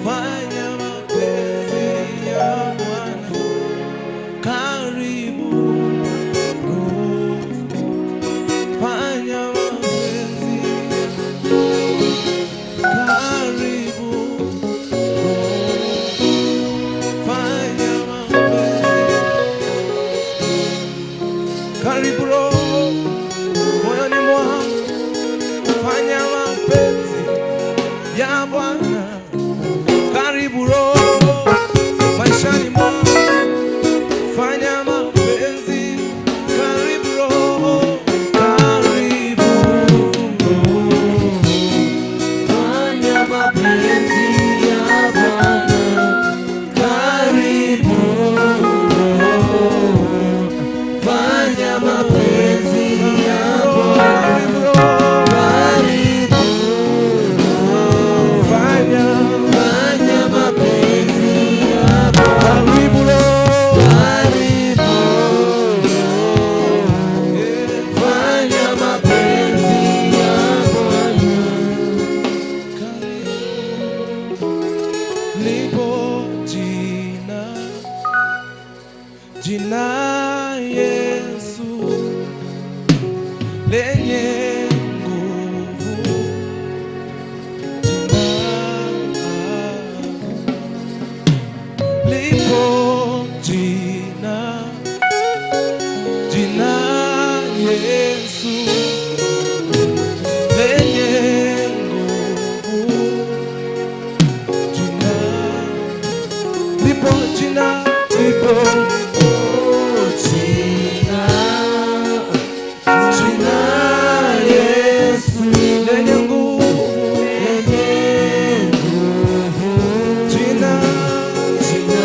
Fanya mapenzi ya Bwana. Karibu Roho, fanya mapenzi. Karibu Roho, fanya mapenzi. Karibu Roho moyoni mwangu, fanya mapenzi ya Bwana. Karibu Roho maishani mwangu, fanya mapenzi. Karibu Roho, karibu Roho, Fanya mapenzi ya Bwana. Karibu Roho, fanya mapenzi ya Bwana. Karibu Roho, Karibu fanya, fanya mapenzi ya Bwana. Karibu Roho, Karibu yeah. fanya mapenzi ya Bwana. Lipo jina, jina Yesu lenye nguvu, jina lipo jina, jina Yesu lenye nguvu, jina lipo, jina lipo, Jina, jina Yesu lenye nguvu, lenye nguvu. Jina Jina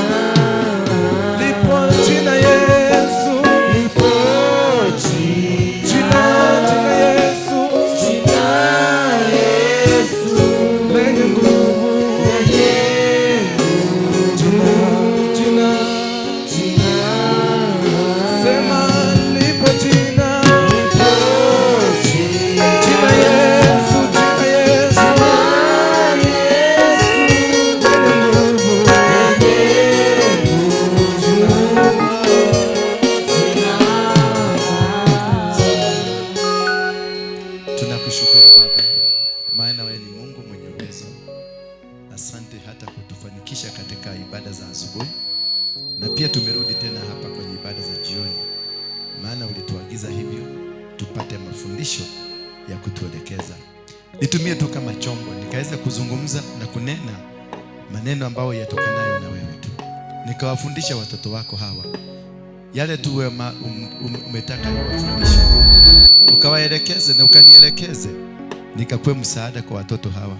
lipo, jina Yesu, lipo jina, jina, jina Yesu jina Yesu lenye nguvu, lenye jina, jina, jina sema lipo jina, lipo jina, jina Yesu, jina Yesu lenye nguvu, lenye jina. Jina. Tunakushukuru Baba, maana wewe ni Mungu mwenye uwezo. Asante hata kutufanikisha katika ibada za asubuhi, na pia tumerudi tena hapa kwenye ibada za jioni, maana ulituagiza hivyo tupate mafundisho ya kutuelekeza. Nitumie tu kama chombo nikaweza kuzungumza na kunena maneno ambayo yatokanayo na wewe tu, nikawafundisha watoto wako hawa yale tu wewe umetaka niwafundishe, ukawaelekeze na ukanielekeze, nikakuwe msaada kwa watoto hawa.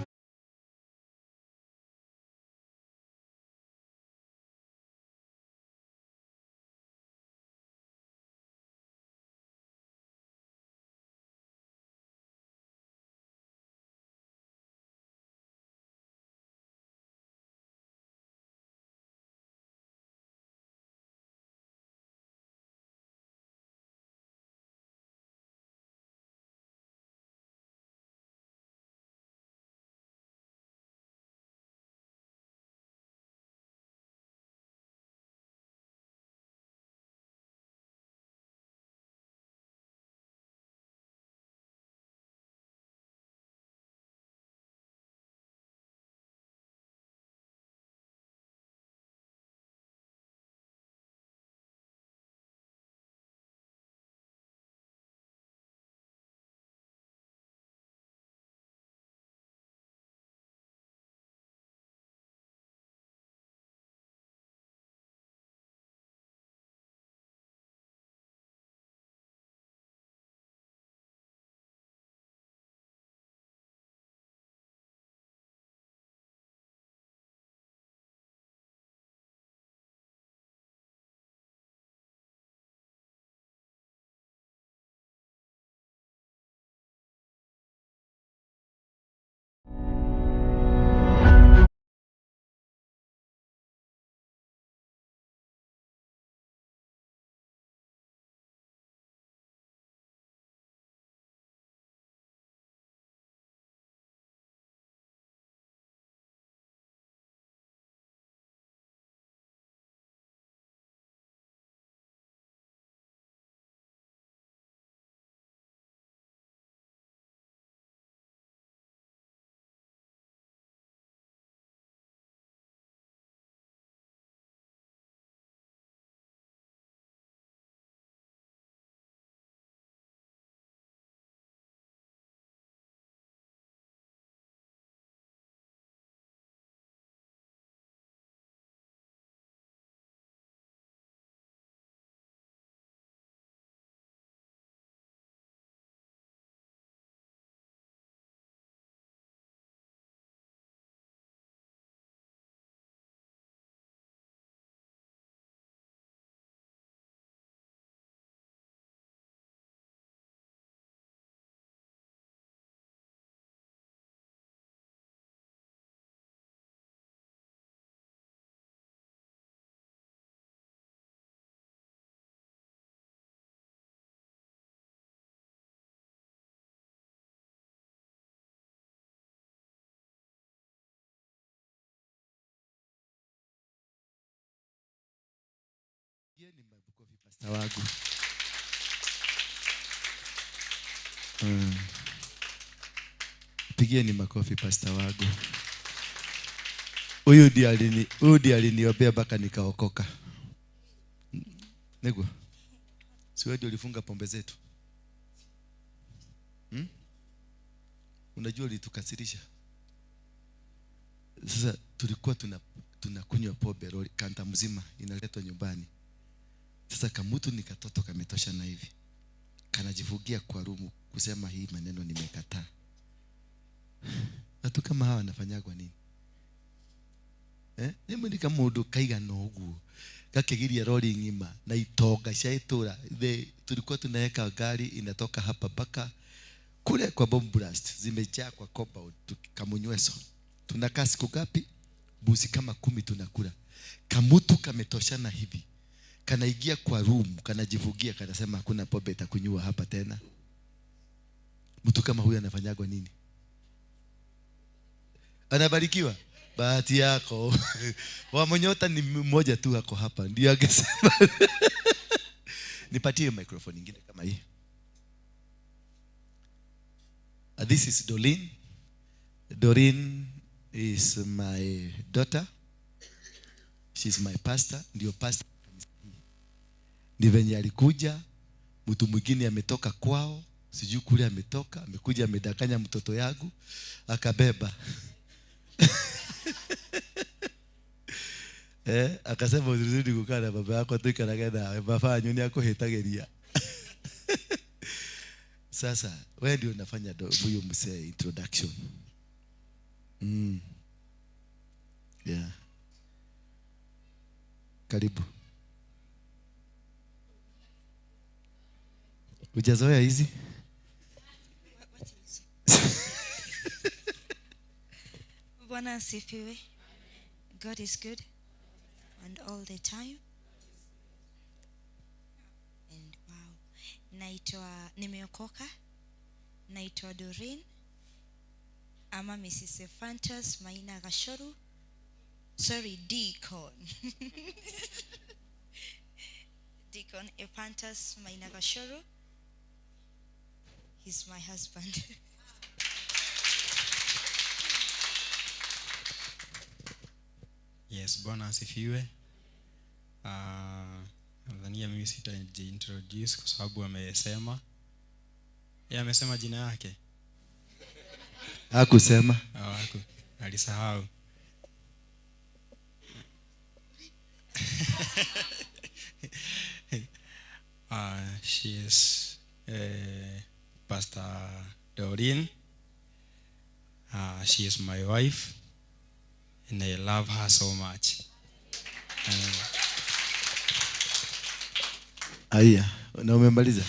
Pigieni makofi pastor wangu. Pigieni makofi pastor wangu. Huyu ndiye aliniombea mpaka nikaokoka. Nego. Si wewe ndio ulifunga pombe zetu? Unajua ulitukasirisha. Sasa tulikuwa tunakunywa pombe lori kanta mzima inaletwa nyumbani. Sasa kamutu ni katoto kametosha na hivi. Kanajivugia kwa rumu kusema hii maneno nimekataa. Watu kama hawa wanafanyagwa nini? Nĩ ni kamundu kaigana ũguo gakĩgiria rori ng'ima na itonga cia itũra. Tulikuwa tunaweka gari inatoka hapa mpaka kule kwa bomb blast, zimejaa kwa compound kamunyweso. Tunakaa siku ngapi? Buzi kama 10 tunakula. Kamutu kametoshana hivi, kanaingia kwa room, kanajivugia, kanasema hakuna pombe itakunywa hapa tena. Mtu kama huyu anafanyagwa nini? Anabarikiwa. Bahati yako. Wamonyota ni mmoja tu ako hapa, ndio angesema. Nipatie microphone nyingine kama hii. This is Doreen. Doreen is my daughter. She's my pastor. Ndio pastor. Ni venye alikuja, mtu mwingine ametoka kwao, sijui kule ametoka, amekuja amedanganya mtoto yangu, akabeba. Akasema uzidi kukaa na baba yako tuikarage nawe, baba nyoni yako hitageria. Sasa wewe ndio unafanya huyu mzee introduction. Yeah. Karibu. Hujazoea hizi? Bwana asifiwe. God is good and all the time. And wow. Naitwa, nimeokoka. Naitwa Doreen ama Mrs. Ephantus Maina Gashoru. Sorry, Deacon. Deacon Ephantus Maina Gashoru. He's my husband. Yes, Bwana asifiwe. Nadhania mimi sitajiintroduce kwa sababu amesema. Yeye amesema jina yake. Hakusema. Haku. Alisahau. She is Pastor Doreen. She is my wife and I love her so much. Aya, na umemaliza?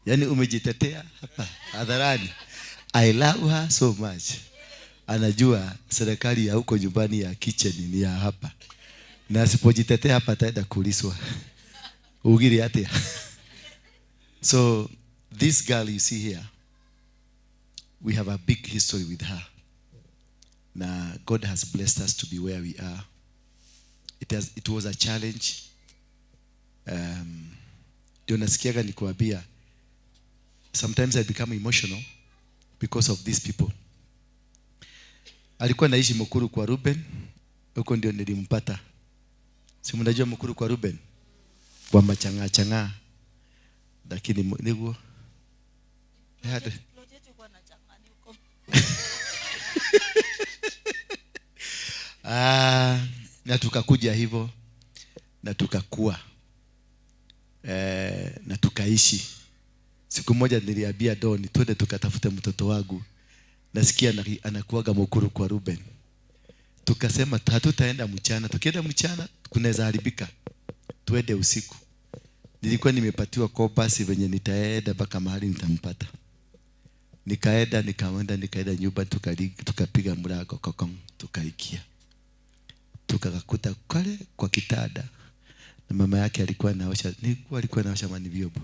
Yaani umejitetea hapa hadharani. I love her so much. Anajua serikali ya huko nyumbani ya kitchen ni ya hapa. Na asipojitetea hapa ataenda kuulizwa. Ugiri atia. So this girl you see here, we have a big history with her. Now God has blessed us to be where we are. It was a challenge. Ndio nasikiaga nikuambia, sometimes I become emotional because of these people. Alikuwa naishi Mukuru kwa Ruben, huko ndio nilimpata. Si mnajua Mukuru kwa Ruben? Kwa machanga changa. Lakini niguo. Na tukakuja hivyo na tukakua. Na tukaishi. Siku moja niliambia Doni twende tukatafute mtoto wangu. Nasikia anakuaga Mukuru kwa Ruben. Tukasema hatutaenda mchana. Tukienda mchana kunaweza haribika. Tuende usiku. Nilikuwa nimepatiwa kopasi venye nitaenda mpaka mahali nitampata. Nikaenda nikaenda nyumba, tukapiga mlango kokong, tukaikia. Tukakuta kale kwa kitanda. Na mama yake alikuwa anaosha, nilikuwa alikuwa anaosha mani vyombo.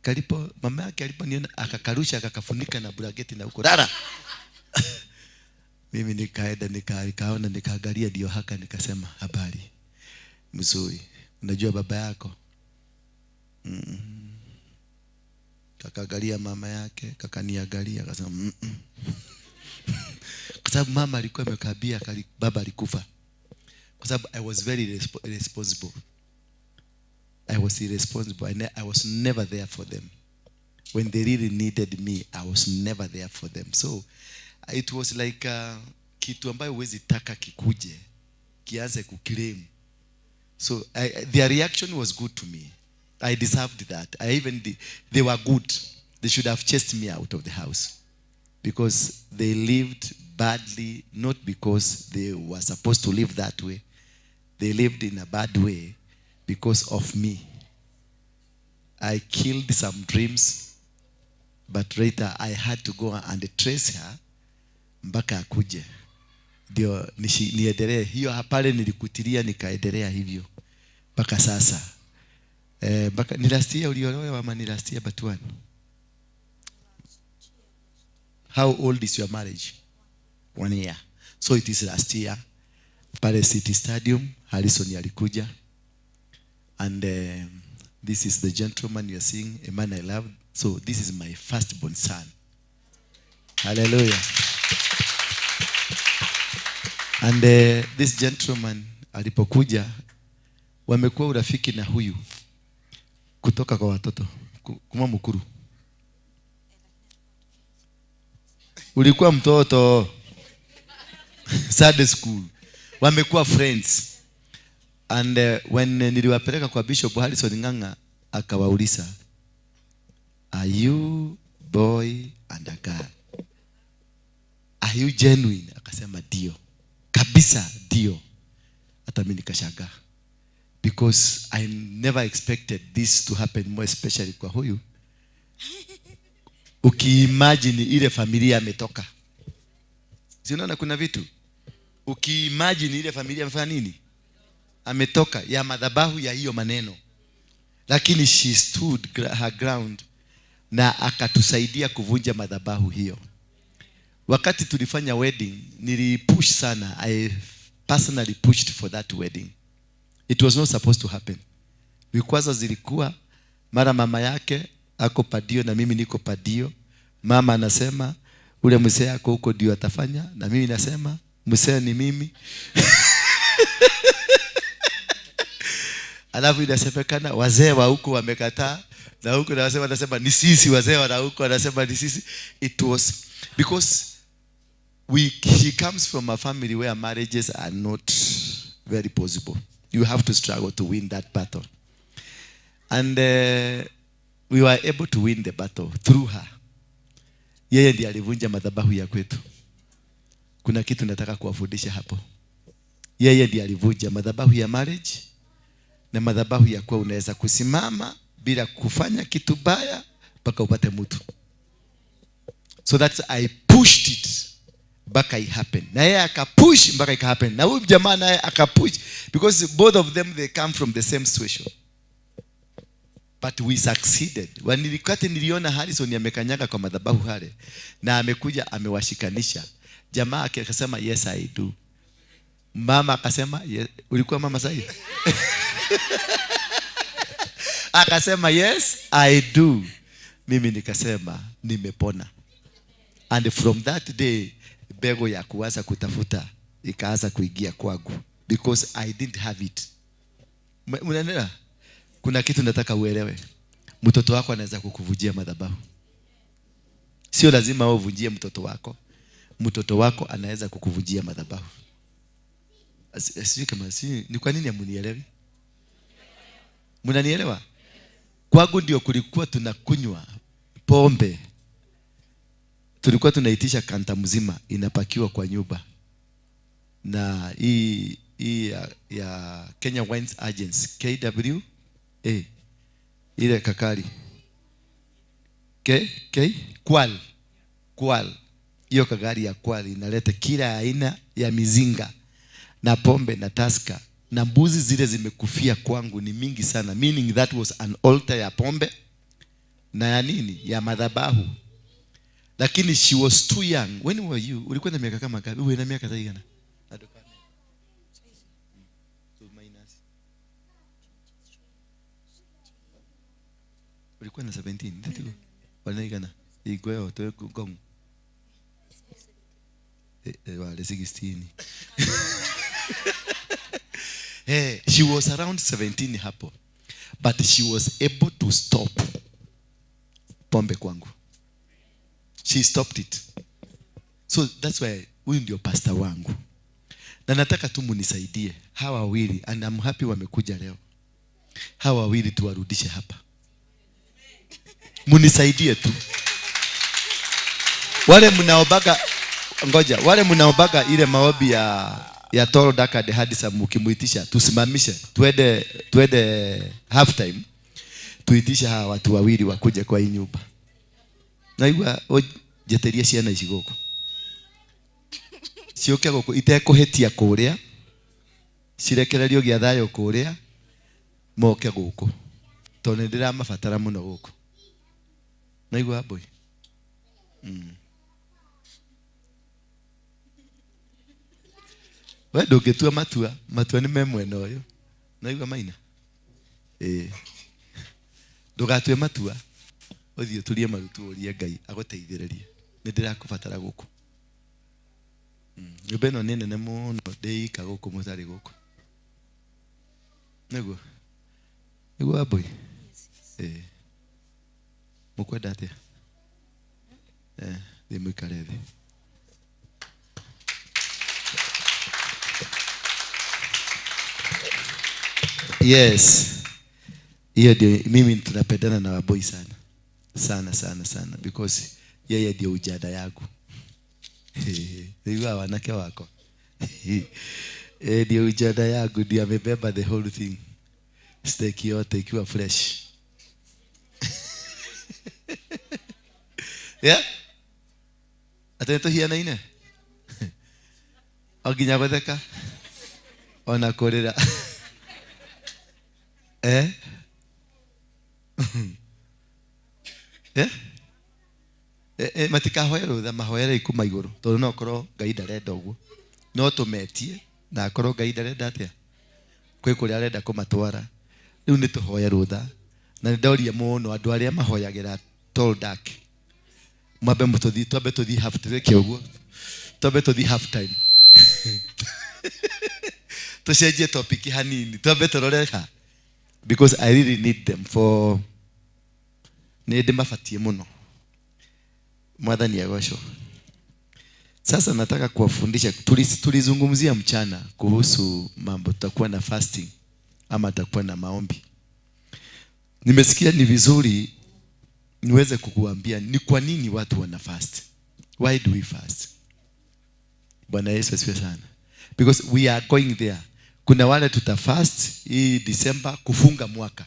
Kalipo mama yake aliponiona akakarusha akakafunika na blanketi na huko rara. Mimi nikaenda nikaona nikaangalia ndio haka nikasema habari. Mzuri. Unajua baba yako? Kakaangalia mama yake, kakaniangalia, akasema Kwa sababu mama alikuwa amekabia, baba alikufa. Kwa sababu I was very irresponsible. I was irresponsible. I was never there for them. When they really needed me, I was never there for them. So it was like kitu ambayo huwezi taka kikuje, kianze kuclaim. So their reaction was good to me. I deserved that. They were good. They should have chased me out of the house because they lived badly, not because they were supposed to live that way. They lived in a bad way because of me. I killed some dreams, but later I had to go and trace her mpaka akuje. Ndio niendelee hiyo pale nilikutilia, nikaendelea hivyo mpaka sasa. Mpaka ni last year uliolewa ama ni last year but one? How old is your marriage? 1 year. So it is last year. Pale City Stadium, Harrison alikuja. And this is the gentleman you are seeing, a man I love. So this is my firstborn son. Hallelujah. And this gentleman alipokuja, wamekuwa urafiki na huyu kutoka kwa watoto kuma mukuru. Ulikuwa mtoto Sunday school. Wamekuwa friends. And when niliwapeleka kwa Bishop Harrison Ng'ang'a, akawauliza, are you boy and a girl? Are you genuine? Akasema ndio. Kabisa ndio. Hata mimi nikashangaa. Because I never expected this to happen, more especially kwa huyu. Ukiimagine ile familia ametoka. Si unaona kuna vitu? Ukiimagine ile familia amefanya nini? Ametoka ya madhabahu ya hiyo maneno. Lakini she stood her ground na akatusaidia kuvunja madhabahu hiyo. Wakati tulifanya wedding, nilipush sana. I personally pushed for that wedding. It was not supposed to happen. Vikwazo zilikuwa, mara mama yake ako padio na mimi niko padio. Mama anasema ule mzee yako huko ndio atafanya, na mimi nasema mzee ni mimi. Alafu inasemekana wazee wa huko wamekataa, na huko nasema ni sisi wazee wa huko, wanasema ni sisi. It was because he comes from a family where marriages are not very possible. You have to struggle to win that battle. And we were able to win the battle through her. Yeye ndiye alivunja madhabahu ya kwetu. Kuna kitu nataka kuwafundisha hapo. Yeye ndiye alivunja madhabahu ya marriage na madhabahu ya kuwa unaweza kusimama bila kufanya kitu baya mpaka upate mtu. So that's I pushed it mpaka it happen. Na yeye akapush mpaka it happen. Na huyu jamaa naye akapush, because both of them they come from the same situation. But we succeeded. Wakati niliona Harrison amekanyaga kwa madhabahu hale na amekuja amewashikanisha. Jamaa akasema yes I do. Mama akasema yes. Ulikuwa mama sahi? Akasema yes I do. Mimi nikasema nimepona. And from that day bego ya kuanza kutafuta ikaanza kuingia kwangu, because I didn't have it. Mnaelewa? Kuna kitu nataka uelewe. Mtoto wako anaweza kukuvunjia madhabahu. Sio lazima wewe uvunjie mtoto wako. Mtoto wako anaweza kukuvunjia madhabahu. Sijui kama si ni kwa nini hamunielewi? Mnanielewa? Kwangu ndio kulikuwa tunakunywa pombe. Tulikuwa tunaitisha kanta mzima inapakiwa kwa nyumba. Na hii ya Kenya Wines Agency KWA ile kakali K K Kwal Kwal, hiyo kagari ya Kwal inaleta kila aina ya mizinga na pombe na taska na mbuzi zile zimekufia kwangu ni mingi sana, meaning that was an altar ya pombe na ya nini ya madhabahu. Lakini she was too young. When were you? Ulikuwa na miaka kama ngapi? Wewe na miaka zaidi gani? So minus Ulikuwa na 17 ndatigo wanaigana igweo to gong wale 16. Hey, she was around 17 hapo, but she was able to stop pombe kwangu. She stopped it. So that's why huyu ndio pastor wangu, na nataka tu munisaidie hawa wawili, and I'm happy wamekuja leo. Hawa wawili tuwarudishe hapa, munisaidie tu. Wale mnaobaga, ngoja, wale mnaobaga ile maombi ya Tall Dark and Handsome, mkimuitisha tusimamishe, tuende half time, tuitishe hawa watu wawili wakuje kwa hii nyumba. Naigua njeterie ciana ici guku ciuke guku itekuhitia kuria, cirekererio gia thayo kuria, moke guku tondu ni ndiramabatara muno guku. Naigua boy. We ndũngĩtua matua, matua nĩ me mwena ũyũ. Naigua Maina? Ndũgatue matua, ũthiĩ ũturie marutu ũrie Ngai agũteithĩrĩrie. Nĩ ndĩrakũbatara gũkũ. Nyũmba ĩno nĩ nene mũno, ndĩika gũkũ mũtarĩ gũkũ. Nĩguo? Nĩguo Wambui? Mũkwenda atĩa? Thiĩ mũikare thĩ. Yes. Hiyo ndio mimi tunapendana na Wambui sana. Sana sana sana, because yeye ndio ujada yangu. Ndio wanake wako. Ndio ujada yangu, ndio amebeba the whole thing. Steak yote ikiwa fresh. Yeah? Atento hiana ine. Oginya gwetheka. Ona kurira. Eh? Eh? Matikahoe rutha, mahoere kuma iguru tondu no korwo Ngai ndarenda uguo, no tumetie na akorwo Ngai ndarenda atia kwi kuria arenda kumatwara. Riu ni tuhoe rutha, na ni ndoria muno andu aria mahoyagira tall dark, mwambe mututhi, twambe tuthi half time uguo, twambe tuthi half time tucenjie topic hanini, twambe turore ha, because I really need them for ni ndimabatie muno. Mwathani agocwo. Sasa nataka kuwafundisha, tulizungumzia mchana kuhusu mambo tutakuwa na fasting ama tutakuwa na maombi. Nimesikia ni vizuri niweze kukuambia ni kwa nini watu wana fast. Why do we fast? Bwana Yesu asifiwe sana. Because we are going there. Kuna wale tutafast hii December kufunga mwaka.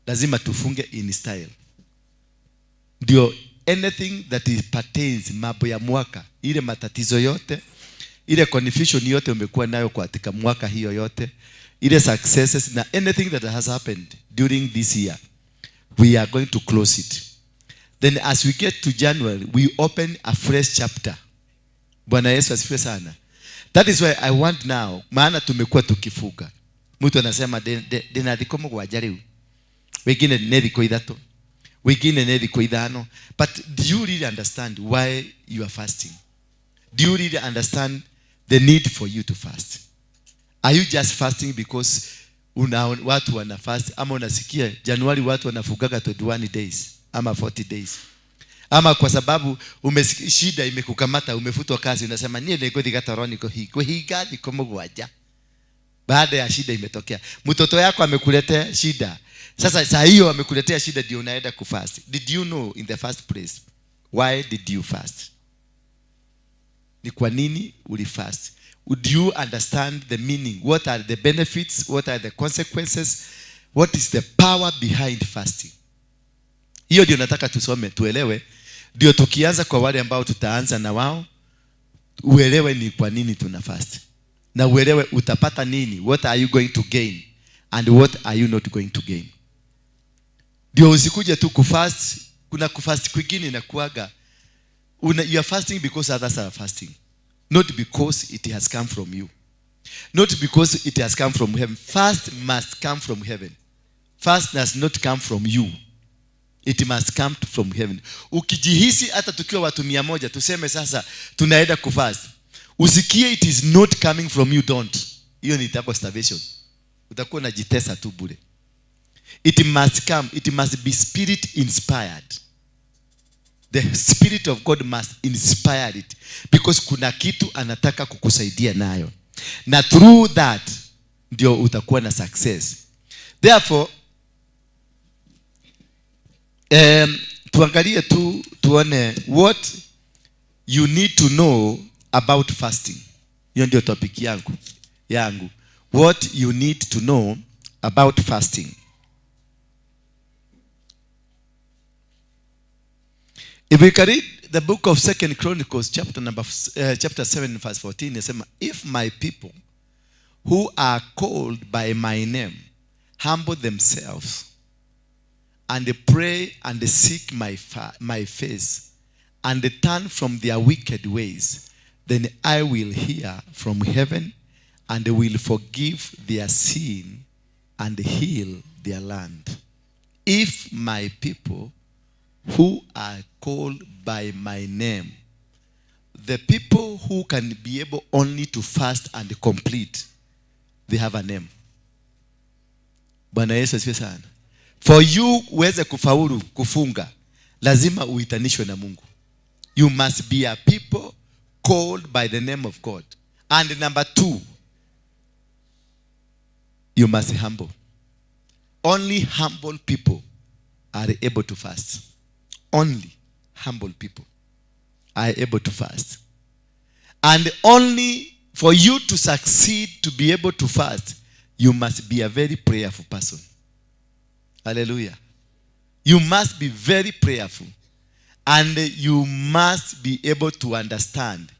Lazima tufunge in style. Ndio anything that is pertains mambo ya mwaka, ile matatizo yote, ile confusion yote umekuwa nayo katika mwaka hiyo yote, ile successes na anything that has happened during this year, we are going to close it. Then as we get to January, we open a fresh chapter. Bwana Yesu asifiwe sana. That is why I want now, maana tumekuwa tukifuga. Mtu anasema ndina thikũ mũgwanja rĩu. Wengine nĩ thikũ ithatũ. Wengine nĩ thikũ ithano. But do you really understand why you are fasting? Do you really understand the need for you to fast? Are you just fasting because watu wana fast? Ama unasikia Januari watu wanafugaga 21 days ama 40 days. Ama kwa sababu shida imekukamata, umefutwa kazi, unasema niĩ nĩngũthiĩ gatoroni kũhinga thikũ mũgwanja. Baada ya shida imetokea, mtoto yako amekuletea shida. Sasa saa hiyo amekuletea shida ndio unaenda kufast. Did you know in the first place why did you fast? Ni kwa nini ulifast? Would you understand the meaning? What are the benefits? What are the consequences? What is the power behind fasting? Hiyo ndio nataka tusome, tuelewe. Ndio tukianza kwa wale ambao tutaanza na wao, uelewe ni kwa nini tuna fast. Na uelewe utapata nini? What are you going to gain? And what are you not going to gain? Ndio usikuje tu kufast. Kuna kufast kwingine inakuaga you are fasting because others are fasting, not because it has come from you, not because it has come from heaven. Fast must come from heaven. Fast does not come from you. It must come from heaven. Ukijihisi hata tukiwa watu 100 tuseme sasa tunaenda kufast, usikie it is not coming from you, don't. Hiyo ni itakuwa starvation. Utakuwa unajitesa tu bure. It must come, it must be spirit inspired. The spirit of God must inspire it, because kuna kitu anataka kukusaidia nayo, na through that ndio utakuwa na success. Therefore, tuangalie tu tuone what you need to know about fasting. Hiyo ndio topic yangu. What you need to know about fasting. If we can read the book of 2 Chronicles chapter 7 verse 14, inasema, if my people who are called by my name humble themselves and pray and seek my face and turn from their wicked ways, then I will hear from heaven and will forgive their sin and heal their land. If my people who are called by my name, the people who can be able only to fast and complete, they have a name. Bwana Yesu asifiwe sana. For you uweze kufaulu kufunga, lazima uitanishwe na Mungu. You must be a people called by the name of God. And number 2, you must humble. Only humble people are able to fast. Only humble people are able to fast. And only for you to succeed to be able to fast, you must be a very prayerful person. Hallelujah. You must be very prayerful. And you must be able to understand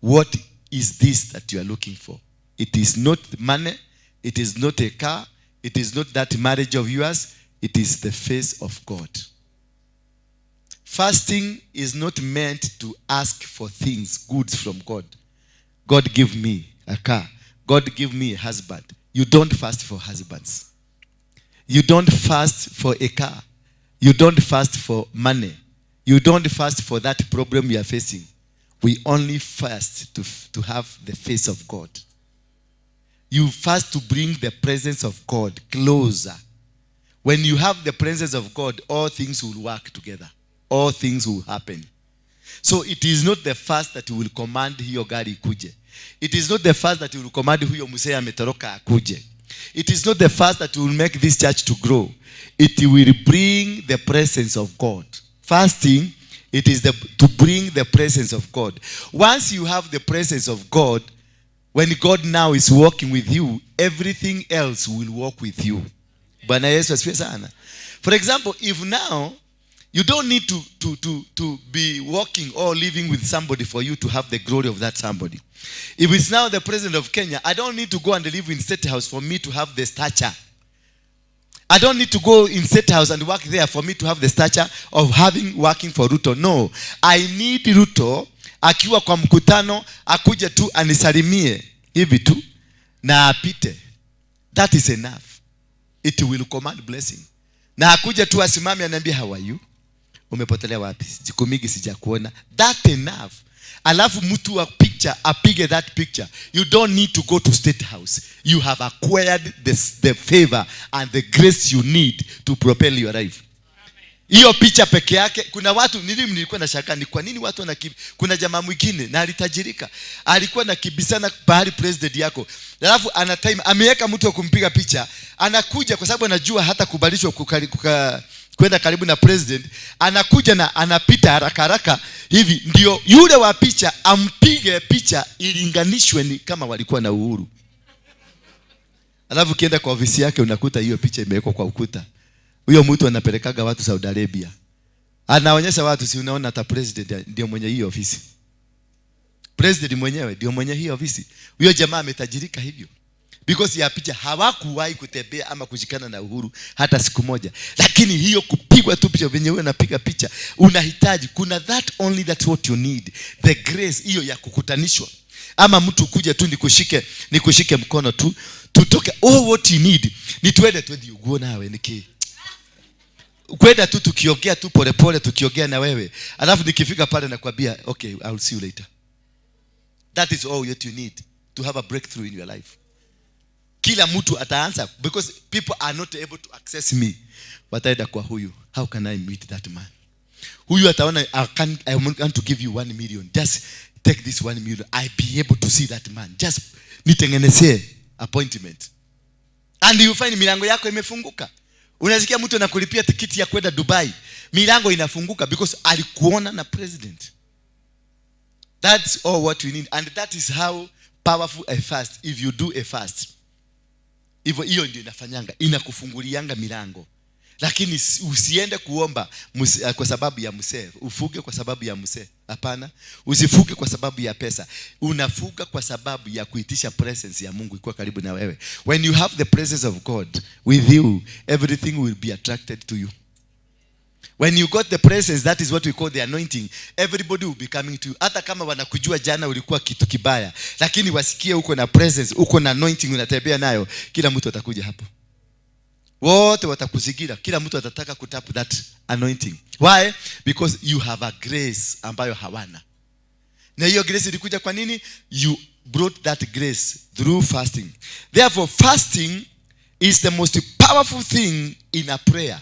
what is this that you are looking for. It is not money. It is not a car. It is not that marriage of yours. It is the face of God. Fasting is not meant to ask for things, goods from God. God give me a car. God give me a husband. You don't fast for husbands. You don't fast for a car. You don't fast for money. You don't fast for that problem you are facing. We only fast to have the face of God. You fast to bring the presence of God closer. When you have the presence of God, all things will work together. All things will happen. So it is not the fast that will command hiyo gari ikuje. It is not the fast that will command huyo mzee ametoroka akuje. It is not the fast that will make this church to grow. It will bring the presence of God. Fasting, it is to bring the presence of God. Once you have the presence of God, when God now is working with you, everything else will work with you. Bwana Yesu asifiwe sana. For example, if now you don't need to be working or living with somebody for you to have the glory of that somebody. If it's now the president of Kenya, I don't need to go and live in State House for me to have the stature. I don't need to go in State House and work there for me to have the stature of having working for Ruto. No, I need Ruto akiwa kwa mkutano akuje tu anisalimie hivi tu na apite. That is enough. It will command blessing. Na akuje tu asimame aniambie how are you? Umepotelea wapi? Siku mingi sijakuona. That enough. Alafu mtu wa picture apige that picture. You don't need to go to State House. You have acquired the favor and the grace you need to propel your life. Hiyo picha peke yake. Kuna watu nilikuwa na shaka ni kwa nini watu kuna jamaa mwingine na alitajirika. Alikuwa na kibisana pahali president yako. Alafu ana time ameweka mtu wa kumpiga picha. Anakuja kwa sababu anajua hata kubalishwa kwenda karibu na president, anakuja na anapita haraka haraka hivi ndio yule wa picha ampige picha ilinganishwe ni kama walikuwa na uhuru. Alafu kienda kwa ofisi yake unakuta hiyo picha imewekwa kwa ukuta. Huyo mtu anapelekaga watu Saudi Arabia. Anaonyesha watu, si unaona hata president ndio mwenye hiyo ofisi. President mwenyewe ndio mwenye hiyo ofisi. Huyo jamaa ametajirika hivyo. Because ya picha hawakuwahi kutembea ama kushikana na Uhuru hata siku moja. Lakini hiyo kupigwa tu picha venye wewe unapiga picha, unahitaji kuna that only, that's what you need. The grace hiyo ya kukutanishwa. Ama mtu kuja tu nikushike mkono tu tutoke. Oh, what you need ni twende uguo nawe niki. Kwenda tu tukiongea tu polepole, tukiongea na wewe, alafu nikifika pale nakwambia, "Okay, I will see you later." That is all that you need to have a breakthrough in your life. Kila mtu ataanza, because people are not able to access me, wataenda kwa huyu. "How can I meet that man?" Huyu ataona, I want to give you 1 million. Just take this 1 million. I be able to see that man. Just nitengenezee appointment." And you find milango yako imefunguka. Unasikia mtu anakulipia tikiti ya kwenda Dubai. Milango inafunguka because alikuona na president. That's all what we need, and that is how powerful a fast. If you do a fast hivyo, hiyo ndio inafanyanga, inakufungulianga milango. Lakini usiende kuomba kwa sababu ya msee, ufuge kwa sababu ya msee. Hapana, usifuge kwa sababu ya pesa. Unafuga kwa sababu ya kuitisha presence ya Mungu ikuwa karibu na wewe. When you have the presence of God with you, everything will be attracted to you. When you got the presence, that is what we call the anointing, everybody will be coming to you. Hata kama wanakujua jana ulikuwa kitu kibaya, lakini wasikie uko na presence, uko na anointing, unatembea nayo, kila mtu atakuja hapo, wote watakuzingira. Kila mtu atataka kutap that anointing. Why? Because you have a grace ambayo hawana. Na hiyo grace ilikuja kwa nini? You brought that grace through fasting. Therefore, fasting is the most powerful thing in a prayer.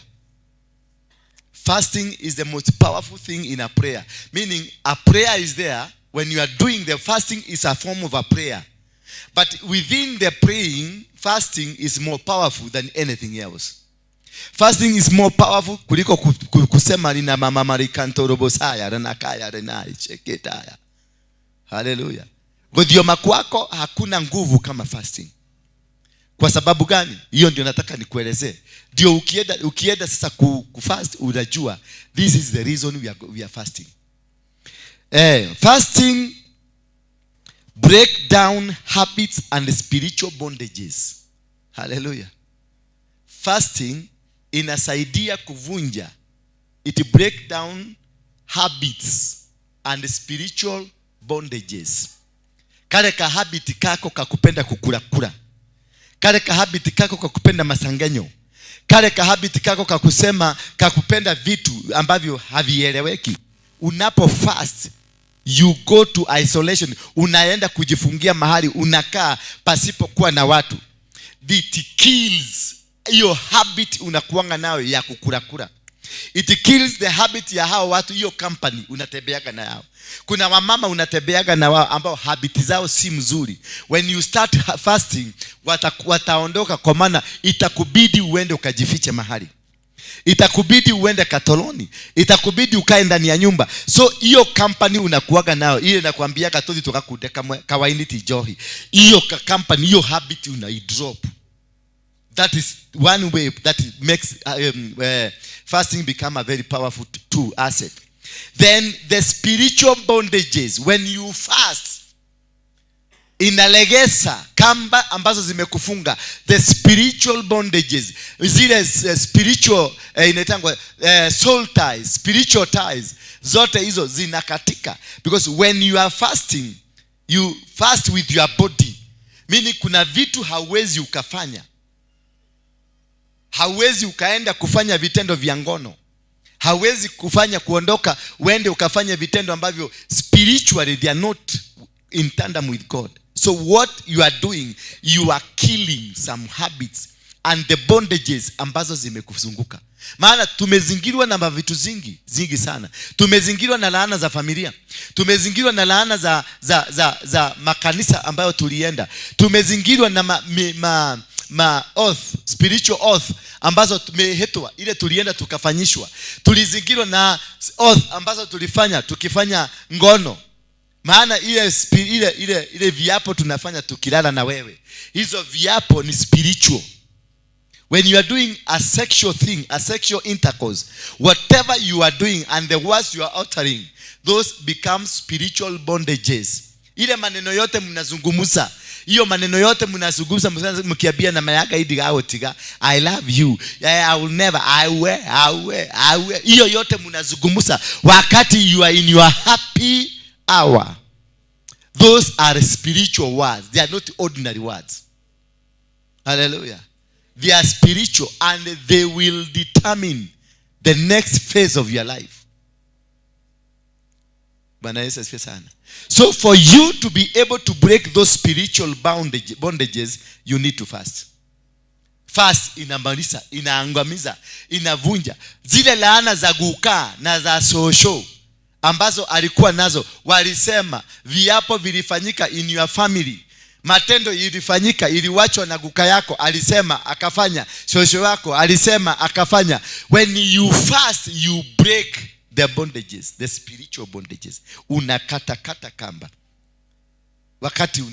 Fasting is the most powerful thing in a prayer, meaning a prayer is there. When you are doing the fasting, is a form of a prayer, but within the praying, fasting is more powerful than anything else. Fasting is more powerful kuliko kusema nina mamamarikantorobosaaya renakaya renai cheketaya. Haleluya! Guthioma kwako hakuna nguvu kama fasting. Kwa sababu gani? Hiyo ndio nataka nikuelezee, ndio ukienda sasa kufast unajua this is the reason we are fasting. Fasting break down habits and spiritual bondages. Haleluya! Fasting inasaidia kuvunja, it break down habits and spiritual bondages. Kale ka habit kako kakupenda kukulakula, kale ka habit kako kakupenda masangenyo, kale ka habit kako kakusema, kakupenda vitu ambavyo havieleweki, unapo fast you go to isolation. Unaenda kujifungia mahali, unakaa pasipokuwa na watu. It kills hiyo habit unakuanga nayo ya kukulakula. It kills the habit ya hao watu, hiyo company unatembeaga na yao. Kuna wamama unatembeaga na wao ambao habit zao si mzuri. When you start fasting, wataondoka, kwa maana itakubidi uende ukajifiche mahali, itakubidi uende katoloni, itakubidi ukae ndani ya nyumba. So hiyo company unakuaga nayo, ile nakwambiaga tuthi tukakunde kamwe kawaini ti njohi, hiyo company, hiyo habit unaidrop. That is one way that it makes fasting become a very powerful tool, asset. Then the spiritual bondages. When you fast, inalegeza kamba ambazo zimekufunga, the spiritual bondages, zile spiritual, inaitangwa soul ties, spiritual ties, zote hizo zinakatika, because when you are fasting, you fast with your body, meaning kuna vitu hauwezi ukafanya. Hauwezi ukaenda kufanya vitendo vya ngono, hauwezi kufanya, kuondoka uende ukafanya vitendo ambavyo spiritually they are not in tandem with God. So what you are doing, you are killing some habits and the bondages ambazo zimekuzunguka. Maana tumezingirwa na mavitu zingi zingi sana. Tumezingirwa na laana za familia, tumezingirwa na laana za makanisa ambayo tulienda, tumezingirwa na ma oath, spiritual oath ambazo tumehetwa, ile tulienda tukafanyishwa. Tulizingirwa na oath ambazo tulifanya tukifanya ngono, maana ile viapo tunafanya tukilala na wewe, hizo viapo ni spiritual. When you are doing a sexual thing, a sexual intercourse, whatever you are doing and the words you are uttering, those become spiritual bondages. Ile maneno yote mnazungumza, hiyo maneno yote mnazungumza mkiambia na mayaga idigaotiga, "I love you, I will never, I will, I will, I will," hiyo yote mnazungumza wakati you are in your happy hour, those are spiritual words. They are not ordinary words. Hallelujah! They are spiritual and they will determine the next phase of your life. Bwana Yesu asifiwe sana. So for you to be able to break those spiritual bondages, you need to fast. Fast inamaliza, inaangamiza, inavunja zile laana za gukaa na za sosho ambazo alikuwa nazo. Walisema viapo vilifanyika in your family, matendo ilifanyika, iliwachwa na guka yako, alisema akafanya, shosho wako alisema akafanya. When you fast, you break the bondages, the spiritual bondages. Unakatakata kamba wakati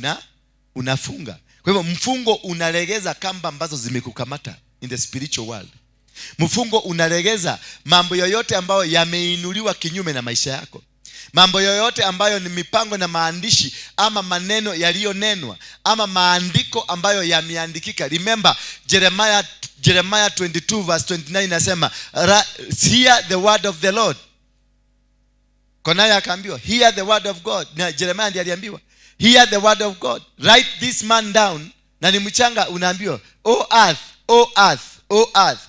unafunga. Kwa hivyo mfungo unalegeza kamba ambazo zimekukamata in the spiritual world. Mfungo unalegeza mambo yoyote ambayo yameinuliwa kinyume na maisha yako. Mambo yoyote ambayo ni mipango na maandishi ama maneno yaliyonenwa ama maandiko ambayo yameandikika. Remember Jeremiah 22 verse 29 inasema, hear the word of the Lord. Konaya akaambiwa, hear the word of God. Na Jeremiah ndiye aliambiwa, hear the word of God. Write this man down. Na ni mchanga unaambiwa, O earth, O earth, O earth,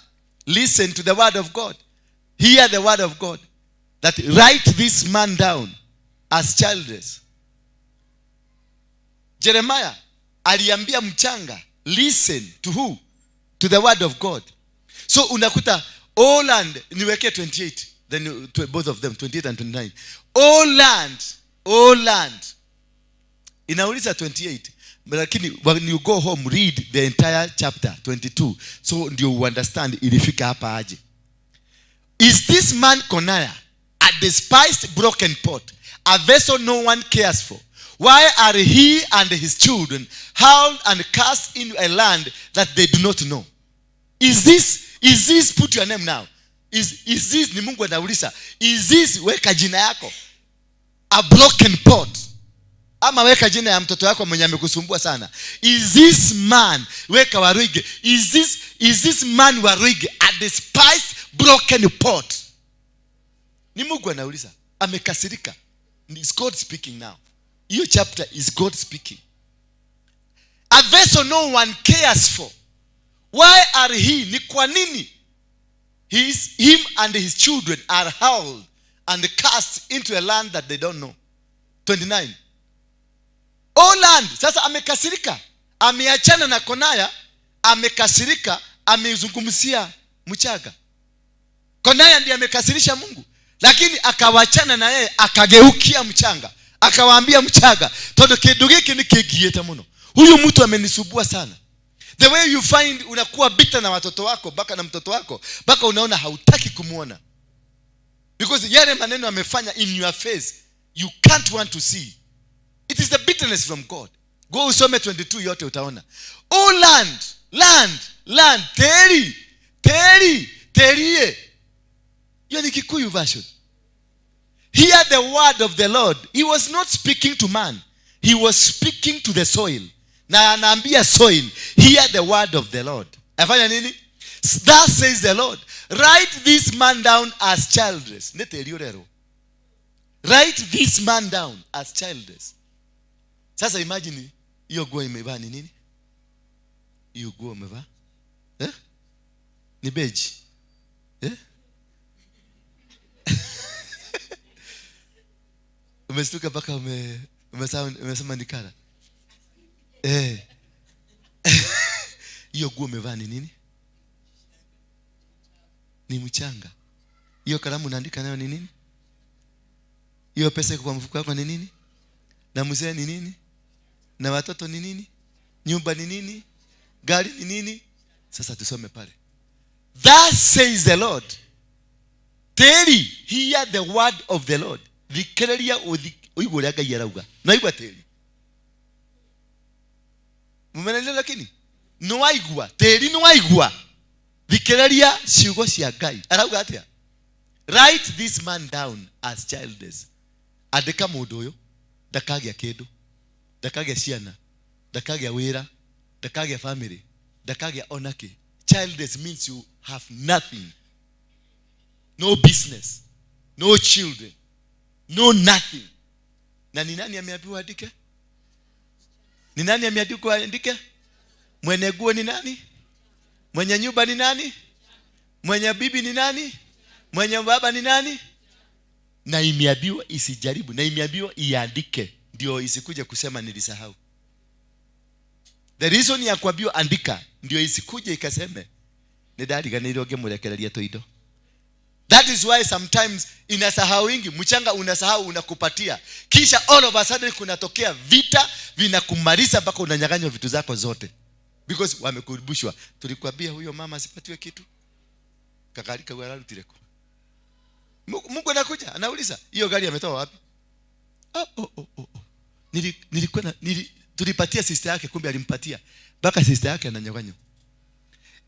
listen to the word of God. Hear the word of God. That write this man down as childless. Jeremiah aliambia mchanga, listen to who? To the word of God. So unakuta all land, niweke 28, then both of them, 28 and 29. All land, all land. Inauliza 28, lakini when you go home read the entire chapter 22, so ndio you understand ilifika hapa aje. Is this man Konaya a despised broken pot, a vessel no one cares for? Why are he and his children hurled and cast into a land that they do not know? Is this, put your name now. Is this, ni Mungu anauliza, is this, weka jina yako, a broken pot? Ama weka jina ya mtoto wako mwenye amekusumbua sana. Is this man, weka Waruige, is this man Waruige a despised broken pot? Ni Mungu anauliza, amekasirika. Is God speaking now? Hiyo chapter is God speaking. A vessel no one cares for. Why are he? Ni kwa nini? Him and his children are hurled and cast into a land that they don't know. 29. O land, sasa amekasirika. Ameachana na Konaya, amekasirika, amezungumzia mchanga. Konaya ndiye amekasirisha Mungu. Lakini akawachana na yeye, akageukia mchanga. Akawaambia mchanga, todo kindu giki ni kigiete muno. Huyu mtu amenisumbua sana. The way you find unakuwa bitter na watoto wako, baka na mtoto wako, baka unaona hautaki kumuona. Because yale maneno amefanya in your face, you can't want to see. It is the bitterness from God. Go usome 22 yote utaona. Oh land, land, land, teri, teri, terie. Hiyo ni Kikuyu version. Hear the word of the Lord. He was not speaking to man. He was speaking to the soil. Na anaambia soil, hear the word of the Lord. Afanya nini? Thus says the Lord, write this man down as childless. Write this man down as childless. Sasa imagine hiyo guo imevaa ni nini? Hiyo guo umevaa? Eh? Ni beige. Eh? Umestuka mpaka umesema ni kala. Eh. Hiyo guo umevaa ni nini? Ni mchanga. Hiyo kalamu unaandika nayo ni nini? Hiyo pesa iko kwa mfuko wako ni nini? Na mzee ni nini? Na watoto ni nini? Nyumba ni nini? Gari ni nini? Sasa tusome pale. Thus says the Lord. Teri, hear the word of the Lord. Thikereria uigwe uria Ngai arauga. No igwa teri. Mumenelewa lakini? No waigua, teri no waigua. Thikereria ciugo cia Ngai. Arauga atia? Write this man down as childless. Andika mundu uyu ndakagĩa kindu, ndakagĩa ciana, ndakagĩa wĩra, ndakagĩa family, ndakagĩa onake. Childless means you have nothing. No business, no children, no nothing. Na ni nani ameambiwa andike? Ni nani ameandikwa andike? Mwenye guo ni nani? Mwenye nyumba ni nani? Mwenye bibi ni nani? Mwenye baba ni nani? Na imeambiwa isijaribu, na imeambiwa iandike, ndio isikuje kusema nilisahau. The reason ya kuambiwa andika ndio isikuje ikaseme nindariganĩirwo ngĩmũrekereria tũindo. That is why sometimes inasahau wingi, mchanga unasahau unakupatia, kisha all of a sudden kunatokea vita vinakumaliza mpaka unanyang'anywa vitu zako zote because wamekurubushwa. Tulikwambia huyo mama asipatiwe kitu, kagari kau ararutire kũ? Mungu anakuja anauliza hiyo gari ametoa wapi? Oh. Nilikuwa tulipatia sister yake, kumbe alimpatia mpaka sister yake ananyang'anywa.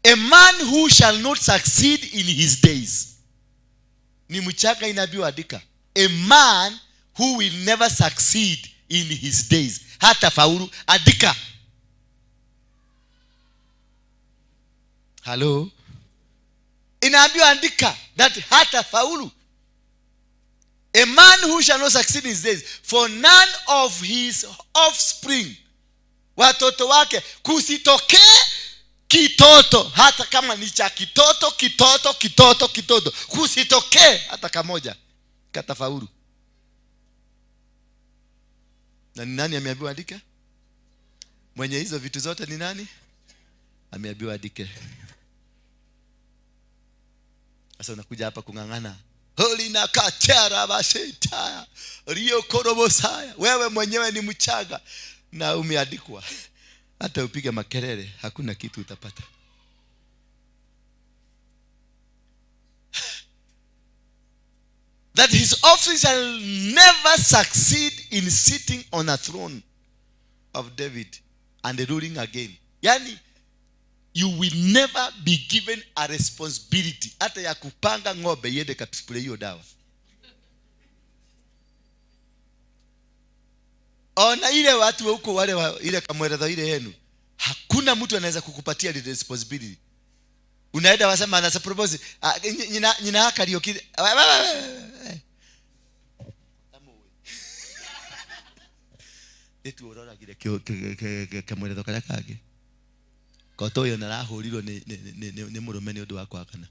A man who shall not succeed in his days. Ni mchanga inaambiwa andika. A man who will never succeed in his days. Hata faulu, andika. Hello? Inaambiwa andika that hata faulu. A man who shall not succeed in his days, for none of his offspring, watoto wake, kusitokee kitoto, hata kama ni cha kitoto, kitoto, kitoto, kitoto, kusitokee hata kamoja katafaulu. Na ni nani ameambiwa andike? Mwenye hizo vitu zote ni nani? Ameambiwa andike. Sasa unakuja hapa kung'ang'ana. Holy na katera bashetaya, rio korobosaya. Wewe mwenyewe ni mchanga na umeandikwa. Hata upige makelele hakuna kitu utapata. That his offspring shall never succeed in sitting on a throne of David and ruling again. Yani, you will never be given a responsibility hata ya kupanga ng'ombe iende kaspray hiyo dawa. Ona ile watu huko wale wa, ile kamweretho ile yenu, hakuna mtu anaweza kukupatia ile responsibility. Unaenda wasema ana propose, nyina Kariuki. Nĩtu ũroragire kamweretho karĩa kangĩ. Koto ũyũ narahũrirwo nĩ mũrũme nĩ ũndũ wa kwakana.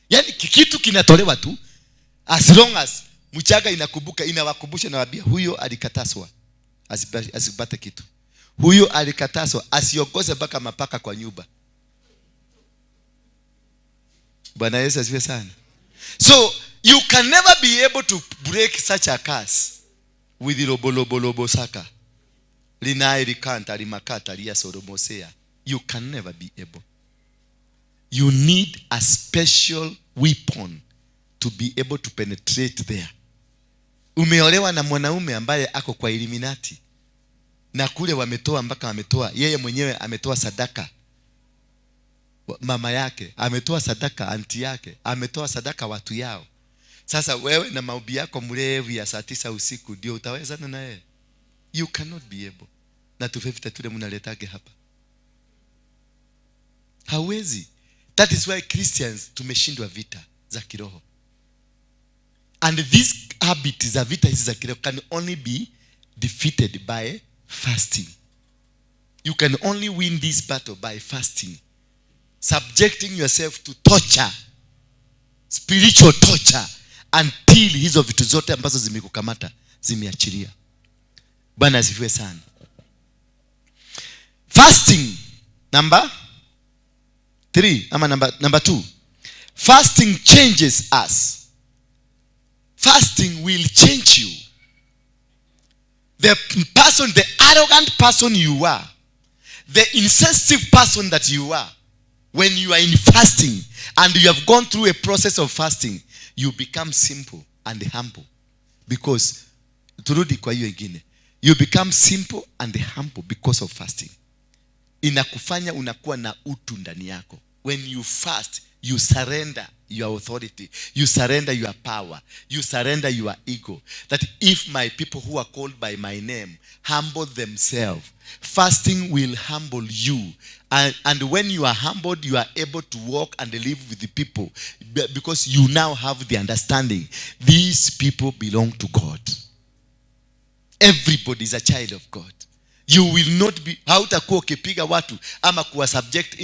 Yaani kitu kinatolewa tu as long as mchanga inakumbuka, inawakumbusha na wabia huyo alikataswa asipate kitu. Huyo alikataswa asiongoze mpaka mapaka kwa nyumba. Bwana Yesu asifiwe sana. So you can never be able to break such a curse with robo saka. Linai rikanta rimakata riasoromosea. You can never be able. You need a special weapon to be able to penetrate there. Umeolewa na mwanaume ambaye ako kwa Illuminati. Na kule wametoa mpaka wametoa. Yeye mwenyewe ametoa sadaka. Mama yake ametoa sadaka, anti yake ametoa sadaka, watu yao. Sasa wewe na maombi yako mrefu ya saa 9 usiku ndio utawezana na yeye? You cannot be able. Na tufefita tule mnaletage hapa. Hawezi. That is why Christians tumeshindwa vita za kiroho. And this habit za vita hizi za kiroho can only be defeated by fasting. You can only win this battle by fasting. Subjecting yourself to torture, spiritual torture, until hizo vitu zote ambazo zimekukamata zimeachilia. Bwana asifiwe sana. Fasting number 3 ama number 2. Fasting changes us. Fasting will change you. The person, the arrogant person you are, the insensitive person that you are, when you are in fasting and you have gone through a process of fasting, you become simple and humble. Because, turudi kwa hiyo ingine, you become simple and humble because of fasting. Inakufanya unakuwa na utu ndani yako. When you fast, you surrender your authority, you surrender your power, you surrender your ego. That if my people who are called by my name humble themselves, fasting will humble you. And when you are humbled, you are able to walk and live with the people because you now have the understanding. These people belong to God. Everybody is a child of God. You will not be, hautakuwa ukipiga watu ama kuwa subject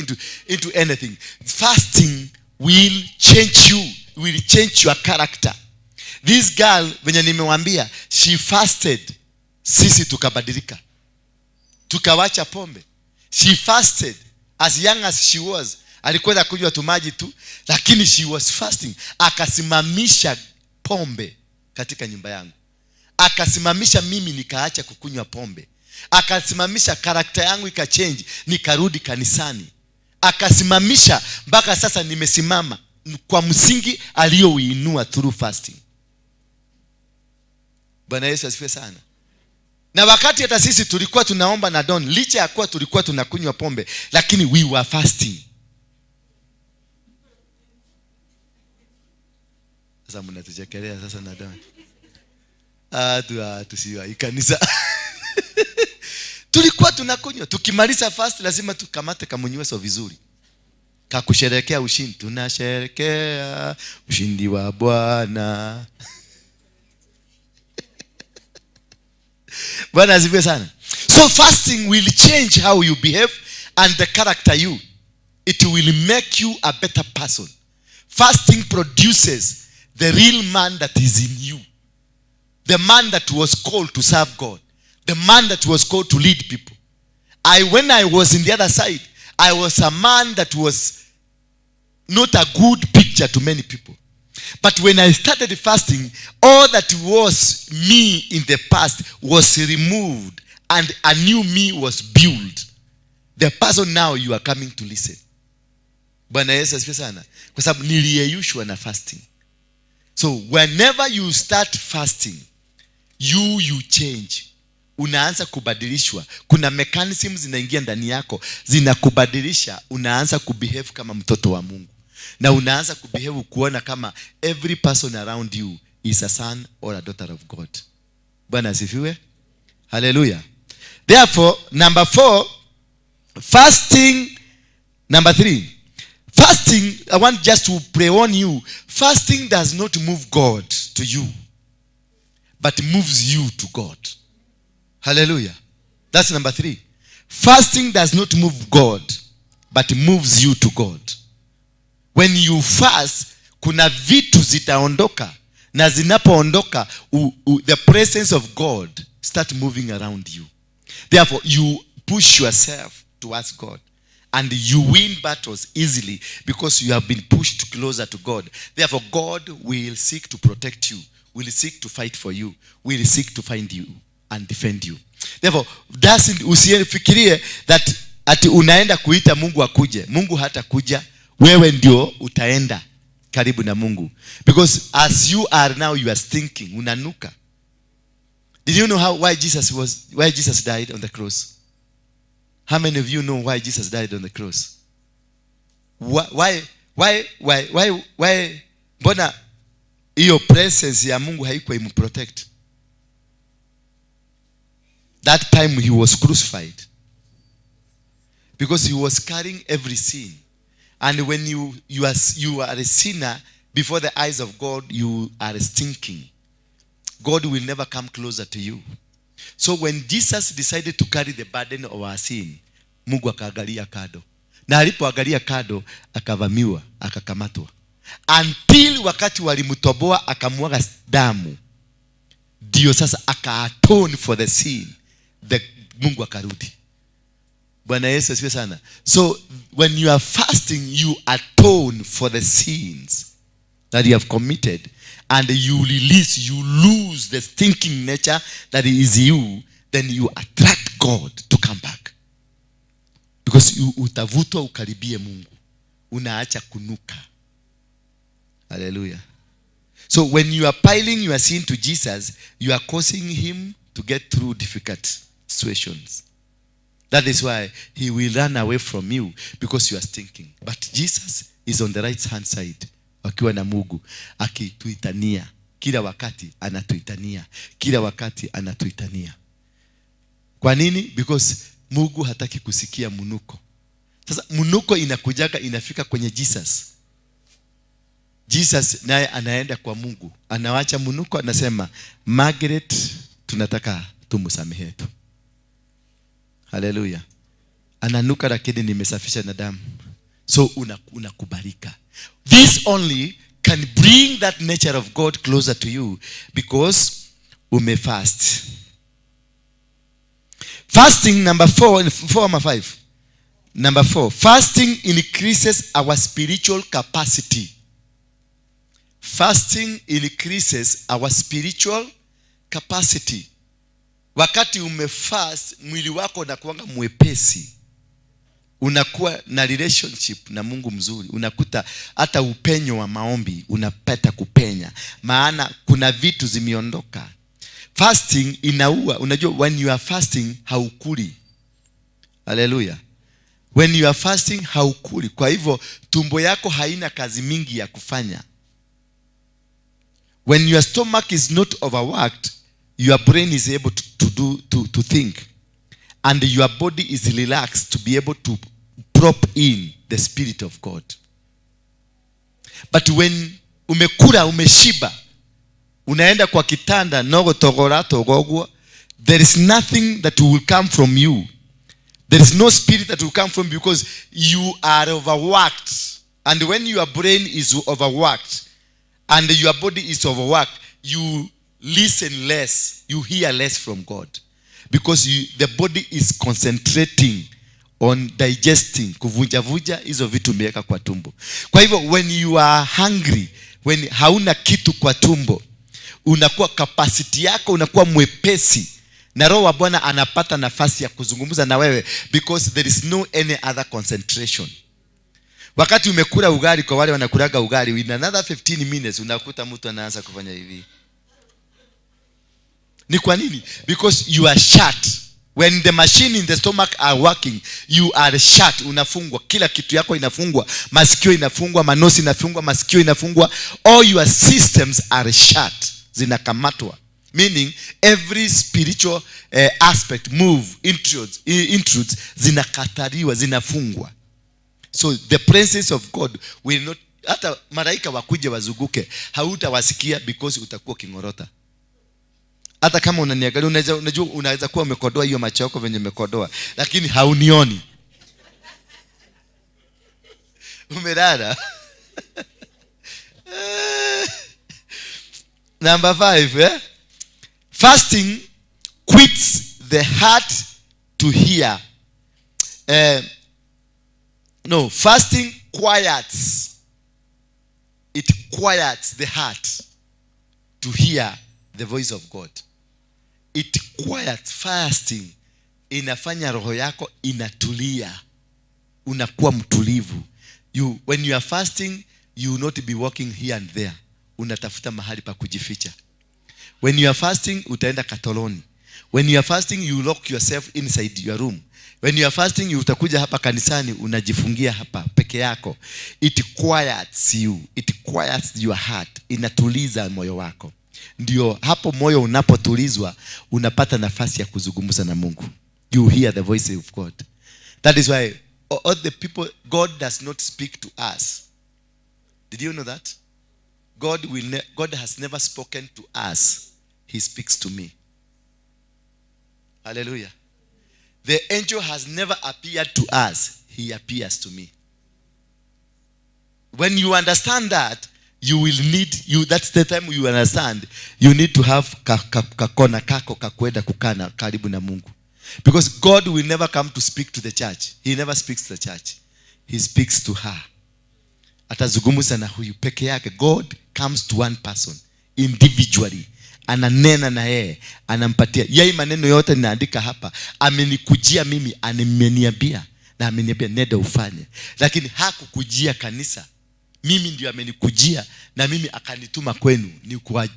into anything. Fasting will change you, will change your character. This girl, venye nimewambia, she fasted. Sisi tukabadilika. Tukawacha pombe. She fasted as young as she was. Alikuwa kunywa tu maji tu, lakini she was fasting. Akasimamisha pombe katika nyumba yangu. Akasimamisha mimi nikaacha kukunywa pombe. Akasimamisha character yangu ikachange, nikarudi kanisani. Akasimamisha mpaka sasa nimesimama kwa msingi aliyouinua through fasting. Bwana Yesu asifiwe sana. Na wakati hata sisi tulikuwa tunaomba na Don, licha ya kuwa tulikuwa tunakunywa pombe, lakini we were fasting. Sasa mnatuchekelea sasa na Don. Tusiwa kanisa. Tulikuwa tunakunywa, tukimaliza fast lazima tukamate kamunyweso vizuri. Kakusherehekea ushindi, tunasherehekea ushindi wa Bwana. Bwana asifiwe sana. So fasting will change how you behave and the character you. It will make you a better person. Fasting produces the real man that is in you. The man that was called to serve God. The man that was called to lead people. When I was in the other side, I was a man that was not a good picture to many people. But when I started fasting, all that was me in the past was removed and a new me was built. The person now you are coming to listen. Bwana Yesu asifiwe sana. Kwa sababu niliyeyushwa na fasting. So whenever you start fasting, you change. Unaanza kubadilishwa. Kuna mechanisms zinaingia ndani yako, zinakubadilisha. Unaanza kubehave kama mtoto wa Mungu. Na unaanza kubehave kuona kama every person around you is a son or a daughter of God. Bwana asifiwe. Hallelujah. Therefore, number 4, fasting. Number 3, fasting, I want just to pray on you. Fasting does not move God to you, but moves you to God. Hallelujah. That's number 3. Fasting does not move God, but moves you to God. When you fast, kuna vitu zitaondoka. Na zinapoondoka, the presence of God start moving around you. Therefore, you push yourself towards God. And you win battles easily because you have been pushed closer to God. Therefore, God will seek to protect you, will seek to fight for you, will seek to find you and defend you. Therefore, usifikirie that ati unaenda kuita Mungu akuje. Mungu hatakuja. Wewe ndio utaenda karibu na Mungu. Because as you are now, you are stinking. Unanuka. Did you know why Jesus died on the cross? How many of you know why Jesus died on the cross? Why? Mbona hiyo presence ya Mungu haikuwa improtect? That time he was crucified. Because he was carrying every sin. And when you are a sinner before the eyes of God, you are stinking. God will never come closer to you. So when Jesus decided to carry the burden of our sin, Mungu akaangalia kado. Na alipoangalia kado, akavamiwa, akakamatwa. Until wakati walimtoboa akamwaga damu. Ndio sasa aka-atone for the sin. Mungu akarudi. Bwana Yesu asifiwe sana. So when you are fasting, you atone for the sins that you have committed, and you release, you lose the stinking nature that is you. Then you attract God to come back. Because you utavutwa ukaribie Mungu. Unaacha kunuka. Hallelujah. So when you are piling your sin to Jesus, you are causing him to get through difficult situations. That is why he will run away from you, because you are stinking. But Jesus is on the right hand side, akiwa na Mungu, akituitania. Kila wakati anatuitania. Kila wakati anatuitania. Kwa nini? Because Mungu hataki kusikia munuko. Sasa munuko inakujaga inafika kwenye Jesus. Jesus naye anaenda kwa Mungu. Anawacha munuko, anasema, Margaret, tunataka tumusamehe tu. Hallelujah. Ananuka lakini nimesafisha na damu. So unakubalika. This only can bring that nature of God closer to you because umefast. Fasting number four, four ama five? Number four, fasting increases our spiritual capacity. Fasting increases our spiritual capacity. Wakati umefast, mwili wako unakuanga mwepesi, unakuwa na relationship na Mungu mzuri, unakuta hata upenyo wa maombi unapata kupenya, maana kuna vitu zimeondoka. Fasting inaua. Unajua, when you are fasting haukuli. Haleluya! When you are fasting haukuli, kwa hivyo tumbo yako haina kazi mingi ya kufanya. When your stomach is not overworked, your brain is able to think and your body is relaxed to be able to prop in the Spirit of God. But when umekula, umeshiba, unaenda kwa kitanda nogo togora togogwa, there is nothing that will come from you. There is no spirit that will come from you because you are overworked. And when your brain is overworked and your body is overworked, you listen less, you hear less from God, because the body is concentrating on digesting, kuvunjavuja hizo vitu umeweka kwa tumbo. Kwa hivyo when you are hungry, when hauna kitu kwa tumbo, unakuwa capacity yako unakuwa mwepesi na Roho wa Bwana anapata nafasi ya kuzungumza na wewe because there is no any other concentration. Wakati umekula ugali, kwa wale wanakulaga ugali, in another 15 minutes unakuta mtu anaanza kufanya hivi. Ni kwa nini? Because you are shut. When the machine in the stomach are working, you are shut. Unafungwa, kila kitu yako inafungwa, masikio inafungwa, manosi inafungwa, masikio inafungwa. All your systems are shut, zinakamatwa, meaning every spiritual aspect move intrudes, zinakataliwa, zinafungwa. So the presence of God will not, hata malaika wakuje wazunguke, hautawasikia because utakuwa uking'orota. Hata kama unaniangalia, unajua unaweza kuwa umekodoa hiyo macho yako venye umekodoa, lakini haunioni, umelala. Number five, eh? Fasting quits the heart to hear. No, fasting quiets. It quiets the heart to hear the voice of God. It quiets. Fasting inafanya roho yako inatulia, unakuwa mtulivu. When you are fasting, you will not be walking here and there, unatafuta mahali pa kujificha. When you are fasting, utaenda katoloni. When you are fasting, you lock yourself inside your room. When you are fasting, you utakuja hapa kanisani, unajifungia hapa peke yako. It quiets you, it quiets your heart, inatuliza moyo wako. Ndio hapo moyo unapotulizwa, unapata nafasi ya kuzungumza na Mungu. You hear the voice of God. That is why all the people, God does not speak to us. Did you know that God has never spoken to us? He speaks to me. Hallelujah. The angel has never appeared to us. He appears to me. When you understand that, you will need you that's the time you understand you need to have kakona kako kakwenda kukana karibu na Mungu, because God will never come to speak to the church. He never speaks to the church. He speaks to her. Atazungumza na huyu peke yake. God comes to one person individually, ananena na yeye, anampatia yeye maneno yote ninaandika hapa. Amenikujia mimi, ameniambia na ameniambia nenda ufanye, lakini hakukujia kanisa. Mimi ndio amenikujia na mimi akanituma kwenu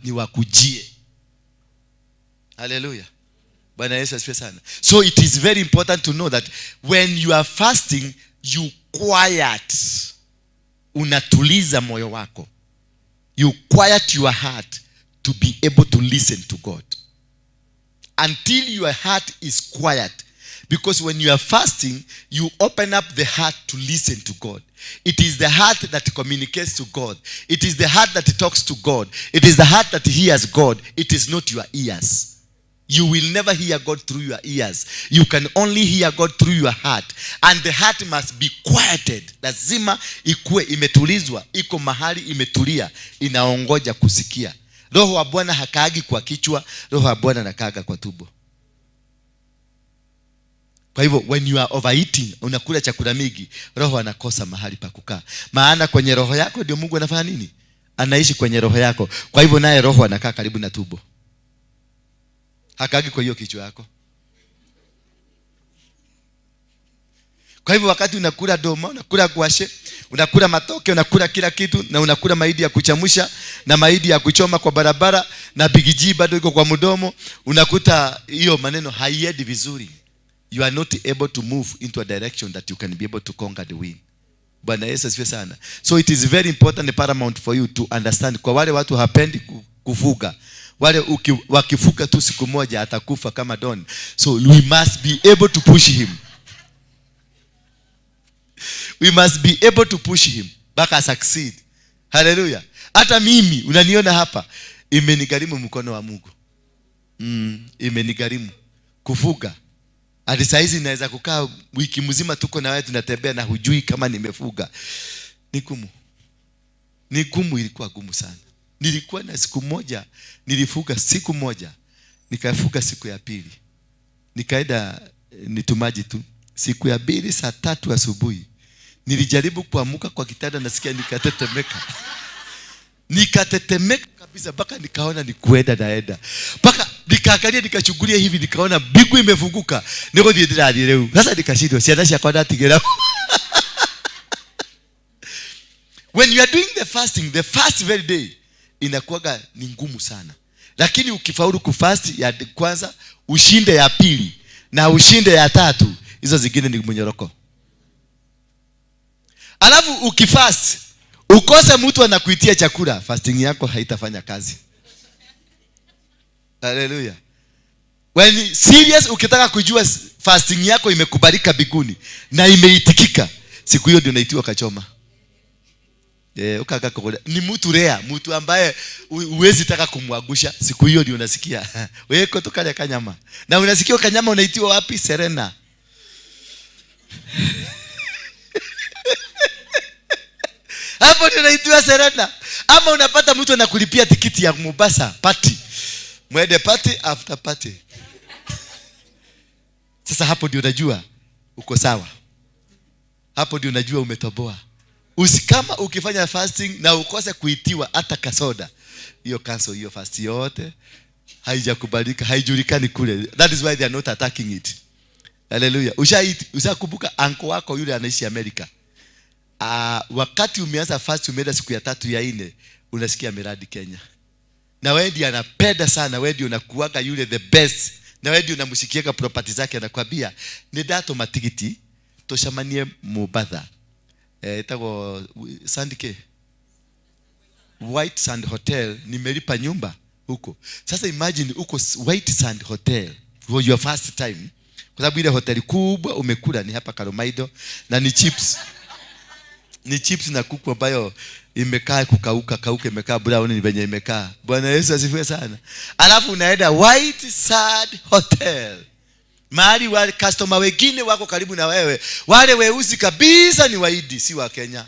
niwakujie. Haleluya! Bwana Yesu asifiwe sana. So it is very important to know that when you are fasting, you quiet, unatuliza moyo wako. You quiet your heart to be able to listen to God. Until your heart is quiet, because when you are fasting, you open up the heart to listen to God. It is the heart that communicates to God. It is the heart that talks to God. It is the heart that hears God. It is not your ears. You will never hear God through your ears. You can only hear God through your heart. And the heart must be quieted. Lazima ikue imetulizwa, iko mahali imetulia, inaongoja kusikia. Roho wa Bwana hakaagi kwa kichwa, Roho wa Bwana anakaaga kwa tumbo. Kwa hivyo when you are overeating, unakula chakula mingi, roho anakosa mahali pa kukaa. Maana kwenye roho yako ndio Mungu anafanya nini? Anaishi kwenye roho yako. Kwa hivyo naye roho anakaa karibu na tumbo. Hakaagi kwa hiyo kichwa yako. Kwa hivyo wakati unakula doma, unakula guashe, unakula matoke, unakula kila kitu, na unakula mahindi ya kuchamusha na mahindi ya kuchoma kwa barabara, na bigiji bado iko kwa mdomo, unakuta hiyo maneno haiendi vizuri. You are not able to move into a direction that you can be able to conquer the wind. Bwana Yesu asifiwe sana. So it is very important and paramount for you to understand. Kwa wale watu hapendi kufuga, wale wakifuga tu siku moja atakufa kama Don. So we must be able to push him. We must be able to push him mpaka succeed. Hallelujah. Hata mimi unaniona hapa, imenigharimu mkono wa Mungu. Imenigharimu kufuga. Hadi saa hizi naweza kukaa wiki mzima tuko na wewe tunatembea na hujui kama nimefuga. Ni gumu. Ni gumu, ilikuwa gumu sana. Nilikuwa na siku moja, nilifuga siku moja. Nikafuga siku ya pili. Nikaenda nitumaji tu. Siku ya pili saa 3 asubuhi. Nilijaribu kuamuka kwa kitanda, nasikia nikatetemeka. Nikatetemeka kabisa mpaka nikaona ni kuenda naenda. Mpaka nikaangalia nikachungulia hivi nikaona mbingu imefunguka. Niko thiĩ ndĩrathiĩ rĩu. Sasa nikashindwa ciana ciakwa ndatigĩra. When you are doing the fasting, the first very day inakuwaga ni ngumu sana. Lakini ukifaulu kufast ya kwanza, ushinde ya pili na ushinde ya tatu, hizo zingine ni mnyoroko. Alafu ukifast ukose mtu anakuitia chakula, fasting yako haitafanya kazi. Hallelujah. When serious, ukitaka kujua fasting yako imekubalika mbinguni na imeitikika, siku hiyo ndio unaitiwa kachoma. Ukaka ni mtu rare, mtu ambaye huwezi taka kumwagusha, siku hiyo ndio unasikia wewe kutoka kanyama. Na unasikia kanyama unaitiwa wapi? Serena. Hapo ndio unaitiwa Serena. Ama unapata mtu anakulipia tikiti ya Mombasa party. Mwende party after party. Sasa hapo ndio unajua uko sawa. Hapo ndio unajua umetoboa. Usikama ukifanya fasting na ukose kuitiwa hata kasoda, hiyo cancel hiyo fast yote haijakubalika, haijulikani kule. That is why they are not attacking it. Hallelujah. Ushakumbuka uncle wako yule anaishi Amerika. Wakati umeanza fast, umeenda siku ya 3 ya 4, unasikia miradi Kenya. Na wewe ndiye anapenda sana, wewe ndiye unakuaga yule the best. Na wewe ndiye unamshikiaga property zake, anakuambia ni dato matikiti toshamanie Mombasa. Itago Sandike White Sand Hotel, nimelipa nyumba huko. Sasa imagine huko White Sand Hotel for your first time. Kwa sababu ile hoteli kubwa umekula ni hapa Karomaido na ni chips. Ni chips na kuku ambayo imekaa kukauka kauka, imekaa brown ni venye imekaa. Bwana Yesu asifiwe sana. Alafu unaenda White Sand Hotel. Mahali wale customer wengine wako karibu na wewe, wale weusi kabisa ni Wahindi, si wa Kenya.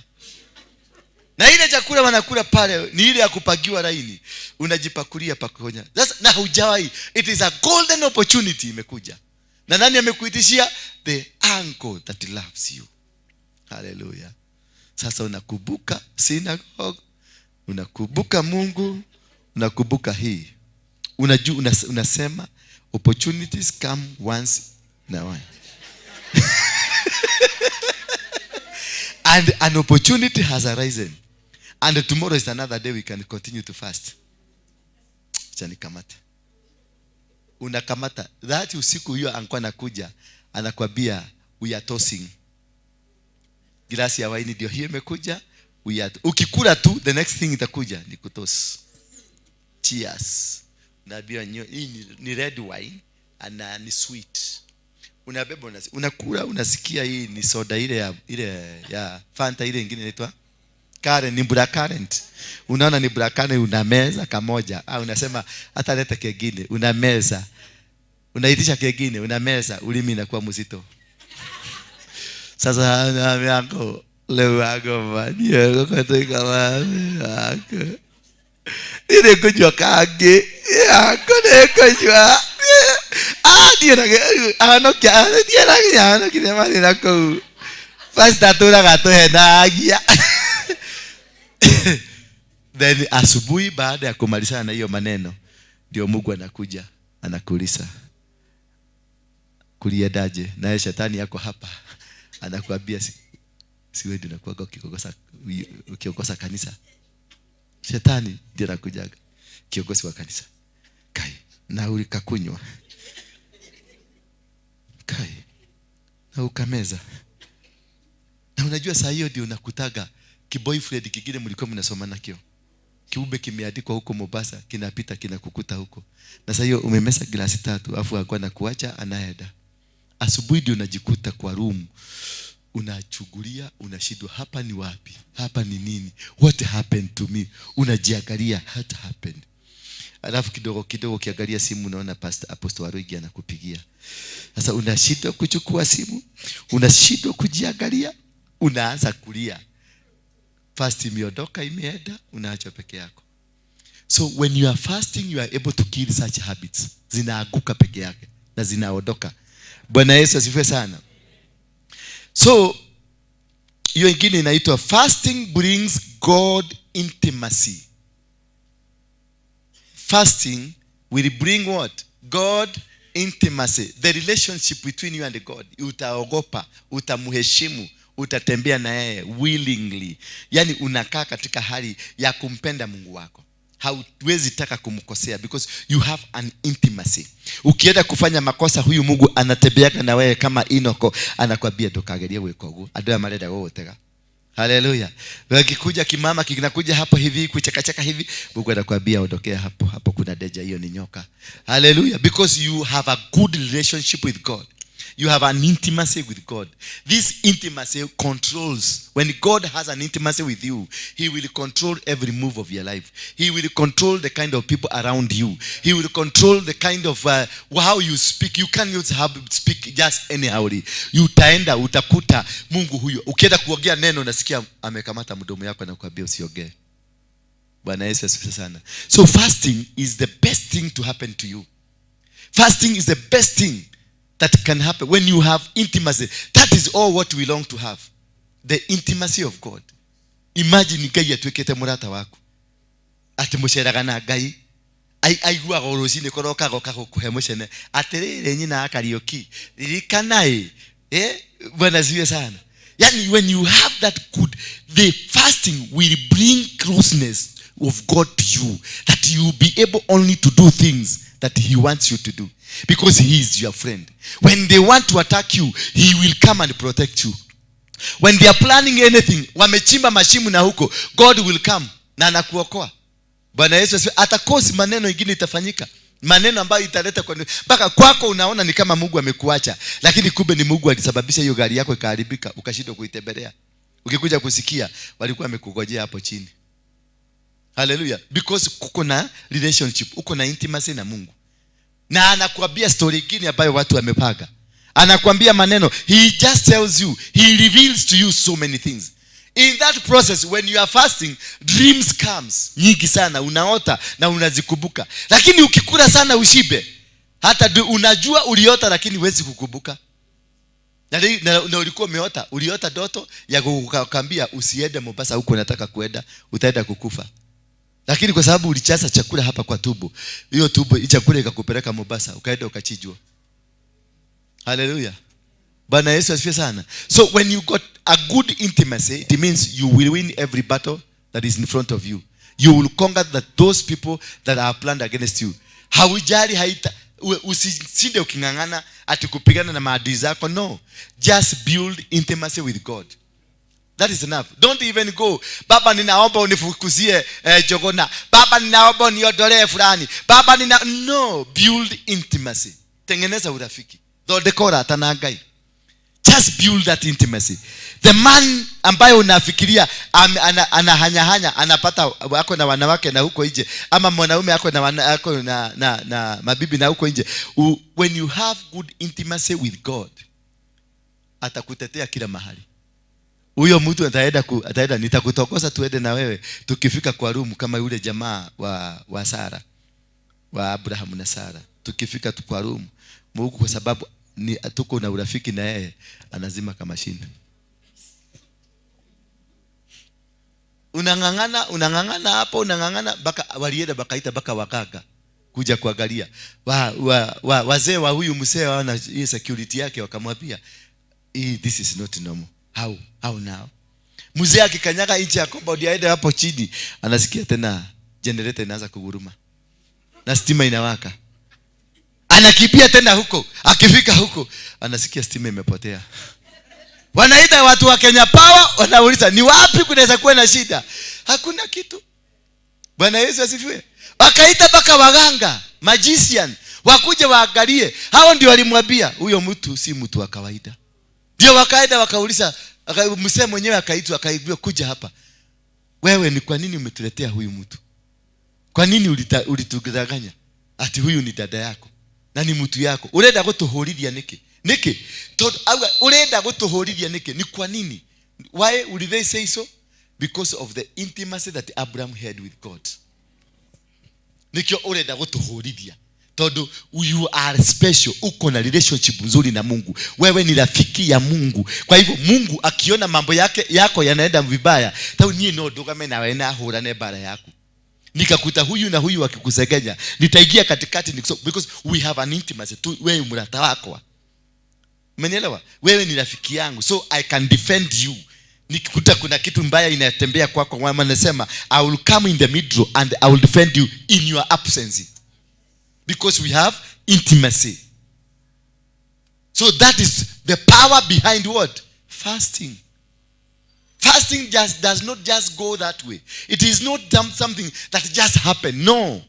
Na ile chakula wanakula pale ni ile ya kupagiwa laini. Unajipakulia pakonya. Sasa na hujawahi. It is a golden opportunity imekuja. Na nani amekuitishia? The uncle that loves you. Hallelujah. Sasa unakumbuka synagogue, unakumbuka Mungu, unakumbuka hii. Unajua, unasema opportunities come once in a while. And an opportunity has arisen. And tomorrow is another day we can continue to fast. Acha nikamate. Unakamata. That usiku hiyo ankuwa anakuja, anakuambia we are tossing. Glasi ya waini ndio hiyo imekuja. We are, ukikula tu the next thing itakuja ni kutoss. Cheers. Unaambiwa hii ni red wine na ni sweet. Unabeba, unakula, unasikia hii ni soda ile ya Fanta, ile nyingine inaitwa Current, ni black currant. Unaona ni black currant, unameza kamoja. Unasema hata leta kingine, unameza. Unaitisha kengine, unameza, ulimi inakuwa mzito. Sasa yako leo wako niĩ wako niĩ nĩngũnyua kangĩ yako nĩngũnyua niĩ ahonokia niĩ ahonokire marĩ na kũu. Pastor atũraga atũhenagia. Then asubuhi baada ya kumalizana na hiyo maneno, ndio Mungu anakuja anakuuliza kuliendaje, naye shetani yako hapa anakuambia si wewe ndio unakuwaga ukikosa kanisa. Shetani ndiye anakujaga kiongozi wa kanisa. Kai na ulikakunywa, kai na ukameza. Na unajua saa hiyo ndio unakutaga kiboyfriend kingine mlikuwa mnasoma nakio, kiumbe kimeandikwa huko Mombasa, kinapita kinakukuta huko. Na saa hiyo umemesa glasi 3, afu akawa anakuacha anaenda. Asubuhi ndio unajikuta kwa room unachugulia, unashindwa hapa ni wapi, hapa ni nini, what happened to me. Unajiangalia what happened. Alafu kidogo kidogo ukiangalia simu unaona Pastor Apostle Waruigi anakupigia. Sasa unashindwa kuchukua simu, unashindwa kujiangalia, unaanza kulia. Fast imeondoka, imeenda, unaacha peke yako. So when you are fasting, you are able to kill such habits. Zinaaguka peke yake na zinaondoka. Bwana Yesu asifiwe sana. So hiyo ingine inaitwa fasting brings God intimacy. Fasting will bring what? God intimacy. The relationship between you and God. Utaogopa, utamheshimu, utatembea na yeye willingly. Yani unakaa katika hali ya kumpenda Mungu wako. Hauwezi taka kumkosea because you have an intimacy. Ukienda kufanya makosa, huyu Mungu anatembeaga na wewe kama Inoko, anakuambia ndukagerie gwika uguo, andu aya marenda gugutega. Haleluya. Wakikuja kimama kinakuja hapo hivi kuchekacheka hivi, Mungu anakuambia ondokea hapo, hapo kuna deja, hiyo ni nyoka. Haleluya, because you have a good relationship with God. You have an intimacy with God. This intimacy controls. When God has an intimacy with you, he will control every move of your life. He will control the kind of people around you. He will control the kind of how you speak. You can't just have speak just anyhow. Utaenda utakuta Mungu huyo. Ukienda kuongea neno unasikia amekamata mdomo yako na kukuambia usiongee. Bwana Yesu asifiwe sana. So fasting is the best thing to happen to you. Fasting is the best thing that can happen when you have intimacy. That is all what we long to have. The intimacy of God. Imagine Ngai atuĩkĩte mũrata waku. Atĩ mũceraga na Ngai. Aiguaga o rũcinĩ kũroka agoka gũkũhe mũcene. Atĩrĩrĩ nyina wa Kariũki, ririkana ĩ, Bwana asifiwe sana. Yani when you have that good, the fasting will bring closeness of God to you, that you will be able only to do things that he wants you to do, because he is your friend. When they want to attack you, he will come and protect you. When they are planning anything, wamechimba mashimu na huko, God will come na anakuokoa. Bwana Yesu asifiwe. Atakosi maneno ingine itafanyika, maneno ambayo italeta kwa mpaka kwako unaona ni kama Mungu amekuacha, lakini kumbe ni Mungu alisababisha hiyo gari yako ikaharibika, ukashindwa kuitembelea. Ukikuja kusikia walikuwa wamekugojea hapo chini. Hallelujah. Because kuko na relationship, uko na intimacy na Mungu. Na anakuambia story nyingine ambayo watu wamepanga. Anakuambia maneno. He just tells you, he reveals to you so many things. In that process, when you are fasting, dreams comes nyingi sana, unaota na unazikumbuka. Lakini ukikula sana ushibe, hata unajua uliota lakini huwezi kukumbuka. Na ulikuwa umeota, uliota ndoto ya kukuambia usiende Mombasa huko unataka kuenda, utaenda kukufa. Lakini kwa sababu ulichaza chakula hapa kwa tumbo, hiyo tumbo chakula ikakupeleka Mombasa, ukaenda ukachinjwa. Hallelujah. Bwana Yesu asifiwe sana. So when you got a good intimacy, it means you will win every battle that is in front of you. You will conquer that those people that are planned against you. Haujali haita, usishinde uking'ang'ana ati kupigana na maadui zako. No. Just build intimacy with God. That is enough. Don't even go. Baba ninaomba unifukuzie jogona. Baba ninaomba uniondolee fulani. Baba nina, no, build intimacy. Tengeneza urafiki. Thondeka ũrata na Ngai. Just build that intimacy. The man ambaye unafikiria anahanyahanya, anapata ako na wanawake na huko nje, ama mwanaume ako na ako na mabibi na huko nje, when you have good intimacy with God, atakutetea kila mahali. Huyo mtu ataenda, nitakutokosa tuende na wewe tukifika kwa room, kama yule jamaa wa Sara, wa Abraham na Sara. Tukifika tu kwa room, Mungu kwa sababu ni tuko na urafiki na yeye, anazima kama shinda. Unang'ang'ana hapo, unang'ang'ana mpaka walienda bakaita mpaka wakaga kuja kuangalia. Wazee wa huyu mzee wana hii security yake wakamwambia, this is not normal. How now? Mzee akikanyaga nje ya compound aende hapo chini, anasikia tena generator inaanza kuguruma na stima inawaka. Anakimbia tena huko, akifika huko anasikia stima imepotea. Wanaita watu wa Kenya Power, wanauliza ni wapi kunaweza kuwa na shida? Hakuna kitu. Bwana Yesu asifiwe. Wakaita mpaka waganga, magician, wakuje waangalie. Hao ndio walimwambia huyo mtu si mtu wa kawaida. Ndio wakaenda wakauliza, mzee mwenyewe akaitwa, akaambiwa kuja hapa. Wewe ni kwa nini umetuletea huyu mtu? Kwa nini ulitudanganya ati huyu ni dada yako na ni mtu yako? Urenda gutuhurithia niki? Niki? Tondu auga urenda gutuhurithia niki? Ni kwa nini? Why would they say so? Because of the intimacy that Abraham had with God. Nikio urenda gutuhurithia tondu you are special, uko na relationship nzuri na Mungu. Wewe ni rafiki ya Mungu. Kwa hivyo Mungu akiona mambo yako yanaenda vibaya, tau nie no ndugame nawe na hurane bara yaku. Nikakuta huyu na huyu wakikusegenya, nitaingia katikati, because we have an intimacy tu, wewe mrata wako. Umenielewa? Wewe ni rafiki yangu, so I can defend you. Nikikuta kuna kitu mbaya inatembea kwako, mama nasema I will come in the middle and I will defend you in your absence. Because we have intimacy. So that is the power behind what? Fasting. Fasting just does not just go that way. It is not something that just happened. No.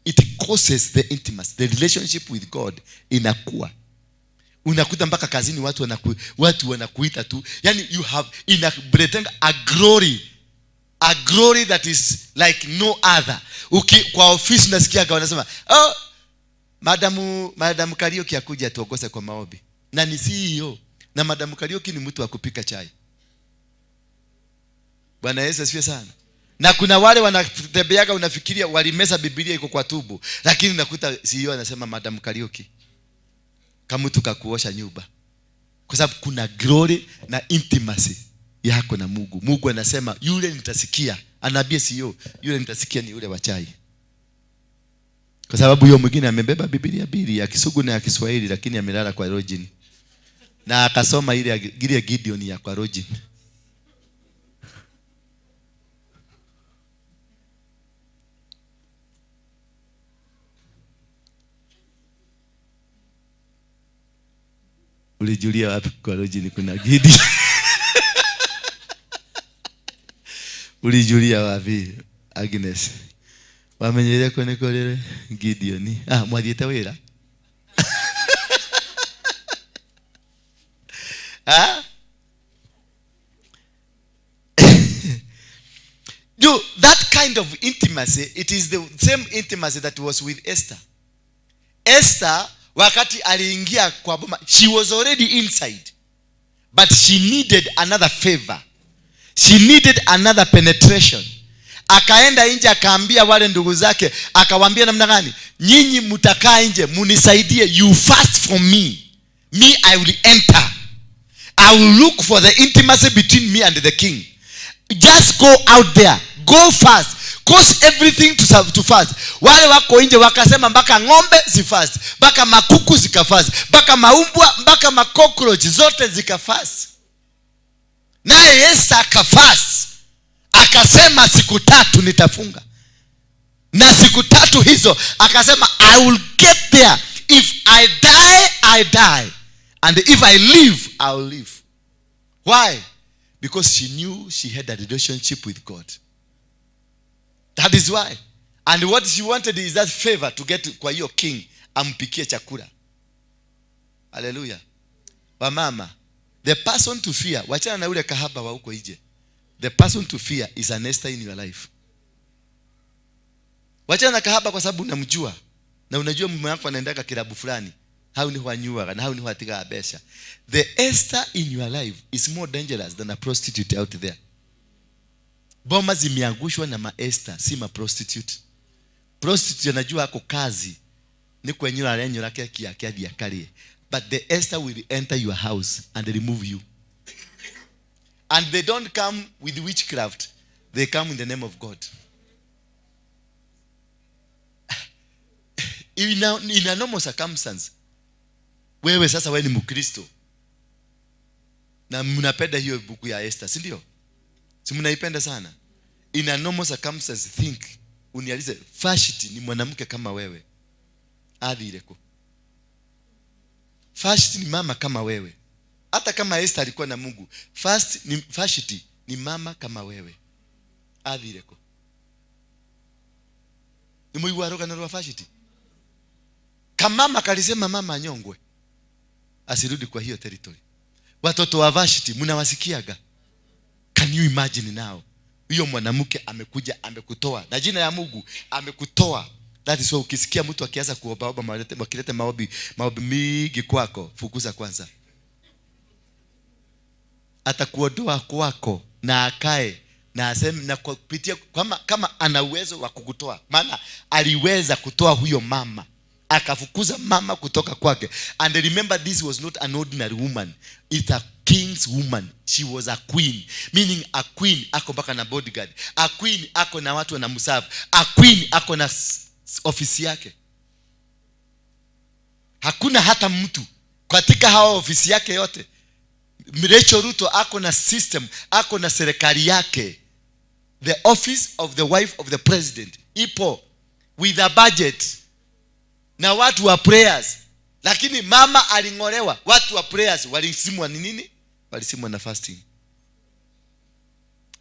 It causes the intimacy, the relationship with God inakuwa. Unakuta mpaka kazini watu wanakuita tu. Yani you have inakuletea a glory. A glory that is like no other. Kwa ofisi unasikia wanasema, oh, Madam Kariuki akuja tuogose kwa maombi. Na ni CEO. Na Madam Kariuki ni mtu wa kupika chai. Bwana Yesu asifiwe sana. Na kuna wale wanatembeaga unafikiria walimeza Biblia iko kwa tubu, lakini unakuta CEO anasema Madam Kariuki kama mtu kakuosha nyumba. Kwa sababu kuna glory na intimacy yako na Mungu. Mungu anasema yule nitasikia, anaambia CEO, yule nitasikia ni yule wa chai. Kwa sababu huyo mwingine amebeba Biblia mbili ya Kisugu na ya Kiswahili, lakini amelala kwa Rojin. Na akasoma ile Gideon ya kwa Rojin. Ulijulia wapi kwa Rojin kuna Gideon? Ulijulia wapi Agnes? Wamenyere kone kolere Gideon. Mwathiete wira. You, that kind of intimacy, it is the same intimacy that was with Esther. Esther, wakati aliingia kwa boma, she was already inside. But she needed another favor. She needed another penetration. Akaenda nje akaambia wale ndugu zake, akawaambia namna gani? Nyinyi mtakaa nje, munisaidie, you fast for me. Me, I will enter. I will look for the intimacy between me and the king. Just go out there. Go fast. Cause everything to fast. Wale wako nje wakasema mpaka ng'ombe zifast, mpaka makuku zikafast, mpaka maumbwa, mpaka macockroach zote zikafast. Naye Yesu akafast. Akasema siku 3 nitafunga. Na siku 3 hizo akasema I will get there. If I die, I die. And if I live, I will live. Why? Because she knew she had a relationship with God. That is why. And what she wanted is that favor to get kwa hiyo king ampikie chakula. Hallelujah. Wamama, The person to fear, wachana na ule kahaba wa huko nje. The person to fear is an Esther in your life. Wachana na kahaba kwa sababu unamjua. Na unajua mume wako anaendaga kilabu fulani. Hau ni hwanyuaga na hau ni hwatiga besha. The Esther in your life is more dangerous than a prostitute out there. Boma zimeangushwa na ma-Esther, si ma-prostitute. Prostitute anajua ako kazi. Ni kwenyura arenyura keki yake hadi akalie. But the Esther will enter your house and remove you. And they don't come with witchcraft. They come in the name of God. In a normal circumstance, wewe sasa wewe ni Mkristo. Na mnapenda hiyo buku ya Esther, si ndio? Si mnaipenda sana? In a normal circumstance, think, unialize, Vashti ni mwanamke kama wewe. Athireko. Vashti ni mama kama wewe. Hata kama Esther alikuwa na Mungu, Vashti ni mama kama wewe. Athireko. Ni muigua rugano rwa Vashti? Kamama kalisema mama anyongwe. Asirudi kwa hiyo territory. Watoto wa Vashti mnawasikiaga? Can you imagine now? Huyo mwanamke amekuja amekutoa. Na jina ya Mungu amekutoa. That is why ukisikia mtu akianza kuomba wakileta maombi mingi kwako, fukuza kwanza. Atakuondoa kwako na akae na aseme na kupitia kama ana uwezo wa kukutoa. Maana aliweza kutoa huyo mama. Akafukuza mama kutoka kwake. And remember, this was not an ordinary woman. It's a king's woman. She was a queen. Meaning a queen ako mpaka na bodyguard. A queen ako na watu wanamserve. A queen ako na ofisi yake. Hakuna hata mtu katika hawa ofisi yake yote. Rachel Ruto ako na system, ako na serikali yake. The office of the wife of the president ipo with a budget. Na watu wa prayers. Lakini mama alingolewa. Watu wa prayers walisimwa ni nini? Walisimwa na fasting.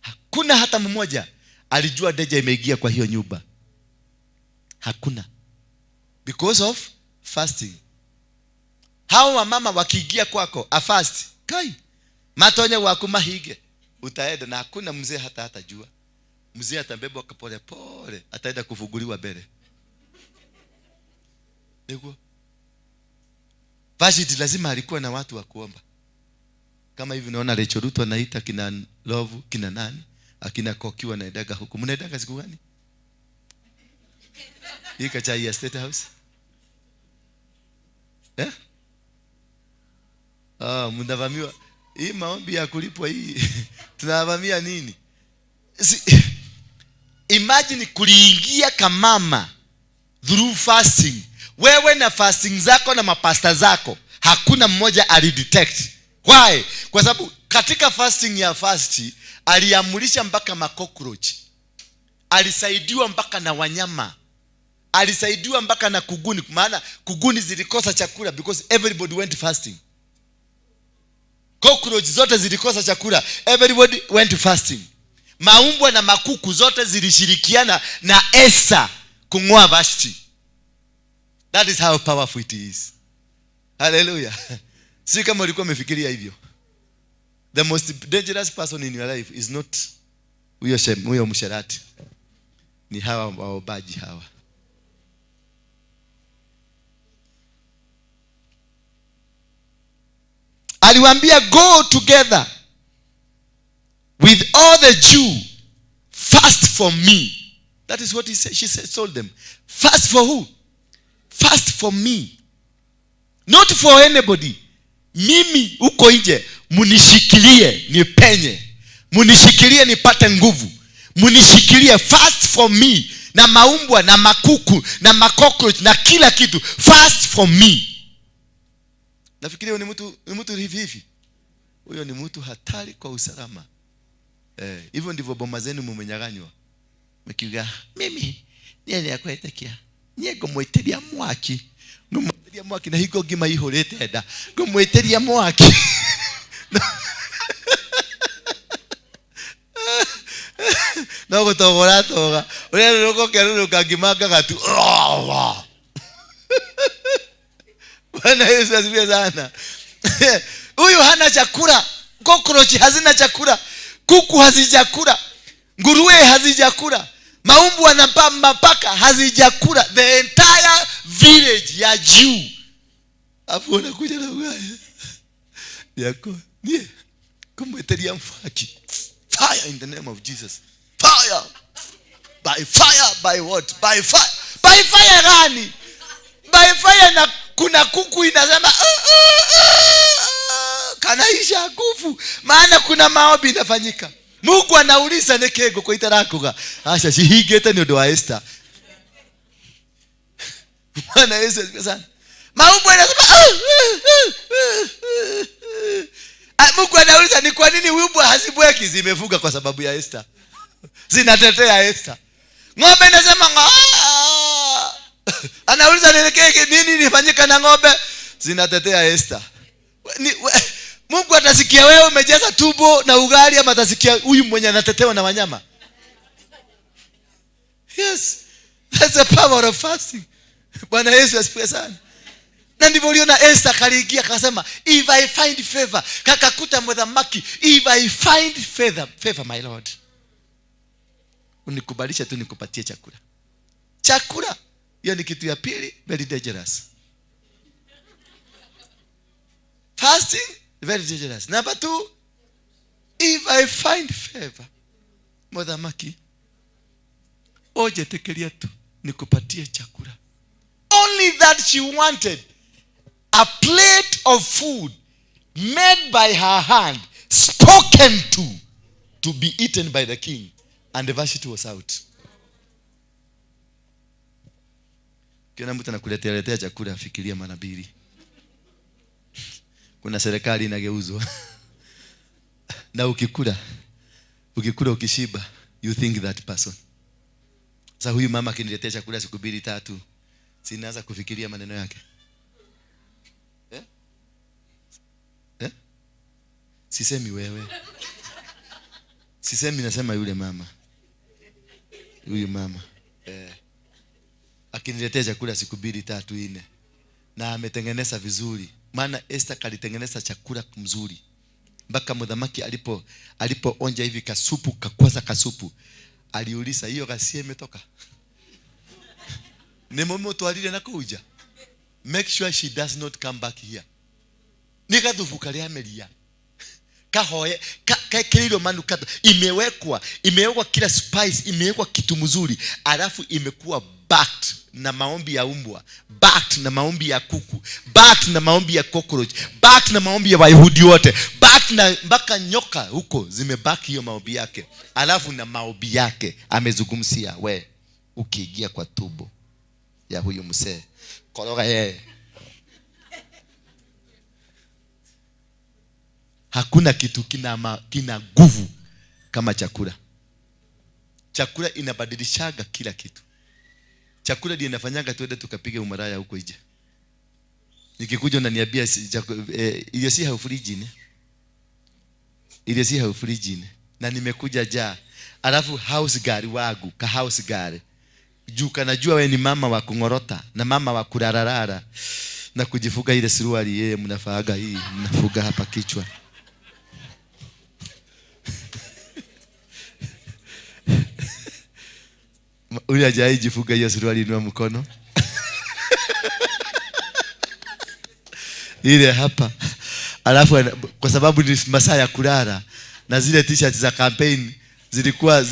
Hakuna hata mmoja alijua deja imeingia kwa hiyo nyumba. Hakuna. Because of fasting. Hao wamama wakiingia kwako a fast, kai matonye wako mahige, utaenda na hakuna mzee hata jua. Mzee atabebwa pole pole, ataenda kufunguliwa mbele. Nikuwa Vashti lazima alikuwa na watu wa kuomba. Kama hivi naona Rachel Ruto anaita kina Love, kina nani, akina Koki wanaendaga huku. Mnaendaga siku gani? Hii kachai ya State House? Eh? Ah, mnavamiwa. Hii maombi ya kulipwa hii. Tunavamia nini? Imagine kuliingia kamama through fasting. Wewe na fasting zako na mapasta zako, hakuna mmoja alidetect. Why? Kwa sababu katika fasting ya fast aliamulisha mpaka macockroach. Alisaidiwa mpaka na wanyama. Alisaidiwa mpaka na kuguni, maana kuguni zilikosa chakula because everybody went fasting. Cockroach zote zilikosa chakula, everybody went fasting. Maumbwa na makuku zote zilishirikiana na Esther kungoa Vashti. That is how powerful it is. Hallelujah. Si kama ulikuwa umefikiria hivyo. The most dangerous person in your life is not huyo msherati. Ni hawa waobaji hawa. Aliwaambia, go together with all the Jew, fast for me. That is what he said. She said, told them. Fast for who? Fast for me. Not for anybody. Mimi uko nje, munishikilie nipenye. Munishikilie nipate nguvu. Munishikilie, fast for me. Na maumbwa na makuku na macockroach na kila kitu. Fast for me. Nafikiria ni mtu hivi hivi. Huyo ni mtu hatari kwa usalama. Hivyo ndivyo boma zenu mmenyang'anywa. Mkiuga mimi niye yakwetakia. Niye ngomwiteria mwaki. Ngomwiteria mwaki na hiko ngima ihurite nda. Ngomwiteria mwaki. No gutogora toga. Uria ruko keruruka ngima ngagatu. Bwana Yesu asifiwe sana. Huyu hana chakula, cockroach hazina chakula, kuku hazijakula, nguruwe hazijakula, maumbwa na mapaka hazijakula, the entire village ya juu. Afu unakuja na ugali yako nie kumweteria mfaki. Fire in the name of Jesus. Fire. By fire, by what? By fire. By fire gani? By fire na kuna kuku inasema kanaisha kufu. Maana kuna maombi inafanyika. Mungu anauliza niki ngũkũ itarakuga. Acha cihingĩte nĩ ũndũ wa Esther. Bwana Yesu asifiwe sana. Maumbo anasema Mungu anauliza ni kwa nini umbwa hazibweki? Zimefuga kwa sababu ya Esther. Zinatetea Esther. Ng'ombe inasema anauliza nini ilifanyika na ng'ombe? Zinatetea Esther. Mungu atasikia wewe umejaza tumbo na ugali ama atasikia huyu mwenye anatetewa na wanyama? Yes. That's the power of fasting. Bwana Yesu asifiwe sana. Na ndivyo uliona Esther kaliingia akasema if I find favor, kakakuta mthamaki, if I find favor, favor my Lord, unikubalisha tu nikupatie chakula. Chakula hiyo ni kitu ya pili, very dangerous. Fasting very dangerous. Number 2, if I find favor, mthamaki, oje tekelia tu nikupatie chakula. Only that she wanted a plate of food made by her hand, spoken to be eaten by the king, and the Vashti was out. Kila mtu anakuletea letea chakula, afikiria mara mbili. Kuna serikali inageuzwa. Na ukikula ukishiba, you think that person. Sasa huyu mama akiniletea chakula siku 2 3, sinaanza kufikiria maneno yake. Sisemi wewe. Sisemi, nasema yule mama. Huyu mama. Akiniletea chakula siku 2 3 4 na ametengeneza vizuri. Maana Esther kalitengeneza chakula mzuri. Mpaka mthamaki alipoonja hivi kasupu, kakwaza kasupu, aliuliza hiyo ghasia imetoka? Ni mume twalile na kuja. Make sure she does not come back here. Ni gathubu karia meria. Kahoye kakiriro manukato imewekwa kila spice, imewekwa kitu mzuri, alafu imekuwa backed na maombi ya umbwa, backed na maombi ya kuku, backed na maombi ya cockroach, backed na maombi ya Wayahudi wote, backed na mpaka nyoka huko zimebaki hiyo maombi yake. Alafu na maombi yake amezungumzia, we ukiingia kwa tumbo ya huyu mzee koroga yeye. Hakuna kitu kina nguvu kama chakula. Chakula inabadilishaga kila kitu. Chakula ndiyo inafanyaga tuende tukapige umaraya huko nje. Nikikuja unaniambia ile si haufrijini. Ile si haufrijini. Na nimekuja jaa. Alafu house girl wangu, ka house girl. Juu kanajua wewe ni mama wa kungorota na mama wa kurararara na kujifuga ile suruali yeye mnafaaga hii, mnafuga hapa kichwa. Ule hajai jifuga hiyo suruali, inua mkono. Ile hapa. Alafu kwa sababu ni masaa ya kulala na zile t-shirt za campaign zilikuwa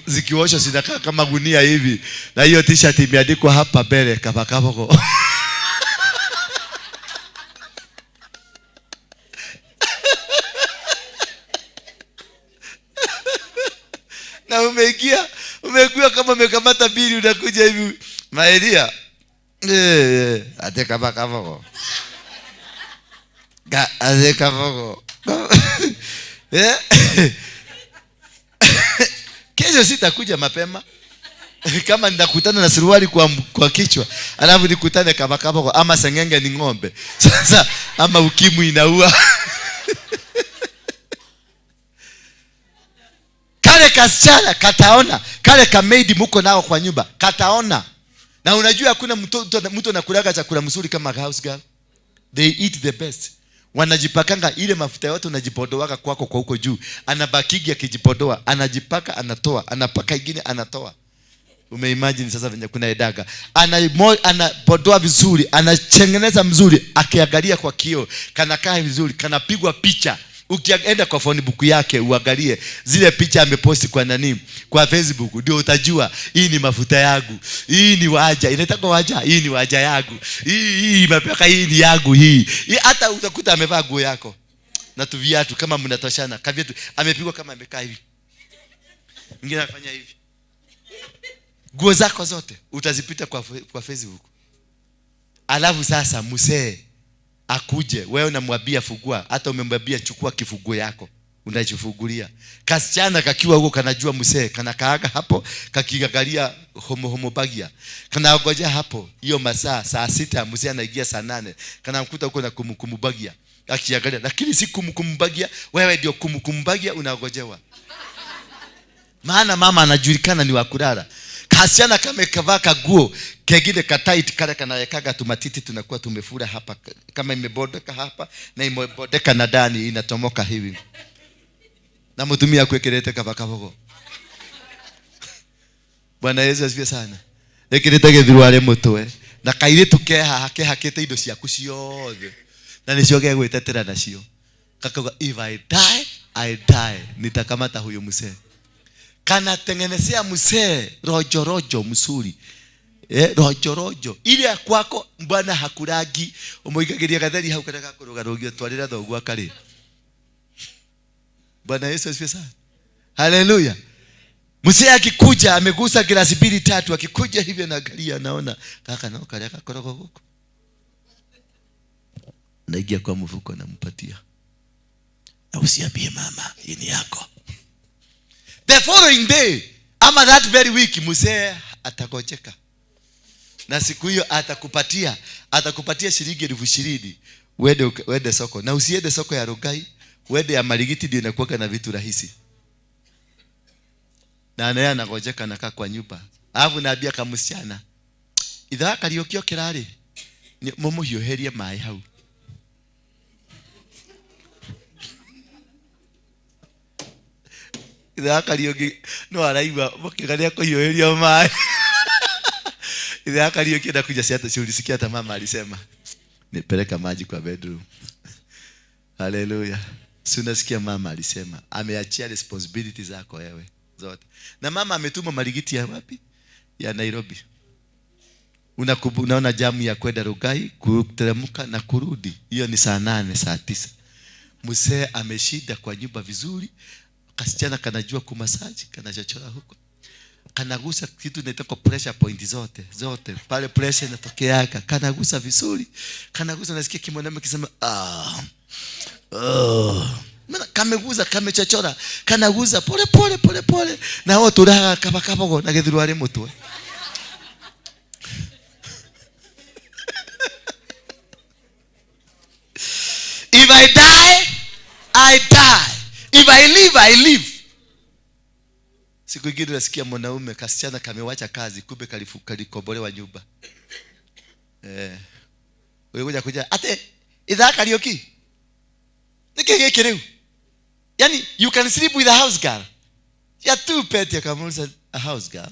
zikioshwa zinakaa kama gunia hivi, na hiyo t-shirt imeandikwa hapa mbele kabakaboko. Na umeingia, umekuwa kama umekamata bili, unakuja hivi maelia. Ate kabakaboko. Ga ate kaboko. Kesho sitakuja mapema. Kama nitakutana na suruali kwa kichwa, alafu nikutane kabakaboko ama sengenge ni ng'ombe. Sasa ama ukimwi inaua. Kale kasichana kataona, kale kamaidi muko nao kwa nyumba kataona. Na unajua hakuna mtu anakulaga chakula mzuri kama house girl. They eat the best. Wanajipakanga ile mafuta yote unajipodoaga kwako kwa huko juu. Anabakigi akijipodoa, anajipaka anatoa, anapaka ingine anatoa. Umeimagine sasa venye kuna edaga. Anapodoa vizuri, anachengeneza mzuri, akiangalia kwa kioo, kanakaa vizuri, kanapigwa picha. Ukienda kwa phone book yake uangalie zile picha ameposti kwa nani, kwa Facebook, ndio utajua hii ni mafuta yangu, hii ni waja, inaitwa waja, hii ni waja yangu, hii mapaka, hii ni yangu hii. Hata utakuta amevaa nguo yako na tu viatu kama mnatoshana, kaviatu amepigwa kama amekaa hivi, mwingine anafanya hivi. Nguo zako zote utazipita kwa Facebook. Alafu sasa msee akuje, wewe unamwambia fungua, hata umemwambia chukua kifunguo yako, unajifungulia. Kasichana kakiwa huko kanajua msee, kanakaaga hapo, kakiangalia homo bagia. Kanagoja hapo hiyo masaa saa 6, msee anaingia saa 8, kanamkuta huko na kumbagia. Akiangalia, lakini si kumbagia, wewe ndio kumbagia unagojewa. Maana mama anajulikana ni wa kulala. Kasichana kamekavaa kaguo kengine katight kale kanawekaga tumatiti tunakuwa tumefura hapa, kama imebodeka hapa na imebodeka na ndani inatomoka hivi. Na mtumia kuekelete kavakabogo. Bwana Yesu asifiwe sana. Ekirete githuruare mutwe na kairitu keha kehakite indo ciaku ciothe na nicio gegwitetera nacio. Kakauga if I die, I die. Nitakamata huyo mzee. Kana tengenezea mzee rojo rojo mzuri. Rojo rojo. Ile kwako bwana hakuragi, umuigagiria gatheri hau kana gakuruga rugio twarira thoguo akari. Bwana Yesu asifiwe sana. Haleluya. Mzee akikuja amegusa glasi 2 3, akikuja hivi anaangalia anaona kaka nao kale kakorogo huko. Naingia kwa mfuko nampatia. Na usiambie mama, hii ni yako. The following day, ama that very week, mzee atagojeka. Na siku hiyo atakupatia shilingi 20,000. Uende soko. Na usiende soko ya Rugai, uende ya Marigiti ndio inakuwa na vitu rahisi. Na naye anagojeka nakaa kwa nyumba. Alafu naambia kamsichana, ithaa Kariũki okĩra-rĩ, mũmũhiũhĩrie maĩ hau. Ithaa Kariũki no araigua mũkĩga nĩakũhiũhĩrio maĩ. Ithaa Kariũki anakuja, si hata ulisikia hata mama alisema nipeleka maji kwa bedroom. Haleluya. Si unasikia mama alisema ameachia responsibility zako wewe zote. Na mama ametuma Marigiti ya wapi? Ya Nairobi. Unaona jamu ya kwenda Rugai, kuteremka na kurudi. Hiyo ni saa 8, saa 9. Mzee ameshinda kwa nyumba vizuri. Kasichana kanajua kumasaji, kanachochora huko. Kanagusa kitu inaitwa pressure point zote, zote. Pale pressure inatokeaka, kanagusa vizuri. Kanagusa, nasikia kimwanamke kisema ah. Oh. Maana kameguza, kamechochora, kanaguza pole pole pole pole. Na wao turaga kabakabogo na githuruare mutwe. If I die, I die. If I live, I live. Siku ingine nasikia mwanaume kasichana kamewacha kazi, kumbe kalikobolewa nyumba. Wewe kuja ate ithaa Kariũki. Niki giki riu? Yani you can sleep with a house girl. Ya tu peti akamuuliza a house girl.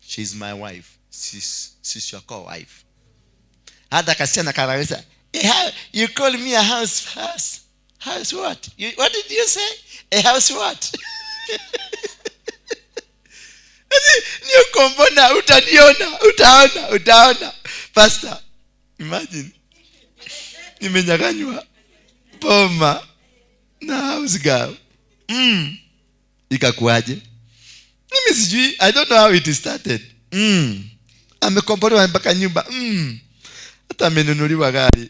She's my wife. She's your co-wife. Hata kasichana kanaweza, you call me a house house what? What did you say? A house what? Niokombona utaniona, utaona, utaona. Pastor, imagine. Nimenyang'anywa boma na house girl. Ikakuaje? Mimi sijui, I don't know how it started. Amekombolewa mpaka nyumba. Hata amenunuliwa gari.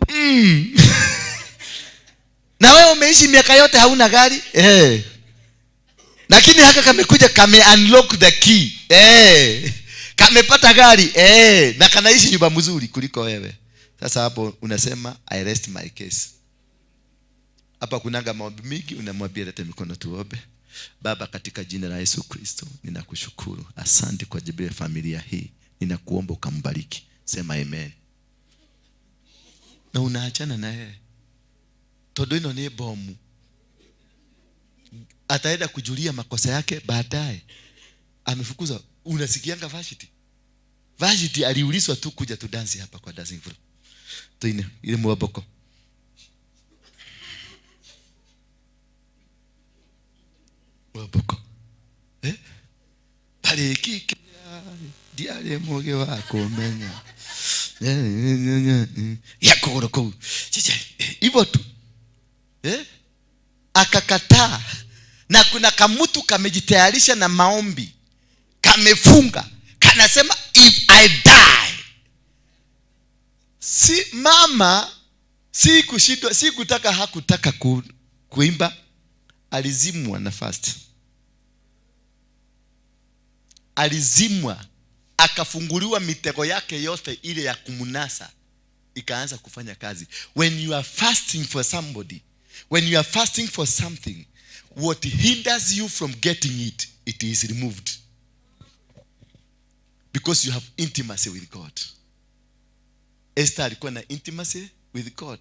Na wewe umeishi miaka yote hauna gari? Lakini haka kamekuja kame unlock the key. Kamepata gari. Na kanaishi nyumba mzuri kuliko wewe. Sasa hapo unasema I rest my case. Hapa kunanga maombi mingi, unamwambia leta mikono tuombe. Baba, katika jina la Yesu Kristo ninakushukuru. Asante kwa ajili ya familia hii. Ninakuomba ukambariki. Sema amen. Na unaachana na yeye. Tondu ino ni bomu. Ataenda kujulia makosa yake baadaye. Amefukuzwa. Unasikianga Vashti? Vashti aliulizwa tu kuja tu dance hapa kwa dancing floor. Tuine ile mwaboko. Mwaboko. Eh? Pale kike diale moge wako menya. Ya kogoro. Hivyo tu. Eh? Akakataa. Na kuna kamutu kamejitayarisha na maombi. Kamefunga. Kanasema if I die. Si mama si kushindwa, si kutaka, hakutaka kuimba, alizimwa na fast. Alizimwa, akafunguliwa mitego yake yote ile ya kumunasa ikaanza kufanya kazi. When you are fasting for somebody, when you are fasting for something, what hinders you from getting it, it is removed. Because you have intimacy with God. Esther alikuwa na intimacy with God.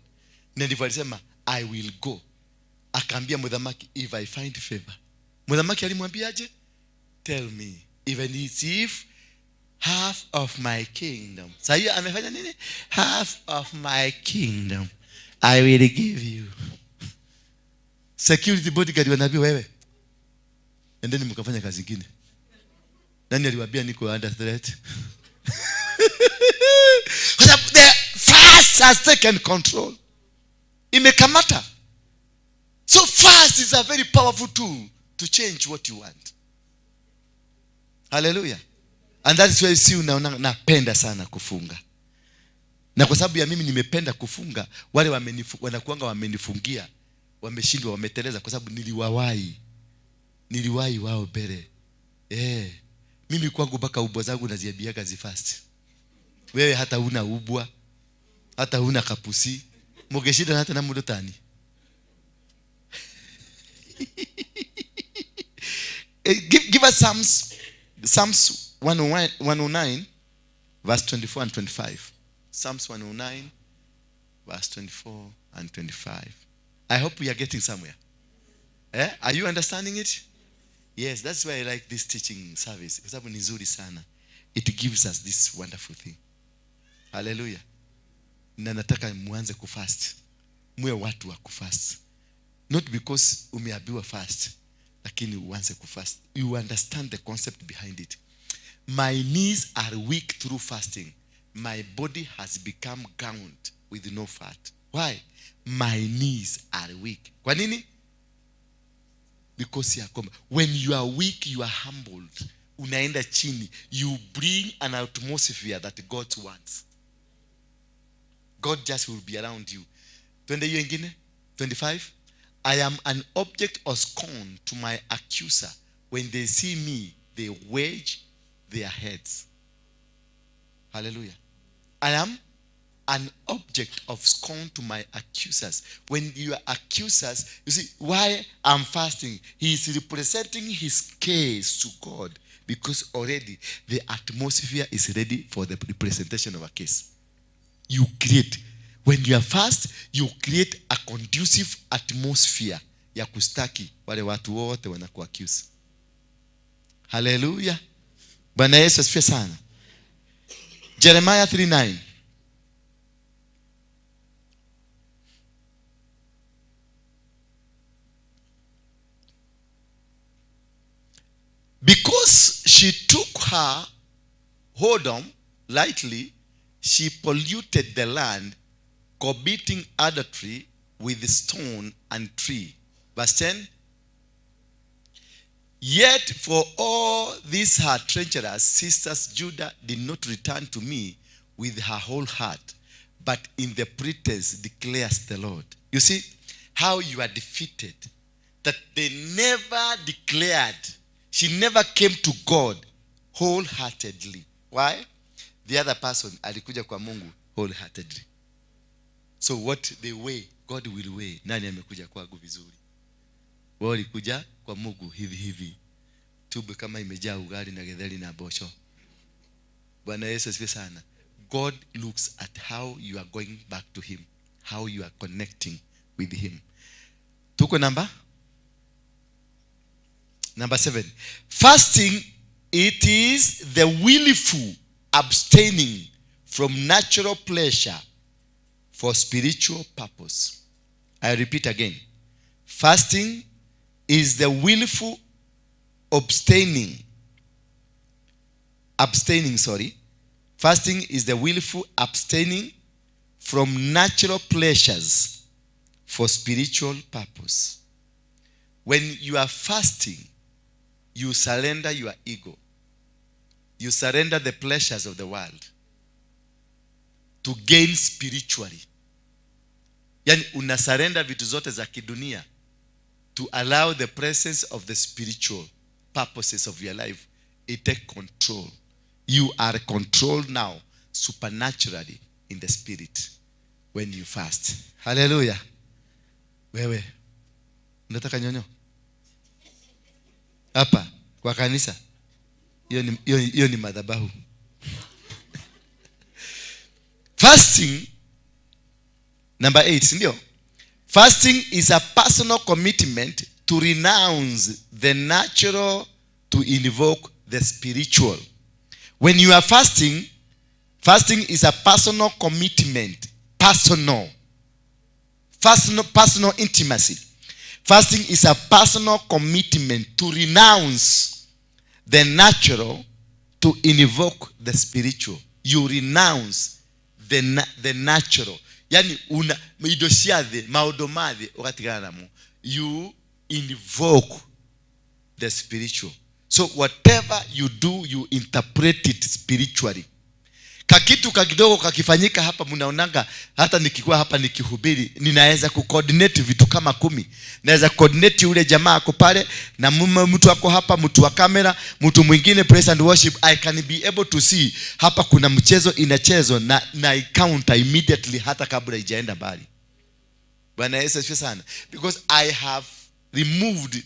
Na ndivyo alisema, I will go. Akaambia mudhamaki, if I find favor. Mudhamaki alimwambiaje? Tell me, even if half of my kingdom. Sasa hiyo amefanya nini? Half of my kingdom I will give you. Security bodyguard wanaambia wewe, endeni mkafanya kazi nyingine. Nani aliwaambia niko under threat? The fast has taken control. Imekamata. So fast is a very powerful tool to change what you want. Hallelujah. And that is why you see unaona napenda sana kufunga. Na kwa sababu ya mimi nimependa kufunga, wale wanakuanga wamenifungia, wameshindwa, wameteleza kwa sababu niliwawahi. Niliwahi wao mbele. Mimi kwangu mpaka ubwa zangu naziambiaga zifast. Wewe hata huna ubwa, hata huna kapusi, mugeshida hata na mundu tani. Give us Psalms 109 verse 24 and 25. Psalms 109 verse 24 and 25. I hope we are getting somewhere. Are you understanding it? Yes, that's why I like this teaching service. Kwa sababu ni nzuri sana. It gives us this wonderful thing. Hallelujah. Na nataka muanze kufast. Muwe watu wa kufast. Not because umeambiwa fast, lakini uanze kufast. You understand the concept behind it. My knees are weak through fasting. My body has become gaunt with no fat. Why? My knees are weak. Kwa nini? Because ya kwamba when you are weak, you are humbled. Unaenda chini. You bring an atmosphere that God wants. God just will be around you. Twende hiyo ingine? 25. I am an object of scorn to my accuser. When they see me, they wage their heads. Hallelujah. I am an object of scorn to my accusers. When you are accusers, you see, why I'm fasting? He is representing his case to God because already the atmosphere is ready for the representation of a case. You create. When you are fast, you create a conducive atmosphere ya kustaki wale watu wote wanakuaccuse. Hallelujah. Bwana Yesu asifiwe sana. Jeremiah 3:9. Because she took her whoredom lightly, she polluted the land, committing adultery with stone and tree. Verse 10. Yet for all these her treacherous sisters, Judah did not return to me with her whole heart, but in the pretense declares the Lord. You see how you are defeated. That they never declared. She never came to God wholeheartedly. Why? The other person alikuja kwa Mungu wholeheartedly. So what they weigh, God will weigh. Nani amekuja kwangu vizuri? Wao walikuja kwa Mungu hivi hivi. Tube kama imejaa ugali na getheri na bosho. Bwana Yesu asifiwe sana. God looks at how you are going back to him, how you are connecting with him. Tuko number 7. Fasting, it is the willful abstaining from natural pleasure for spiritual purpose. I repeat again. Fasting is the willful abstaining, sorry. Fasting is the willful abstaining from natural pleasures for spiritual purpose. When you are fasting, you surrender your ego. You surrender the pleasures of the world to gain spiritually. Yani unasurrender vitu zote za kidunia to allow the presence of the spiritual purposes of your life. It take control. You are controlled now supernaturally in the spirit when you fast. Hallelujah. Wewe unataka nyonyo hapa kwa kanisa? Hiyo ni madhabahu. Fasting, number 8, si ndio? Fasting is a personal commitment to renounce the natural to invoke the spiritual. When you are fasting, fasting is a personal commitment, personal intimacy. Fasting is a personal commitment to renounce the natural to invoke the spiritual. You renounce the natural. Yani una indo cia thĩ, maũndũ ma thĩ ũgatigana namo. You invoke the spiritual. So whatever you do, you interpret it spiritually. Kakitu kakidogo kakifanyika hapa, mnaonanga hata nikikuwa hapa nikihubiri, ninaweza kucoordinate vitu kama 10. Naweza coordinate yule jamaa ako pale na mume, mtu ako hapa, mtu wa kamera, mtu mwingine praise and worship. I can be able to see hapa kuna mchezo inachezwa na counter immediately hata kabla ijaenda mbali. Bwana Yesu asifiwe sana. Because I have removed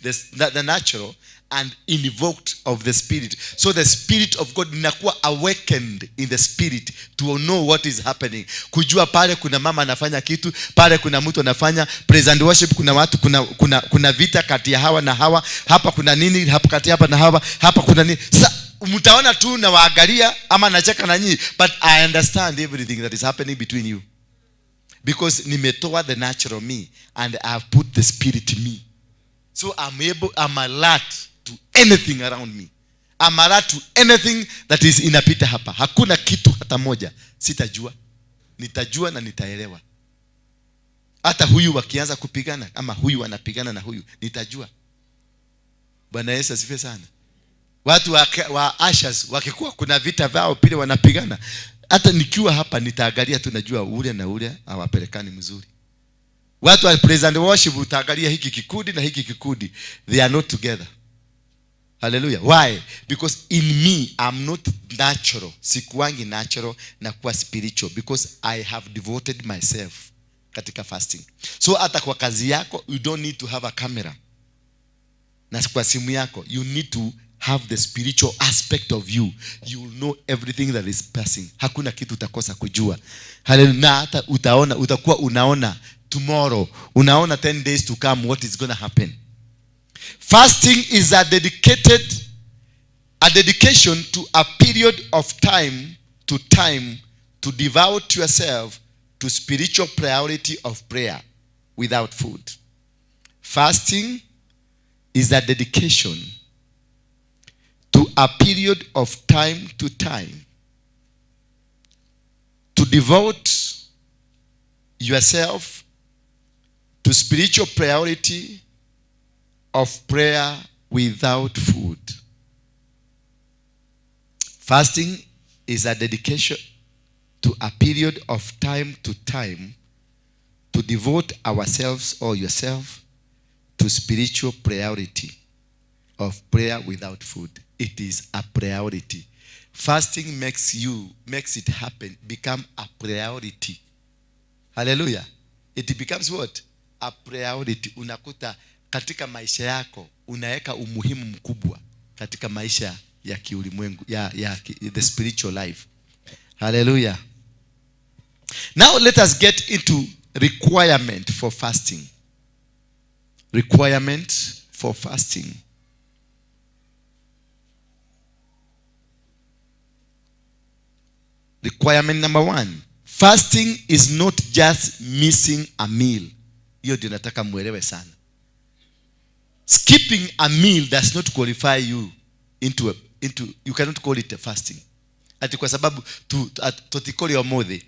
the natural and invoked of the spirit. So the spirit of God inakuwa awakened in the spirit to know what is happening. Kujua pale kuna mama anafanya kitu, pale kuna mtu anafanya praise and worship, kuna watu, kuna vita kati ya hawa na hawa, hapa kuna nini, hapa kati hapa na hawa, hapa kuna nini. Sa mtaona tu na waangalia ama nacheka na nyinyi, but I understand everything that is happening between you. Because nimetoa the natural me and I have put the spirit me. So I'm alert to anything around me. I'm alert to anything that is inapita hapa. Hakuna kitu hata moja sitajua. Nitajua na nitaelewa. Hata huyu wakianza kupigana ama huyu anapigana na huyu, nitajua. Bwana Yesu asifiwe sana. Watu wa ushers wakikuwa kuna vita vyao pile wanapigana, hata nikiwa hapa nitaangalia tu, najua ule na ule hawapelekani mzuri. Watu wa praise and worship utaangalia hiki kikundi na hiki kikundi, they are not together. Hallelujah. Why? Because in me I'm not natural. Sikuwangi natural na kuwa spiritual because I have devoted myself katika fasting. So hata kwa kazi yako you don't need to have a camera. Na kwa simu yako you need to have the spiritual aspect of you. You will know everything that is passing. Hakuna kitu utakosa kujua. Hallelujah. Na hata utaona, utakuwa unaona tomorrow, unaona 10 days to come what is going to happen. Fasting is a dedication to a period of time to time to devote yourself to spiritual priority of prayer without food. Fasting is a dedication to a period of time to time to devote yourself to spiritual priority of prayer without food. Fasting is a dedication to a period of time to time to devote ourselves or yourself to spiritual priority of prayer without food. It is a priority. Fasting makes it happen, become a priority. Hallelujah. It becomes what? A priority. Unakuta katika maisha yako unaweka umuhimu mkubwa katika maisha ya kiulimwengu, ya the spiritual life. Hallelujah. Now let us get into Requirement for fasting. Requirement for fasting. Requirement number 1. Fasting is not just missing a meal. Hiyo ndio nataka muelewe sana. Skipping a meal does not qualify you into, you cannot call it a fasting. Ati kwa sababu tutikoli omothi,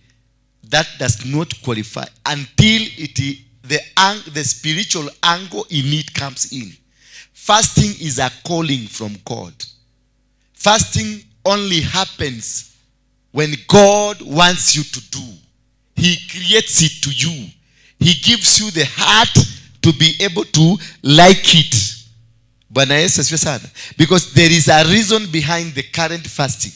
that does not qualify until the spiritual angle in it comes in. Fasting is a calling from God. Fasting only happens when God wants you to do. He creates it to you. He gives you the heart to be able to like it. Bwana Yesu asifiwe sana. Because there is a reason behind the current fasting.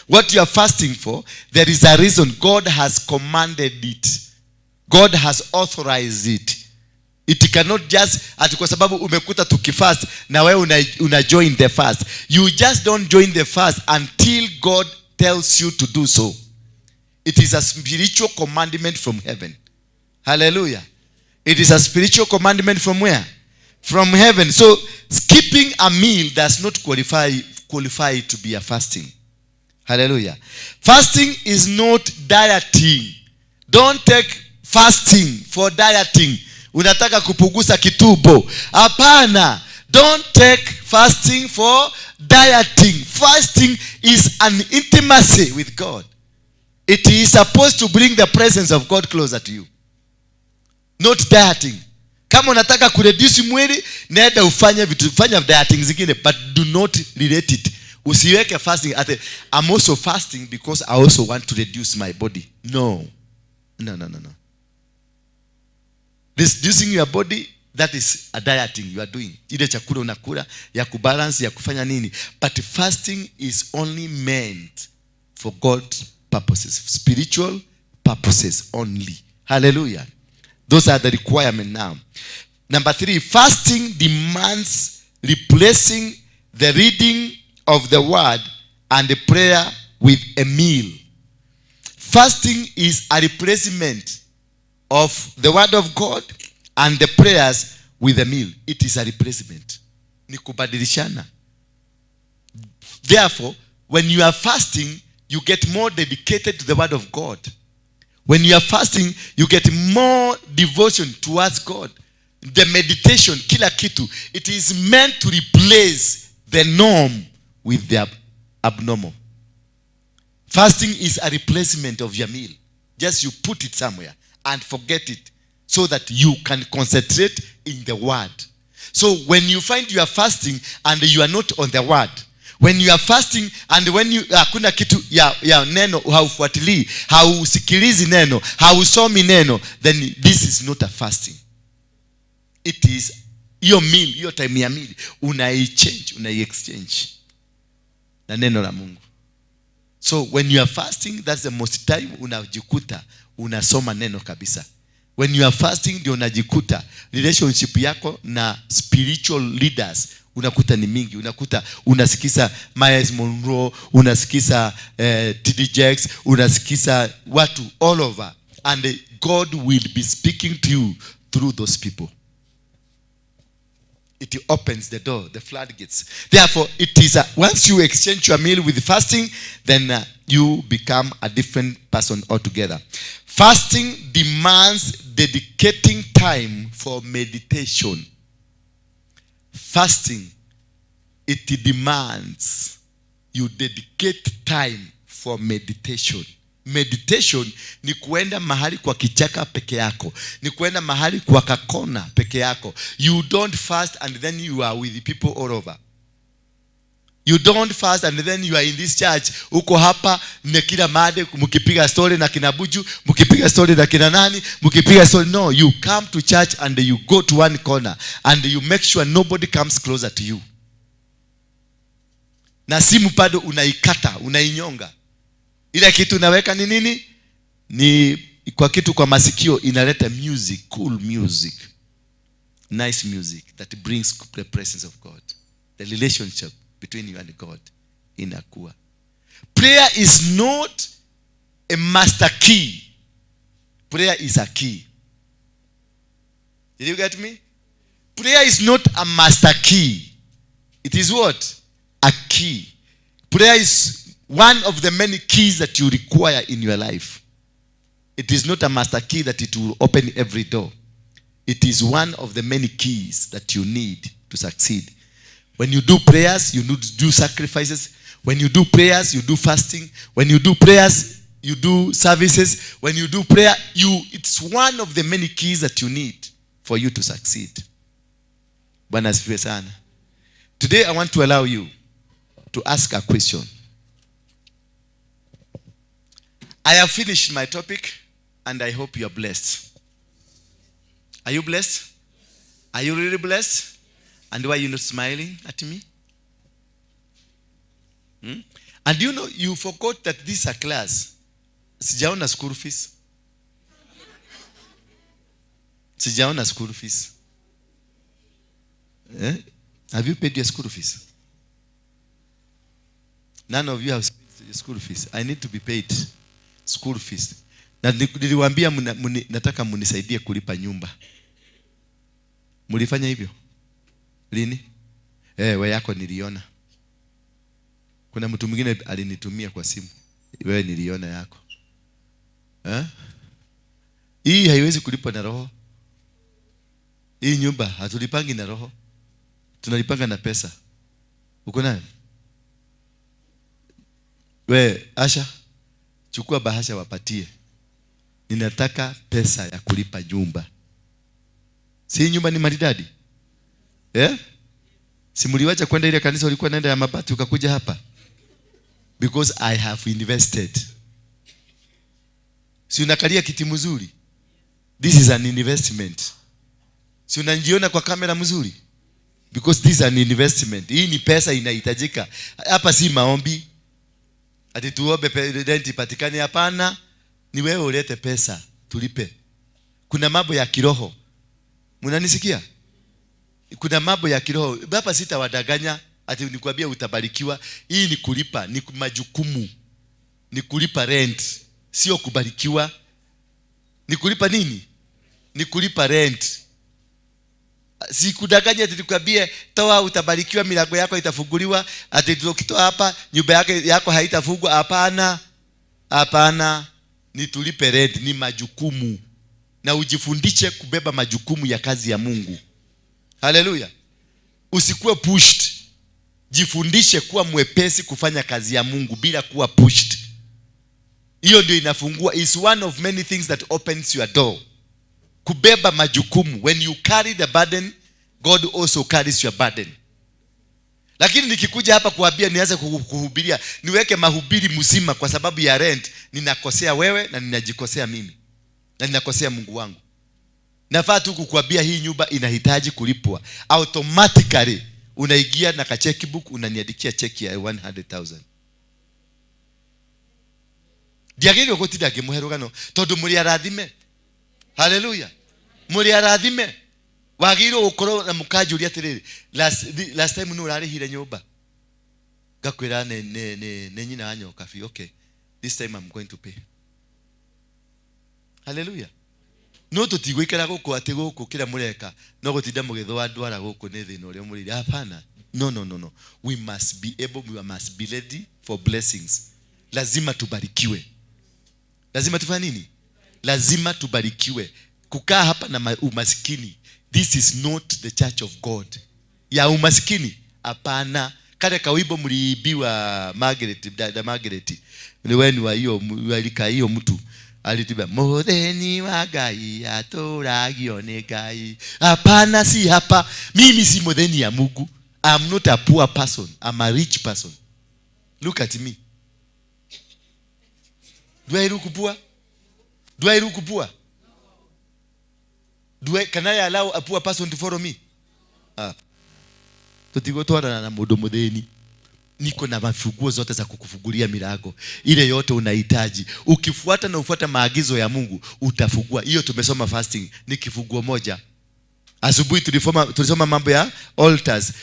What you are fasting for, there is a reason. God has commanded it. God has authorized it. It cannot just, ati kwa sababu umekuta tukifast na wewe una join the fast. You just don't join the fast until God tells you to do so. It is a spiritual commandment from heaven. Hallelujah. It is a spiritual commandment from where? From heaven. So skipping a meal does not qualify to be a fasting. Hallelujah. Fasting is not dieting. Don't take fasting for dieting. Unataka kupunguza kitubo. Hapana. Don't take fasting for dieting. Fasting is an intimacy with God. It is supposed to bring the presence of God closer to you. Not dieting. Kama unataka kureduce mwili, nenda ufanye vitu, fanya dieting zingine, but do not relate it. Usiweke fasting ate, I'm also fasting because I also want to reduce my body. No. No, no, no, no. Reducing your body, that is a dieting you are doing. Ile chakula unakula, ya kubalance, ya kufanya nini. But fasting is only meant for God's purposes. Spiritual purposes only. Hallelujah. Those are the requirements now. Number 3, fasting demands replacing the reading of the word and the prayer with a meal. Fasting is a replacement of the word of God and the prayers with a meal. It is a replacement. Ni kubadilishana. Therefore, when you are fasting, you get more dedicated to the word of God. When you are fasting, you get more devotion towards God. The meditation, kila kitu, it is meant to replace the norm with the abnormal. Fasting is a replacement of your meal. Just you put it somewhere and forget it so that you can concentrate in the word. So when you find you are fasting and you are not on the word, when you are fasting and when you hakuna kitu ya neno, haufuatilii, hausikilizi neno, hausomi neno, then this is not a fasting. It is your meal, your time ya meal, unai-change, unai-exchange na neno la Mungu. So when you are fasting, that's the most time unajikuta unasoma neno kabisa. When you are fasting, ndio unajikuta relationship yako na spiritual leaders unakuta ni mingi. Unakuta unasikiza Myles Munroe, unasikiza T.D. Jakes, unasikiza watu all over, and God will be speaking to you through those people. It opens the door, the floodgates. Therefore, it is once you exchange your meal with fasting, then you become a different person altogether. Fasting demands dedicating time for meditation. Fasting, it demands you dedicate time for meditation. Meditation ni kuenda mahali kwa kichaka peke yako, ni kuenda mahali kwa kakona peke yako. You don't fast and then you are with the people all over. You don't fast and then you are in this church. Uko hapa na kila made mkipiga story na kina Buju, mkipiga story na kina nani, mkipiga story. No, you come to church and you go to one corner and you make sure nobody comes closer to you. Na simu bado unaikata, unainyonga. Ile kitu unaweka ni nini? Ni kwa kitu kwa masikio inaleta music, cool music. Nice music that brings the presence of God. The relationship between you and God inakuwa. Prayer is not a master key. Prayer is a key. Did you get me? Prayer is not a master key. It is what? A key. Prayer is one of the many keys that you require in your life. It is not a master key that it will open every door. It is one of the many keys that you need to succeed. When you do prayers, you do sacrifices. When you do prayers, you do fasting. When you do prayers, you do services. When you do prayer, it's one of the many keys that you need for you to succeed. Bwana asifiwe sana. Today I want to allow you to ask a question. I have finished my topic and I hope you are blessed. Are you blessed? Are you really blessed? And why are you not smiling at me? And you know, you forgot that this is a class. Sijaona school fees. Sijaona school fees. Eh? Have you paid your school fees? None of you have paid your school fees. I need to be paid school fees. Na niliwaambia nataka munisaidie kulipa nyumba. Mulifanya hivyo? Lini? Wewe yako niliona. Kuna mtu mwingine alinitumia kwa simu. Wewe niliona yako. Hii haiwezi kulipwa na roho. Hii nyumba hatulipangi na roho. Tunalipanga na pesa. Uko nayo? We, Asha, chukua bahasha wapatie. Ninataka pesa ya kulipa nyumba. Si nyumba ni maridadi? Si mliwacha kwenda ile kanisa ulikuwa naenda ya mabati ukakuja hapa? Because I have invested. Si unakalia kiti mzuri? This is an investment. Si unajiona kwa kamera mzuri? Because this is an investment. Hii ni pesa inahitajika. Hapa si maombi. Ati tuombe rent ipatikane, hapana. Ni wewe ulete pesa tulipe. Kuna mambo ya kiroho. Mnanisikia? Kuna mambo ya kiroho. Hapa sitawadanganya ati nikwambia utabarikiwa. Hii ni kulipa, ni majukumu. Ni kulipa rent, sio kubarikiwa. Ni kulipa nini? Ni kulipa rent. Sikudanganya ati nikwambie toa utabarikiwa, milango yako itafunguliwa, ati ukitoa hapa nyumba yako haitafungwa. Hapana. Hapana. Ni tulipe rent, ni majukumu. Na ujifundishe kubeba majukumu ya kazi ya Mungu. Haleluya. Usikuwe pushed. Jifundishe kuwa mwepesi kufanya kazi ya Mungu bila kuwa pushed. Hiyo ndio inafungua. It's one of many things that opens your door. Kubeba majukumu. When you carry the burden, God also carries your burden. Lakini nikikuja hapa kuambia nianze kuhubiria, niweke mahubiri mzima kwa sababu ya rent, ninakosea wewe na ninajikosea mimi. Na ninakosea Mungu wangu. Nafaa tu kukuambia hii nyumba inahitaji kulipwa. Automatically unaingia na ka checkbook, unaniandikia cheki ya 100,000. Ndiagĩrĩirwo gũtinda ngĩmũhe rũgano tondũ mũrĩ arathime. Hallelujah. Mũrĩ arathime. Wagĩrĩirwo gũkorwo na mũkanjũria atĩrĩrĩ, last time nũ ũrarĩhire nyũmba? Ngakwĩra nĩ nyina wa nyoka bi. Okay. This time I'm going to pay. Hallelujah. No tũtigũikara gũkũ atĩ gũkũ kĩrĩa mũreka no gũtinda mũgĩthũa ndwara gũkũ nĩ thĩna ũrĩa mũrĩire. Hapana. No, no, no, no. We must be able, we must be ready for blessings. Lazima tubarikiwe. Lazima tufanye nini? Lazima tubarikiwe. Kukaa hapa na umasikini. This is not the church of God. Ya umasikini? Hapana. Kale kawibo mliibiwa Margaret, dada Margaret. Ni wewe ni wa hiyo, walika hiyo mtu. Alituba, Mutheni wa Ngai atũragio nĩ Ngai. Hapana, si hapa. Mimi si mutheni ya Mungu. I'm not a poor person. I'm a rich person. Look at me. Do I look poor? Do I look poor? Can I allow a poor person to follow me? Tutigotwarana na mundu muthini. Niko na mafunguo zote za kukufungulia milango ile yote unahitaji. Ukifuata na ufuata maagizo ya Mungu utafungua. Hiyo tumesoma fasting ni kifunguo moja. Asubuhi tulisoma mambo ya altars,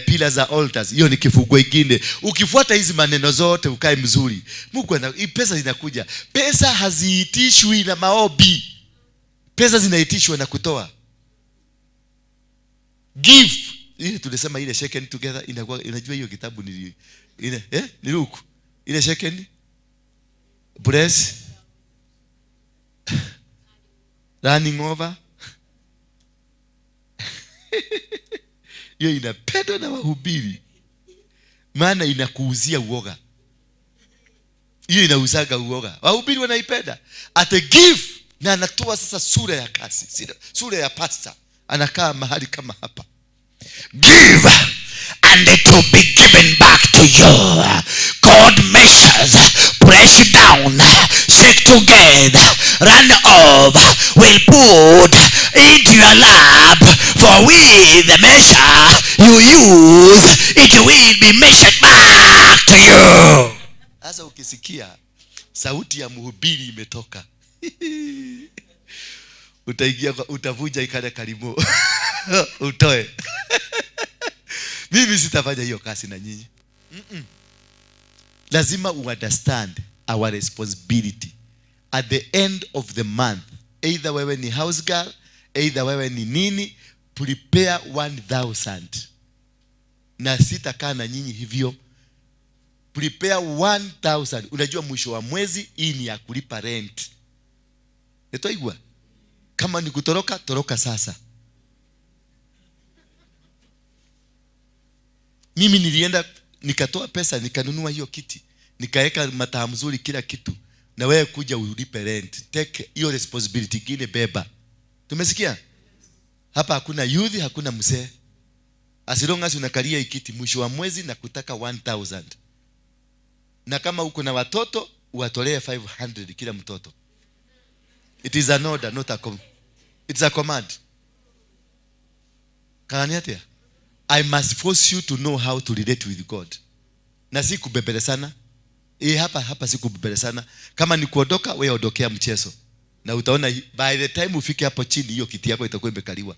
pillars za altars. Hiyo ni kifunguo kingine. Ukifuata hizi maneno zote ukae mzuri. Mungu ana, hii pesa zinakuja. Pesa haziitishwi na maombi. Pesa zinaitishwa na kutoa. Give. Ile tulisema ile shaken together inakuwa, unajua hiyo kitabu ni ile ni Luke. Ile shaken bless running over. Hiyo inapendwa na wahubiri. Maana inakuuzia uoga. Hiyo inauzaga uoga. Wahubiri wanaipenda. Ate give, na anatoa sasa sura ya kasi, sura ya pastor. Anakaa mahali kama hapa. Give and it will be given back to you. God measures, press down, shake together, run over, will put into your lap. For with the measure you use, it will be measured back to you. Sasa ukisikia sauti ya mhubiri imetoka, utaingia, utavuja ikale karimu utoe. Mimi sitafanya hiyo kazi na nyinyi. Lazima understand our responsibility. At the end of the month, either wewe ni house girl, either wewe ni nini, prepare 1,000. Na sitakaa na nyinyi hivyo. Prepare 1,000. Unajua mwisho wa mwezi hii ni ya kulipa rent. Netoigwa. Kama ni kutoroka, toroka sasa. Mimi nilienda nikatoa pesa nikanunua hiyo kiti, nikaeka mataa mzuri kila kitu, na wewe kuja ulipe rent. Take hiyo responsibility kile, beba. Tumesikia? Hapa hakuna youth, hakuna mzee. As long as unakalia kiti mwisho wa mwezi na kutaka 1,000. Na kama uko na watoto uwatolee 500 kila mtoto. It is an order, not a it's a command. Kananiatia? I must force you to know how to relate with God. Na si kubebele sana. Hapa si kubebele sana. Kama ni kuondoka, wewe ondokea mchezo. Na utaona by the time ufike hapo chini hiyo kiti yako itakuwa imekaliwa.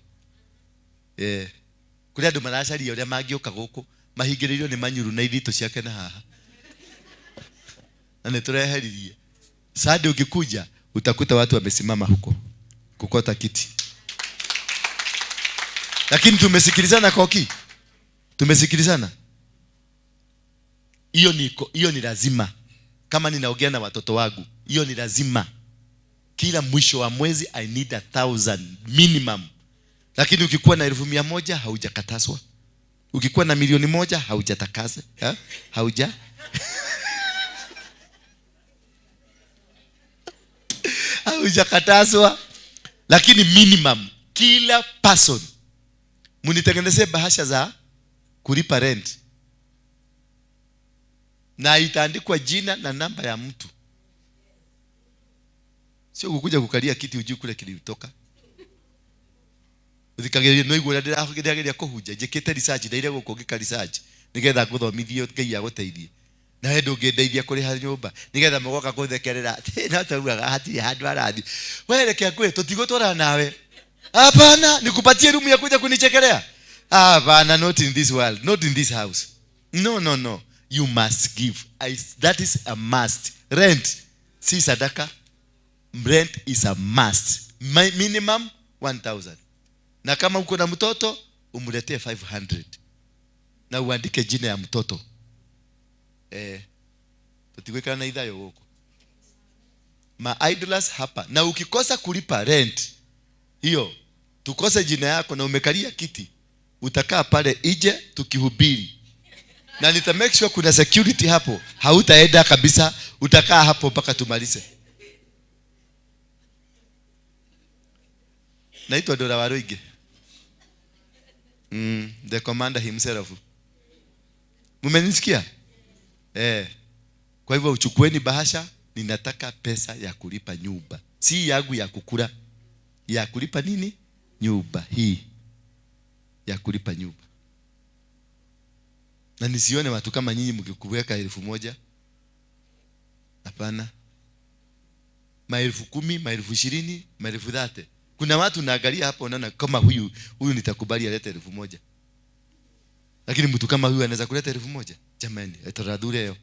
Kuri andu maracaria uria mangĩũka gũkũ mahingĩrĩirio nĩ manyuru na ithitũ ciake na haha. Na nĩtũreheririe. Sadi ukikuja utakuta watu wamesimama huko kukota kiti. Lakini tumesikilizana koki. Tumesikilizana. Hiyo ni lazima. Kama ninaongea na watoto wangu, hiyo ni lazima. Kila mwisho wa mwezi I need 1,000 minimum. Lakini ukikuwa na 100,000 haujakatazwa. Ukikuwa na 1,000,000 haujatakasa. Hauja. Haujakatazwa. Lakini minimum kila person munitengenezee bahasha za kulipa rent. Na itaandikwa jina na namba ya mtu. Sio kukuja kukalia kiti hujui kule kilitoka. Uthikageria no igura ndirageria kuhunja njikite research ndaire guku ngika research nigetha nguthomithie Ngai aguteithie. Na we ndũngĩndeithia kũrĩha nyũmba nigetha mũgoka kũthekerera no taugaga hatirĩ handũ arathi. We reke ngwĩre tũtigũtwarana nawe. Hapana, nikupatie room ya kuja kunichekelea. Hapana, not in this world, not in this house. No, no, no. You must give. That is a must. Rent si sadaka. Rent is a must. Minimum 1,000. Na kama uko na mtoto umletee 500. Na uandike jina ya mtoto. Tutigwekana na idhayo huko. Ma idlers hapa. Na ukikosa kulipa rent hiyo, tukose jina yako na umekalia kiti, utakaa pale ije tukihubiri. Na nita make sure kuna security hapo. Hautaenda kabisa, utakaa hapo mpaka tumalize. Naitwa Dora Waruige. The commander himself. Mmenisikia? Kwa hivyo uchukueni bahasha, ninataka pesa ya kulipa nyumba. Si yangu ya kukula. Ya kulipa nini? Nyumba hii. Ya kulipa nyumba. Na nisione watu kama nyinyi mkikuweka 1,000. Hapana. 10,000, 20,000, 30,000. Kuna watu naangalia hapo unaona kama huyu nitakubali alete 1,000. Lakini mtu kama huyu anaweza kuleta 1,000? Jamani, etoradure yo.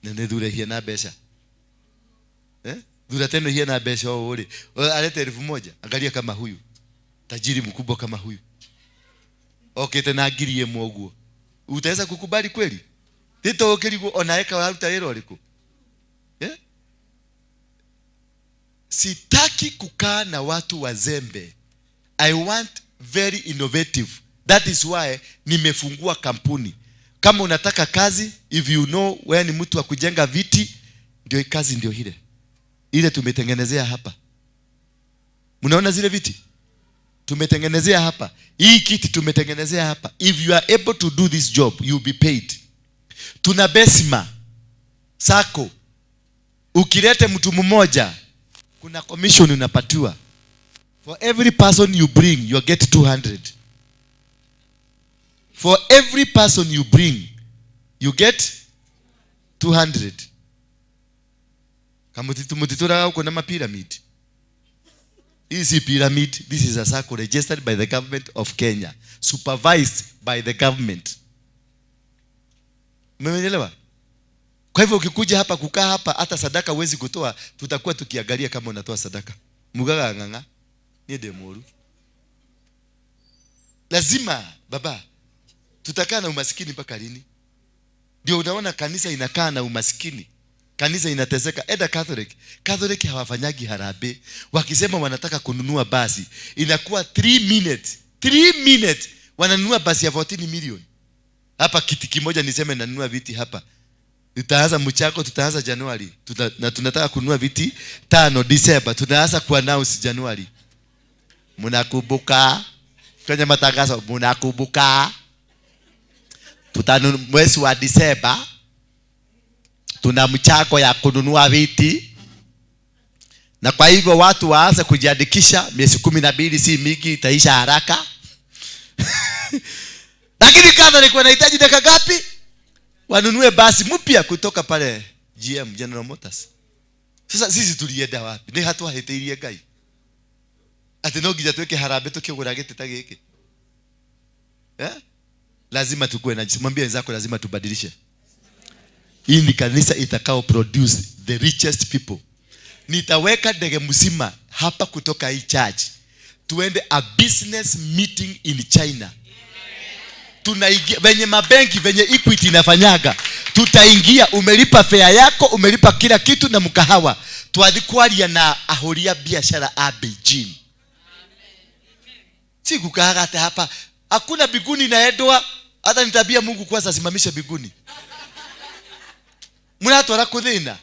Nene dure hia na besha. Dura tena hia na besha ore. Alete 1,000. Angalia kama huyu. Tajiri mkubwa kama huyu. Okĩte na 1000 ũguo. Utaweza kukubali kweli? Tito ũkĩrigwo ona eka waruta wĩra ũrĩkũ? Eh? Sitaki kukaa na watu wazembe. I want very innovative. That is why nimefungua kampuni. Kama unataka kazi, if you know wewe ni mtu wa kujenga viti, ndio kazi ndio ile. Ile tumetengenezea hapa. Mnaona zile viti? Tumetengenezea hapa. Hii kiti tumetengenezea hapa. If you are able to do this job, you'll be paid. Tuna Besima Sacco. Ukilete mtu mmoja, kuna commission unapatiwa. For every person you bring, you get 200. For every person you bring, you get 200. Kamutitu mutituraga huko na mapyramid. Hii si pyramid, this is a circle registered by the government of Kenya, supervised by the government. Umeelewa? Kwa hivyo ukikuja hapa kukaa hapa hata sadaka huwezi kutoa, tutakuwa tukiangalia kama unatoa sadaka. Mugaga ng'ang'a ni demoru. Lazima baba, tutakaa na umasikini mpaka lini? Ndio unaona kanisa inakaa na umasikini. Kanisa inateseka. Eda Catholic. Catholic hawafanyagi harambee. Wakisema wanataka kununua basi, inakuwa 3 minutes. 3 minutes wananunua basi ya 14 million. Hapa kiti kimoja niseme nanunua viti hapa. Tutaanza mchako, tutaanza Januari. Na tunataka kununua viti 5 December. Tunaanza kuannounce Januari. Mnakumbuka kwenye matangazo, mnakumbuka tutanunua mwezi wa December. Tuna mchako ya kununua viti. Na kwa hivyo watu waanze kujiandikisha. Miezi 12 si mingi, itaisha haraka. Lakini Catholic wanahitaji dakika ngapi? Wanunue basi mpya kutoka pale GM, General Motors. Sasa sisi tulienda wapi? Ni hatwahĩtĩirie Ngai. Atĩ no nginya twĩke harambee tũkĩgũra gĩtĩ ta gĩkĩ. Eh? Lazima tukue na, mwambie wenzako lazima tubadilishe. Hii ni kanisa itakao produce the richest people. Nitaweka ndege mzima hapa kutoka hii church. Tuende a business meeting in China. Tunaingia venye mabenki, venye Equity inafanyaga. Tutaingia, umelipa fare yako, umelipa kila kitu na mkahawa. Twathi kwaria na ahoria biashara a Beijing. Si kukaa hata hapa. Hakuna biguni inaendwa. Hata nitabia Mungu kwanza asimamishe biguni. Mnatwara kuthina.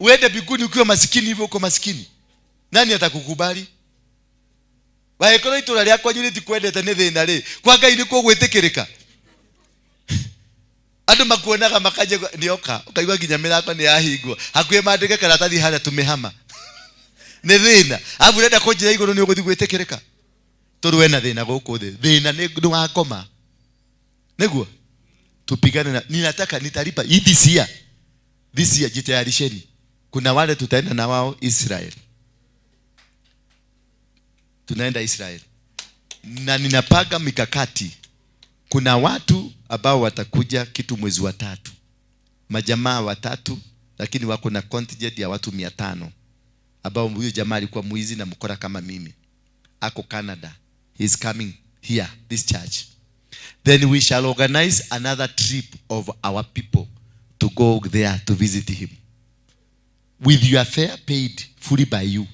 Uende biguni ukiwa masikini hivyo uko masikini. Nani atakukubali? Waekoro itura rĩakwa nyuri tikwendete nĩ thĩna rĩ. Kwa Ngai nĩkuo gwĩtĩkĩrĩka. Andũ makuonaga makaje nĩoka, ũkaigua nginya mĩrango nĩ yahingwo. Hakuhĩ mandĩke karatathi harĩa tumehama. Nĩ thĩna. Alafu ũrenda kũnjĩra igũrũ nĩ ũgũthiĩ gwĩtĩkĩrĩka. Tondũ wena thĩna gũkũ thĩ. Thĩna nĩ wa ngoma. Nĩguo? Tupigane na, ninataka nitalipa hii this year. This year jitayarisheni. Kuna wale tutaenda na wao Israel. Tunaenda Israel. Na ninapanga mikakati. Kuna watu ambao watakuja kitu mwezi wa 3. Majamaa watatu, lakini wako na contingent ya watu 500. Ambao huyo jamaa alikuwa mwizi na mkora kama mimi. Ako Canada. He is coming here, this church. Then we shall organize another trip of our people to go there to visit him. With your fare paid fully by you.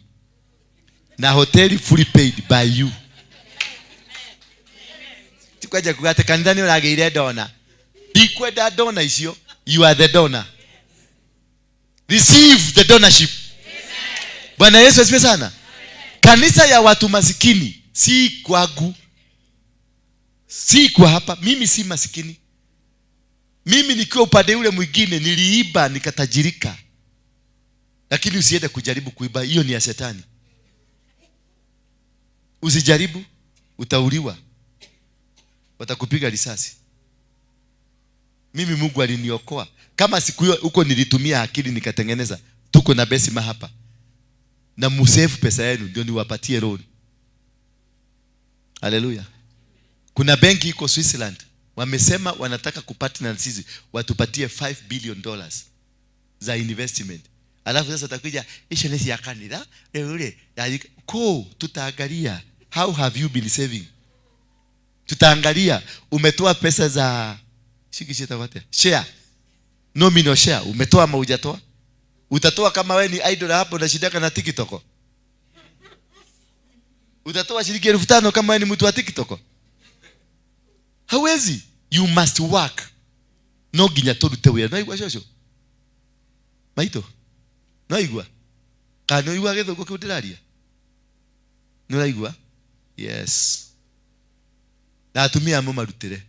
Na hoteli fully paid by you. Tikwaja kugate kanitha ni urageire dona. Ndikwenda dona icio. You are the donor. Receive the donorship. Bwana Yesu asifiwe sana. Kanisa ya watu masikini si kwangu. Si kwa hapa, mimi si masikini. Mimi nikiwa upande ule mwingine niliiba nikatajirika. Lakini usiende kujaribu kuiba, hiyo ni ya shetani. Usijaribu, utauliwa. Watakupiga risasi. Mimi Mungu aliniokoa. Kama siku hiyo huko nilitumia akili nikatengeneza. Tuko na Besima hapa. Na musave pesa yenu ndio niwapatie loan. Haleluya. Kuna benki iko Switzerland. Wamesema wanataka kupartner na sisi, watupatie five billion dollars za investment. Alafu sasa utakuja insurance ya kanitha, ule, ko tutaangalia how have you been saving? Tutaangalia umetoa pesa za shikishita share, nominal share, umetoa ama hujatoa? Utatoa kama wewe ni idol hapo unashindaka na TikTok. Utatoa shilingi 5,000 kama wewe ni mtu wa TikTok? Hawezi. You must work. No nginya turute wira. No igua shosho. Maito. No igua. Kana no igua githungu kiu ndiraria? No raigua? Yes. Na atumia amwe marutire.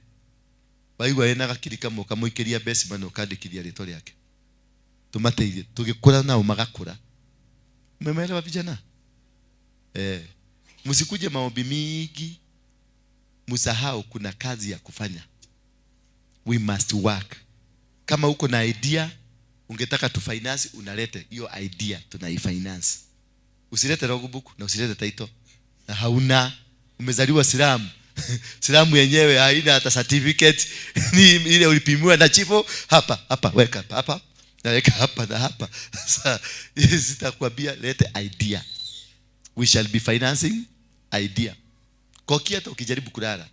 Waigua ena gakiri kamwe kamuikiria mbeca mana ukandikithia ritwa riake. Tumateithie tugikura nao magakura. Mmeelewa vijana? Msikuje maombi mingi, msahau kuna kazi ya kufanya. We must work. Kama uko na idea ungetaka tu finance, unalete hiyo idea, tunaifinance. Usilete logbook na usilete title. Na hauna, umezaliwa silamu. Silamu yenyewe haina hata certificate. Ni ile ulipimiwa na chifu, hapa hapa weka hapa hapa na weka hapa na hapa. Sasa sitakwambia, lete idea. We shall be financing idea. Kokia hata ukijaribu kulala,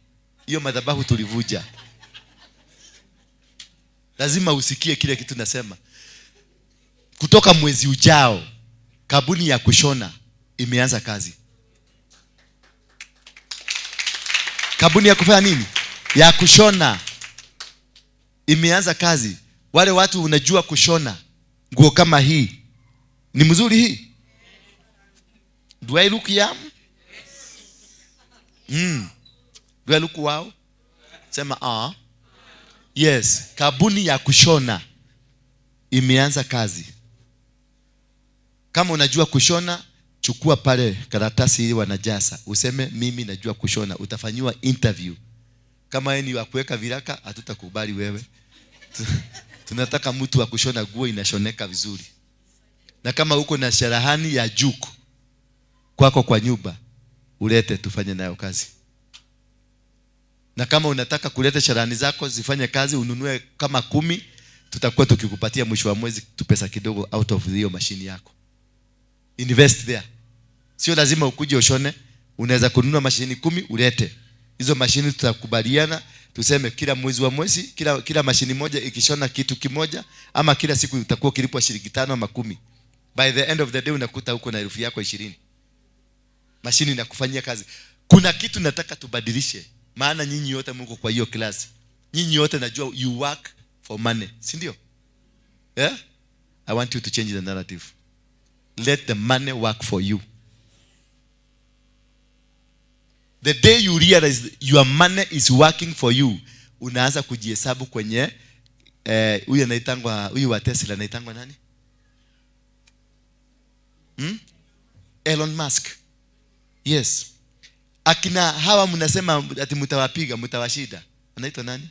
hiyo madhabahu tulivuja. Lazima usikie kile kitu nasema. Kutoka mwezi ujao, kampuni ya kushona imeanza kazi. Kampuni ya kufanya nini? Ya kushona imeanza kazi. Wale watu unajua kushona nguo kama hii, ni mzuri hii? Do I look young? Do I look wow? Sema ah. Yes, kampuni ya kushona imeanza kazi. Kama unajua kushona, chukua pale karatasi ili wanajasa, useme mimi najua kushona, utafanyiwa interview. Kama wewe ni wa kuweka viraka, hatutakubali wewe. Tunataka mtu wa kushona nguo inashoneka vizuri. Na kama uko na cherehani ya juku kwako kwa nyumba, ulete tufanye nayo kazi. Na kama unataka kuleta cherehani zako zifanye kazi, ununue kama 10, tutakuwa tukikupatia mwisho wa mwezi tu pesa kidogo out of hiyo mashini yako. Invest there. Sio lazima ukuje ushone, unaweza kununua mashini 10 ulete. Hizo mashini tutakubaliana, tuseme kila mwezi wa mwezi, kila mashini moja ikishona kitu kimoja, ama kila siku utakuwa ukilipwa shilingi 5 ama 10. By the end of the day unakuta uko na elfu yako 20. Mashini inakufanyia kazi. Kuna kitu nataka tubadilishe, maana nyinyi wote mko kwa hiyo class. Nyinyi wote najua you work for money, si ndio? Yeah? I want you to change the narrative. Let the money work for you. The day you realize your money is working for you, unaanza kujihesabu kwenye huyu anaitangwa, huyu wa Tesla anaitangwa nani? Elon Musk. Yes. Akina hawa mnasema ati mtawapiga, mtawashida. Anaitwa nani?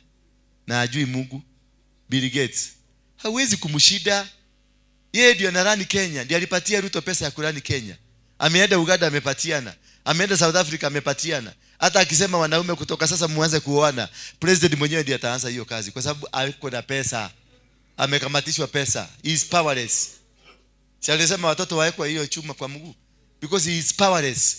Na ajui Mungu. Bill Gates. Hawezi kumshida. Yeye ndio anarani Kenya, ndiye alipatia Ruto pesa ya kurani Kenya. Ameenda Uganda amepatiana. Ameenda South Africa amepatiana. Hata akisema wanaume kutoka sasa muanze kuoana, president mwenyewe ndiye ataanza hiyo kazi kwa sababu ako na pesa. Amekamatishwa pesa. He is powerless. Si alisema watoto waekwe hiyo chuma kwa mguu? Because he is powerless.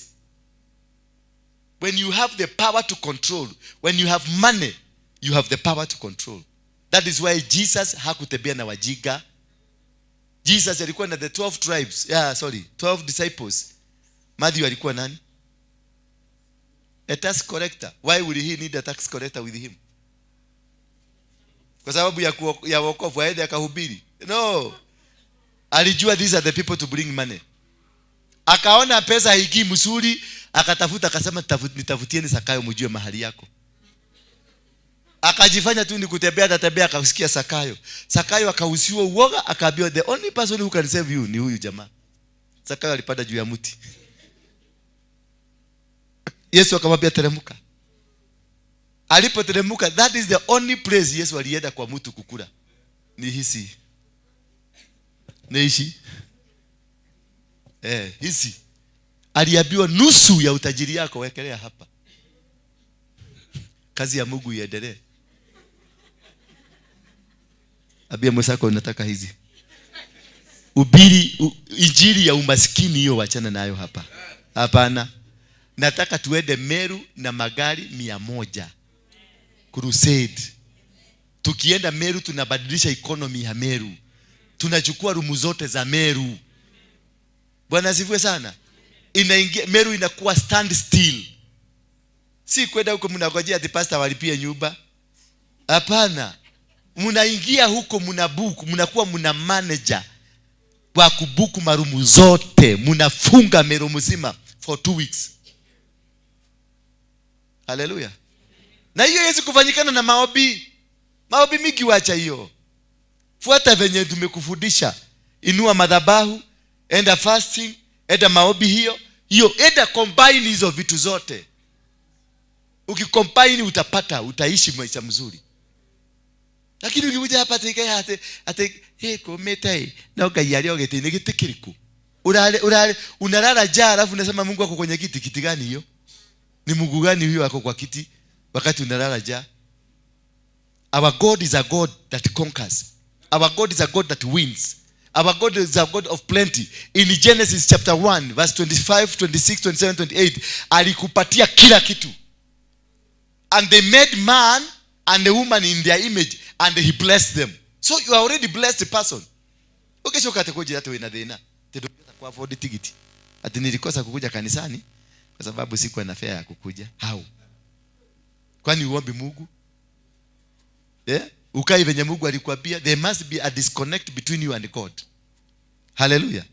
When you have the power to control, when you have money, you have the power to control. That is why Jesus hakutembea na wajiga. Jesus alikuwa na the 12 tribes. 12 disciples. Matthew alikuwa nani? A tax collector. Why would he need a tax collector with him? Kwa sababu ya wokovu aende akahubiri. No. Alijua these are the people to bring money. Akaona pesa haingii mzuri, akatafuta akasema nitafutieni Zakayo mjue mahali yako. Akajifanya tu ni kutembea, atatembea, akasikia Zakayo. Zakayo akausiwa uoga, akaambiwa the only person who can save you ni huyu jamaa. Zakayo alipanda juu ya mti. Yesu akamwambia teremka. Alipoteremka, that is the only place Yesu alienda kwa mtu kukula. Ni hisi. Ni hisi. Hisi. Aliambiwa nusu ya utajiri yako wekelea hapa. Kazi ya Mungu iendelee. Ambia mwenzako unataka hizi. Ubiri injili ya umaskini hiyo wachana nayo hapa. Hapana. Nataka tuende Meru na magari 100. Crusade. Tukienda Meru tunabadilisha economy ya Meru. Tunachukua rumu zote za Meru. Bwana asifiwe sana. Inaingia Meru inakuwa stand still. Si kwenda huko mnangojea ati pastor walipie nyumba. Hapana. Mnaingia huko mnabook, mnakuwa mna manager wa kubuku marumu zote, mnafunga Meru mzima for 2 weeks. Haleluya. Na hiyo haiwezi kufanyikana na maombi. Maombi mingi wacha hiyo. Fuata venye tumekufundisha. Inua madhabahu, enda fasting, enda maombi hiyo. Hiyo enda combine hizo vitu zote. Ukicombine utapata, utaishi maisha mzuri. Lakini ukikuja hapa ate ate hey komete na Ngai ari ogete ni giti kiriku. Urale urale unalala njaa alafu unasema Mungu ako kwenye kiti. Kiti gani hiyo? Ni Mungu gani huyo ako kwa kiti wakati unalala njaa? Our God is a God that conquers. Our God is a God that wins. Our God is a God of plenty. In Genesis chapter 1 verse 25, 26, 27, 28, alikupatia kila kitu. And they made man and the woman in their image, and he blessed them. So you are already blessed person. Ukishoka atakuja hata wena thina. Tedokeza kwa afford ticket. Ati nilikosa kukuja kanisani kwa sababu sikuwa na fare ya kukuja. How? Kwani uombi Mungu? Yeah? Ukai venye Mungu alikuambia, there must be a disconnect between you and God. Hallelujah.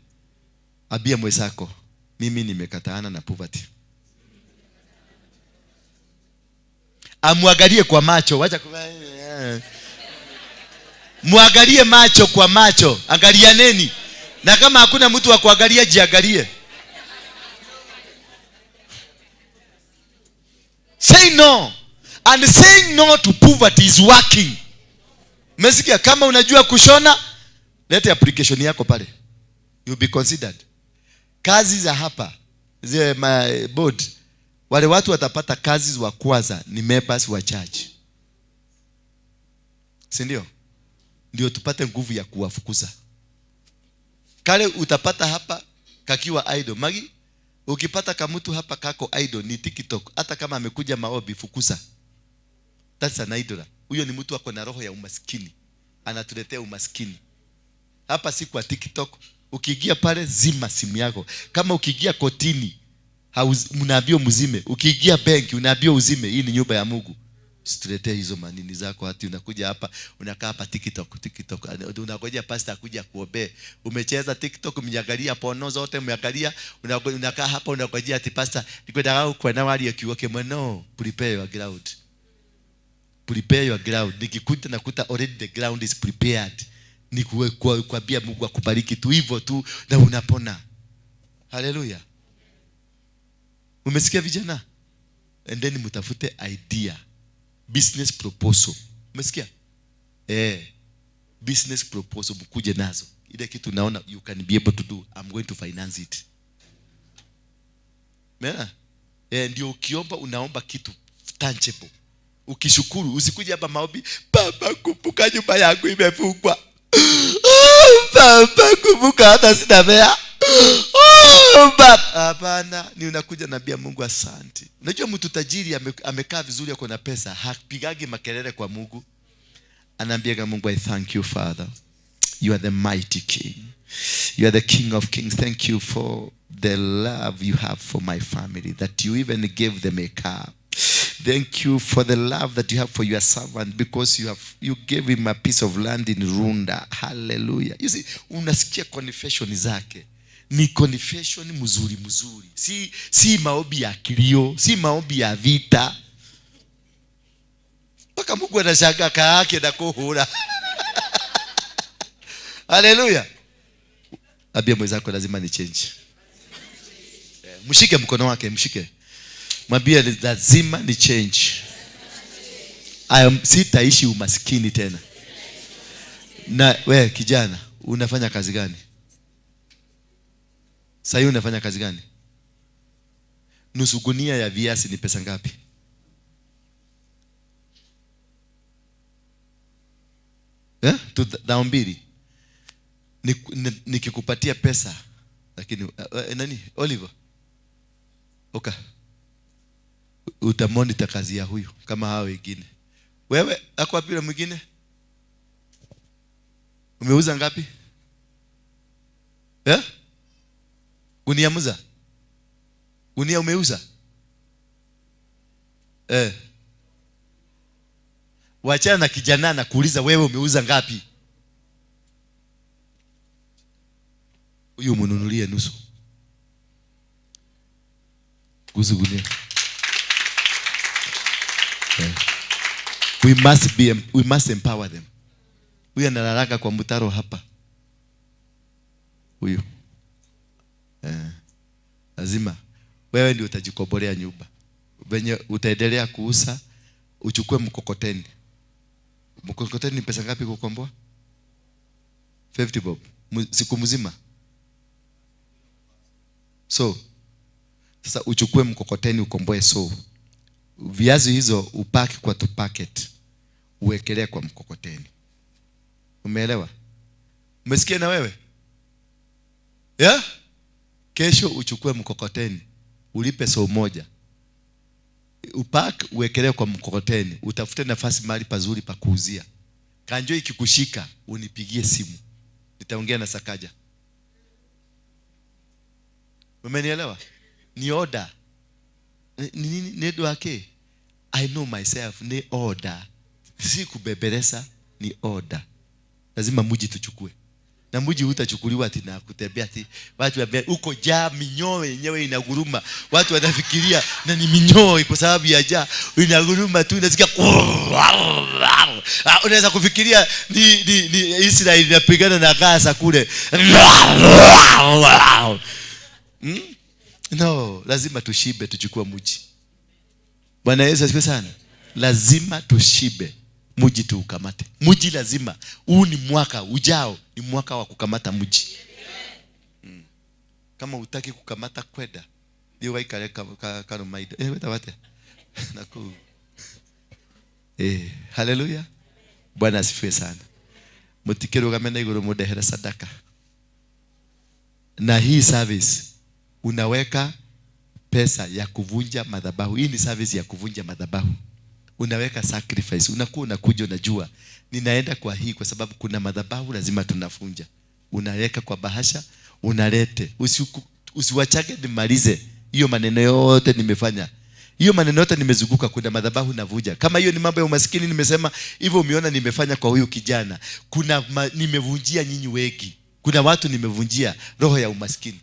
Ambia mwenzako, mimi nimekataana na poverty. Amwangalie kwa macho, wacha muangalie macho kwa macho, angalianeni. Na kama hakuna mtu wa kuangalia, jiangalie. Say no. And saying no to poverty is working. Umesikia? Kama unajua kushona, lete application yako pale. You'll be considered. Kazi za hapa, zile my board, wale watu watapata kazi wa kwanza ni members wa church. Si ndio? Ndio tupate nguvu ya kuwafukuza. Kale utapata hapa kakiwa idol. Magi, ukipata kamutu hapa kako idol ni TikTok, hata kama amekuja maombi, fukuza. That's an idol. Huyo ni mtu ako na roho ya umaskini. Anatuletea umaskini. Hapa si kwa TikTok. Ukiingia pale zima simu yako. Kama ukiingia kotini, mnaambiwa mzime. Ukiingia benki unaambiwa uzime. Hii ni nyumba ya Mungu. Usituletee hizo manini zako ati unakuja hapa, unakaa hapa TikTok, TikTok. Unangojea pastor akuja kuombea. Umecheza TikTok, umeangalia porno zote, umeangalia, unakaa hapa unangojea ati pastor nikwenda kwa na wali kiwake mweno. Prepare your ground. Prepare your ground. Nikikuta nakuta already the ground is prepared. Ni kuambia Mungu akubariki tu hivyo tu na unapona. Hallelujah. Umesikia vijana? And then mtafute idea. Business proposal. Umesikia? Business proposal mkuje nazo. Ile kitu naona you can be able to do, I'm going to finance it. Umeona? Ndio ukiomba unaomba kitu tangible. Ukishukuru usikuje hapa maombi, baba kumbuka nyumba yangu imefungwa. Baba kumbuka hata sina fare. Baba, hapana, ni unakuja naambia Mungu asante. Unajua mtu tajiri amekaa vizuri ako na pesa, hapigagi makelele kwa Mungu. Anaambia Mungu, I thank you Father. You are the mighty King. You are the King of Kings. Thank you for the love you have for my family, that you even gave them a car. Thank you for the love that you have for your servant, because you gave him a piece of land in Runda. Hallelujah. You see, unasikia confession zake. Ni confession mzuri mzuri. Si maombi ya kilio, si maombi ya vita. Mpaka Mungu anashangaa kaake na kuhura. Hallelujah. Ambia mwenzako lazima ni change. Mshike mkono wake, mshike. Mwambie lazima ni change. Sitaishi umaskini tena. Na we kijana, unafanya kazi gani? Sasa unafanya kazi gani? Nusu gunia ya viazi ni pesa ngapi? Dao mbili. Nikikupatia pesa lakini nani? Oliver. Okay. Utamonita kazi ya huyu kama hao wengine. Wewe ako wapi yule mwingine? Umeuza ngapi? Eh? Gunia muza? Gunia umeuza? Eh. Wachana na kijana na kuuliza wewe umeuza ngapi? Huyu mnunulie nusu. Guzu gunia. Eh. We must empower them. Huyu analalaka kwa mtaro hapa. Huyu. Lazima wewe ndio utajikombolea nyumba. Venye utaendelea kuuza, uchukue mkokoteni. Mkokoteni ni pesa ngapi kukomboa? 50 bob. Siku mzima. So sasa uchukue mkokoteni ukomboe so. Viazi hizo upaki kwa tu packet. Uwekelee kwa mkokoteni. Umeelewa? Umesikia na wewe? Yeah? Kesho uchukue mkokoteni, ulipe so moja. Upak uwekelee kwa mkokoteni, utafute nafasi mahali pazuri pa kuuzia. Kanjo ikikushika, unipigie simu. Nitaongea na Sakaja. Umenielewa? Ni order. Ni nini wake? I know myself, ni order. Si kubebeleza, ni order. Lazima muji tuchukue. Na mji utachukuliwa ati na kutembea ati watu waambia uko jaa, minyoo yenyewe inaguruma. Watu wanafikiria na ni minyoo kwa sababu ya jaa inaguruma tu, unasikia unaweza kufikiria ni Israeli inapigana na Gaza kule. No, lazima tushibe tuchukue mji. Bwana Yesu asifiwe sana. Lazima tushibe mji tuukamate. Mji lazima. Huu ni mwaka ujao, ni mwaka wa kukamata mji. Kama utaki kukamata kwenda, ndio waikale karumaida. Weta wate. Naku. Haleluya. Bwana asifiwe sana. Mutikirugamena iguru mudehere sadaka. Na hii service unaweka pesa ya kuvunja madhabahu. Hii ni service ya kuvunja madhabahu. Unaweka sacrifice. Unakuwa unakuja unajua ninaenda kwa hii kwa sababu kuna madhabahu lazima tunafunja. Unaweka kwa bahasha, unalete. Usiwachage nimalize hiyo maneno yote nimefanya. Hiyo maneno yote nimezunguka, kuna madhabahu navuja. Kama hiyo ni mambo ya umaskini nimesema hivyo, umeona nimefanya kwa huyu kijana. Kuna nimevunjia nyinyi wengi. Kuna watu nimevunjia roho ya umaskini.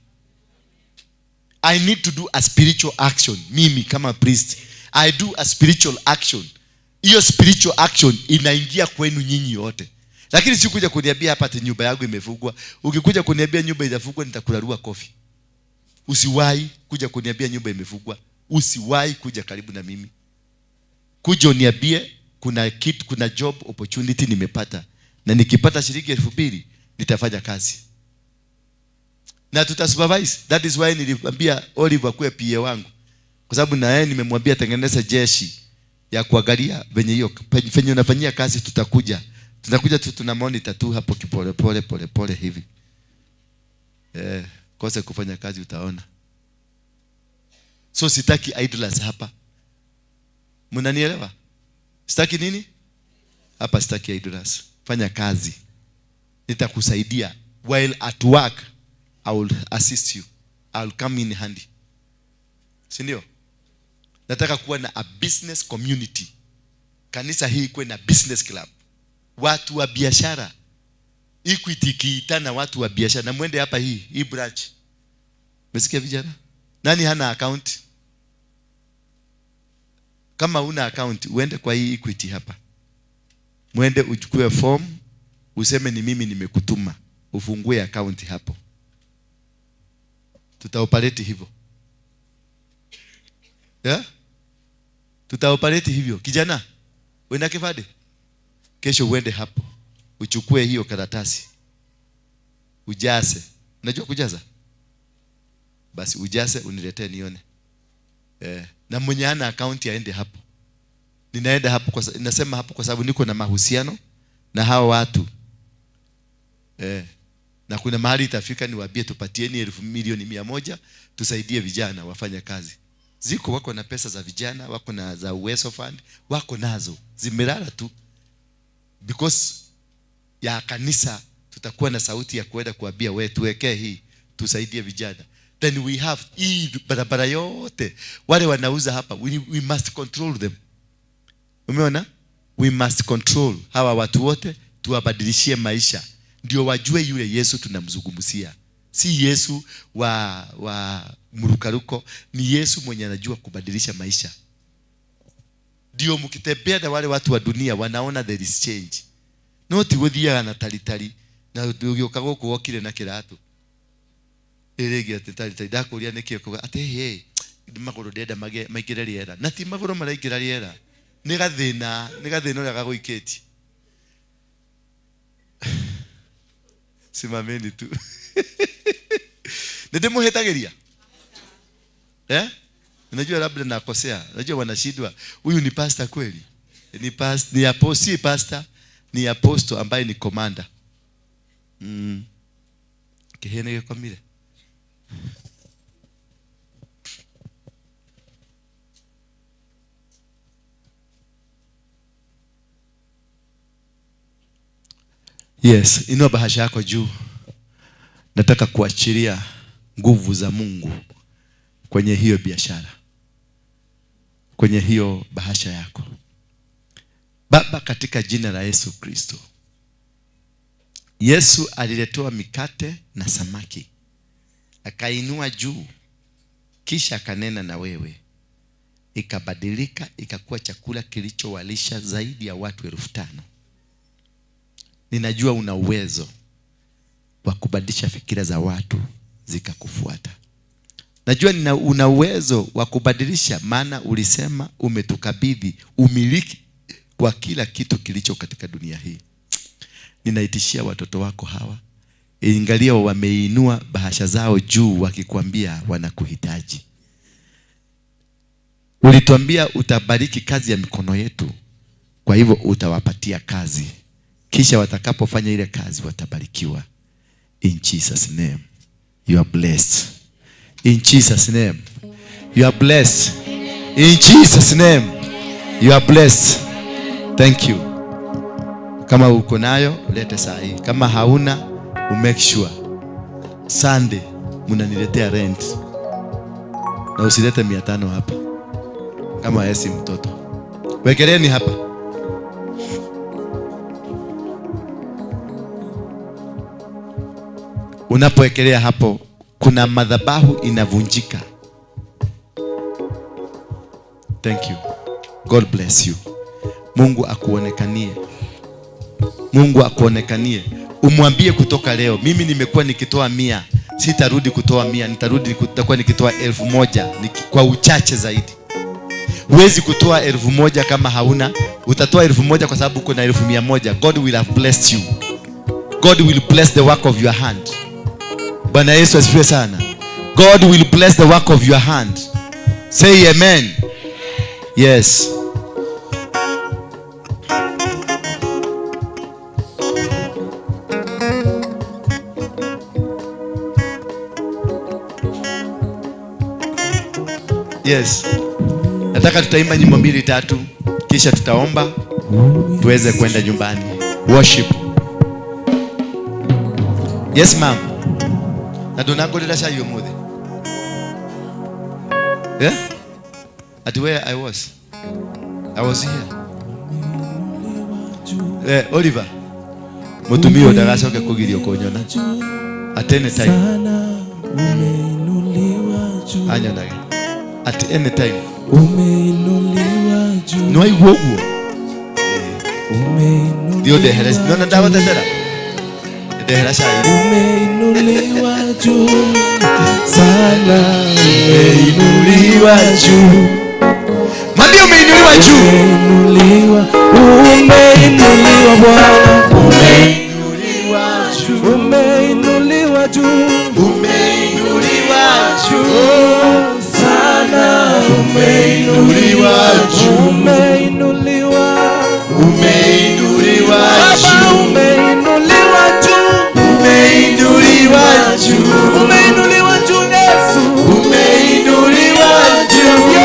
I need to do a spiritual action. Mimi kama priest, I do a spiritual action. Hiyo spiritual action inaingia kwenu nyinyi wote. Lakini si kuja kuniambia hapa ati nyumba yangu imefungwa. Ukikuja kuniambia nyumba inafungwa nitakurarua kofi. Usiwahi kuja kuniambia nyumba imefungwa. Usiwahi kuja karibu na mimi. Kuja uniambie kuna kitu, kuna job opportunity nimepata. Na nikipata shilingi 2000 nitafanya kazi. Na tutasupervise. That is why niliambia Oliver kuwe PA wangu. Kwa sababu na yeye nimemwambia tengeneza jeshi ya kuangalia venye hiyo venye unafanyia kazi. Tutakuja. Tunakuja tu tuna monitor tu hapo kipole pole pole pole hivi. Kose kufanya kazi utaona. So sitaki idlers hapa. Mnanielewa? Sitaki nini? Hapa sitaki idlers. Fanya kazi. Nitakusaidia while at work. I will assist you. I will come in handy. Si ndio? Nataka kuwa na a business community. Kanisa hii ikuwe na business club. Watu wa biashara. Equity ikiitana watu wa biashara. Na muende hapa hii branch. Umesikia vijana? Nani hana account? Kama una account, uende kwa hii Equity hapa. Muende uchukue form, useme ni mimi nimekutuma. Ufungue account hapo. Tutaoperate hivyo. Yeah? Tutaoperate hivyo. Kijana, uenda kifade? Kesho uende hapo. Uchukue hiyo karatasi. Ujaze. Unajua kujaza? Basi ujaze uniletee nione. Na mwenye hana account aende hapo. Ninaenda hapo kwa nasema hapo kwa sababu niko na mahusiano na hao watu. Na kuna mahali itafika niwaambie tupatieni 1,100,000 tusaidie vijana wafanye kazi. Ziko, wako na pesa za vijana, wako na za Uwezo Fund, wako nazo. Zimelala tu. Because ya kanisa tutakuwa na sauti ya kuenda kuambia wewe tuwekee hii, tusaidie vijana. Then we have hii barabara yote. Wale wanauza hapa, we must control them. Umeona? We must control hawa watu wote, tuwabadilishie maisha. Ndio wajue yule Yesu tunamzungumzia. Si Yesu wa mrukaruko, ni Yesu mwenye anajua kubadilisha maisha. Ndio mkitembea na wale watu wa dunia wanaona there is change. No ti guthiaga na taritari na ũgĩũka gũkũ wokire na kĩratũ. Ĩrĩngĩ atĩ taritari ndakũria nĩkĩ ũkuga atĩ hey, magũrũ ndĩrenda maingĩre rĩera. Na ti magũrũ maraingĩra rĩera. Nĩ gathĩna, nĩ gathĩna ũrĩa gagũikĩtie. Simameni tu. Nĩ ndĩmũhĩtagĩria? Eh? Unajua labda nakosea. Unajua wanashindwa. Huyu ni pastor kweli? Ni ni apostle, si pastor, ni apostle ambaye ni commander. Kihene gĩkomire. Yes, inua bahasha yako juu. Nataka kuachilia nguvu za Mungu kwenye hiyo biashara, kwenye hiyo bahasha yako. Baba, katika jina la Yesu Kristo. Yesu aliletewa mikate na samaki, akainua juu, kisha akanena na wewe, ikabadilika ikakuwa chakula kilichowalisha zaidi ya watu 5,000. Ninajua una uwezo wa kubadilisha fikira za watu zikakufuata. Najua una uwezo wa kubadilisha, maana ulisema umetukabidhi umiliki wa kila kitu kilicho katika dunia hii. Ninaitishia watoto wako hawa, ingalia wameinua bahasha zao juu wakikwambia wanakuhitaji. Ulituambia utabariki kazi ya mikono yetu, kwa hivyo utawapatia kazi. Kisha watakapofanya ile kazi watabarikiwa. In Jesus name, you are blessed. In Jesus name, you are blessed. In Jesus name, you are blessed. Thank you. Kama uko nayo lete saa hii. Kama hauna, make sure Sunday mnaniletea rent. Na usilete 500 hapa. Kama yesi mtoto. Wekeleni hapa. Unapowekelea hapo, kuna madhabahu inavunjika. Thank you. God bless you. Mungu akuonekanie. Mungu akuonekanie. Umwambie kutoka leo, mimi nimekuwa nikitoa 100, sitarudi kutoa 100, nitarudi kutakuwa nikitoa 1,000 kwa uchache zaidi. Huwezi kutoa 1,000 kama hauna. Utatoa 1,000 kwa sababu uko na 1,100. God will have blessed you. God will bless the work of your hand. Bwana Yesu asifiwe sana. God will bless the work of your hand. Say amen. Yes. Yes. Nataka tutaimba nyimbo 2 3 kisha tutaomba tuweze kwenda nyumbani. Worship. Yes ma'am. Na ndunangũrĩra cai ũmũthĩ. Yeah? At where I was. I was here. Oliver. Mũtumia ũyũ ndagacoke kũgirio kũnyona. At any time. Anyonage. At any time. Umeinuliwa juu. No aigua ũguo. Ndio ndehere. Nona ndagũtetera. Ndehera cai. Umeinuliwa juu sana, umeinuliwa juu. Mwambie umeinuliwa juu. Umeinuliwa, umeinuliwa Bwana. Umeinuliwa juu. Umeinuliwa juu. Umeinuliwa juu sana, umeinuliwa juu. Umeinuliwa, umeinuliwa juu. Umeinuliwa juu. Umeinuliwa juu. Umeinuliwa juu Yesu. Umeinuliwa juu.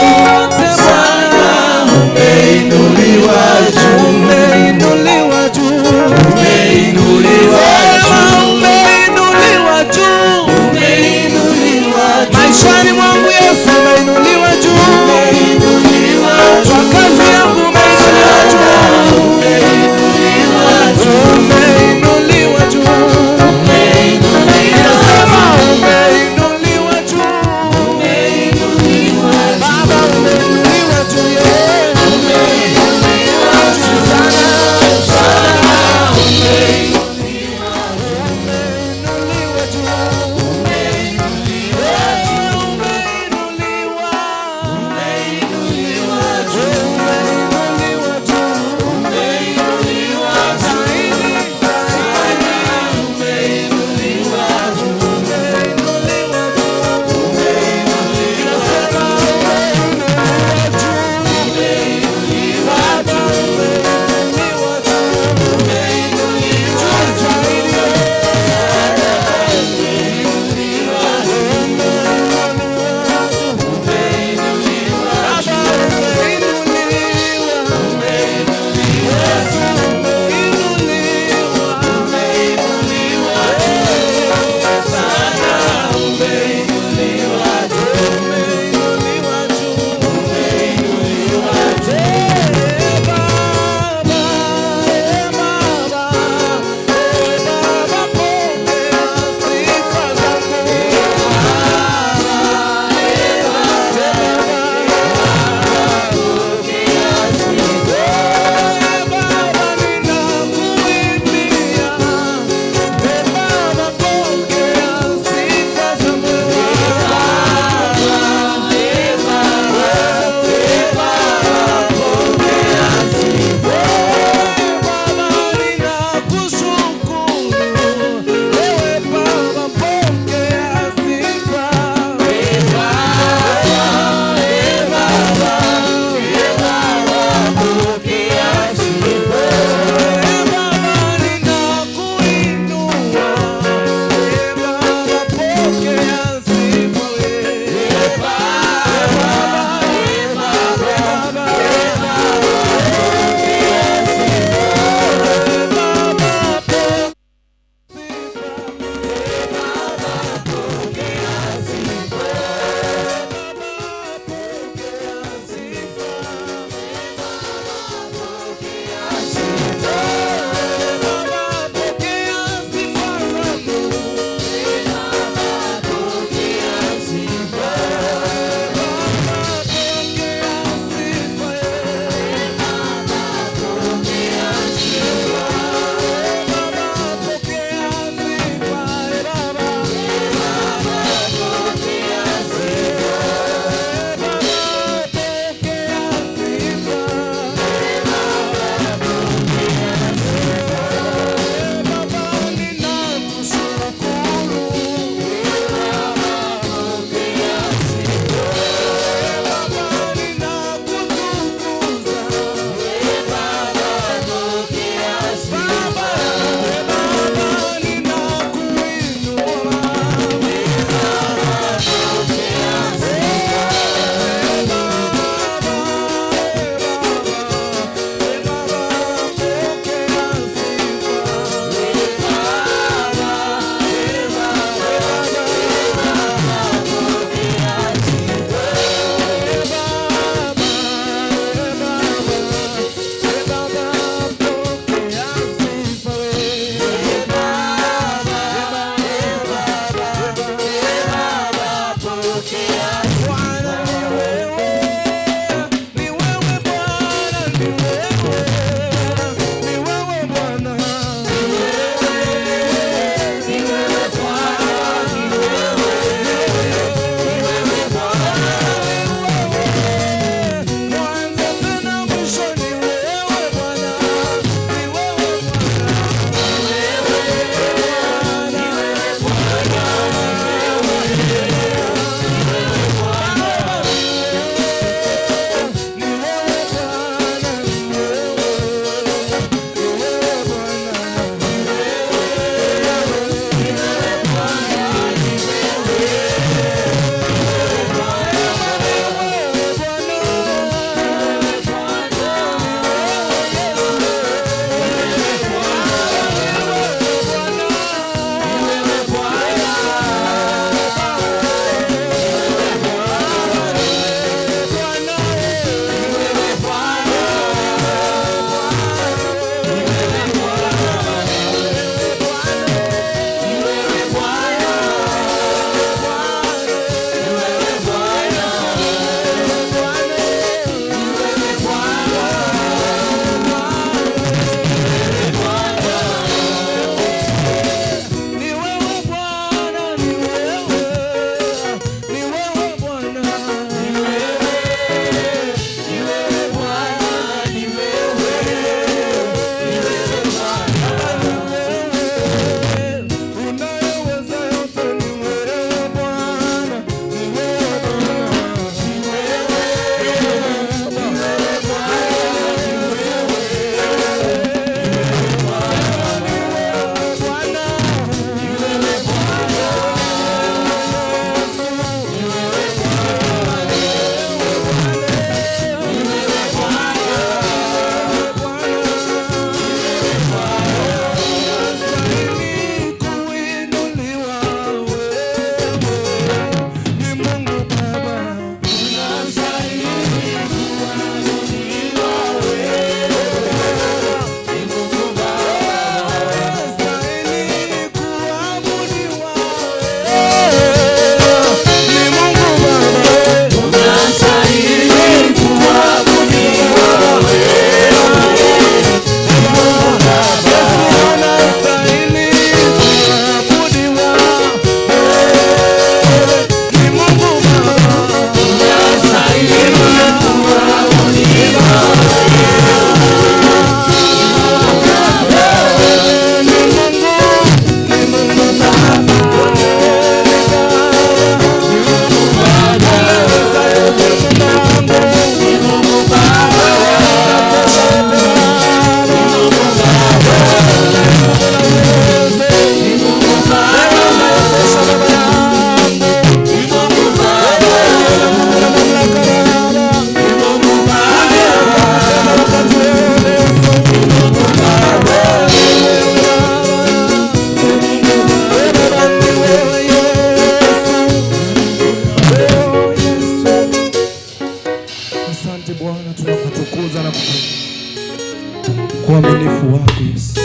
uaminifu wako Yesu.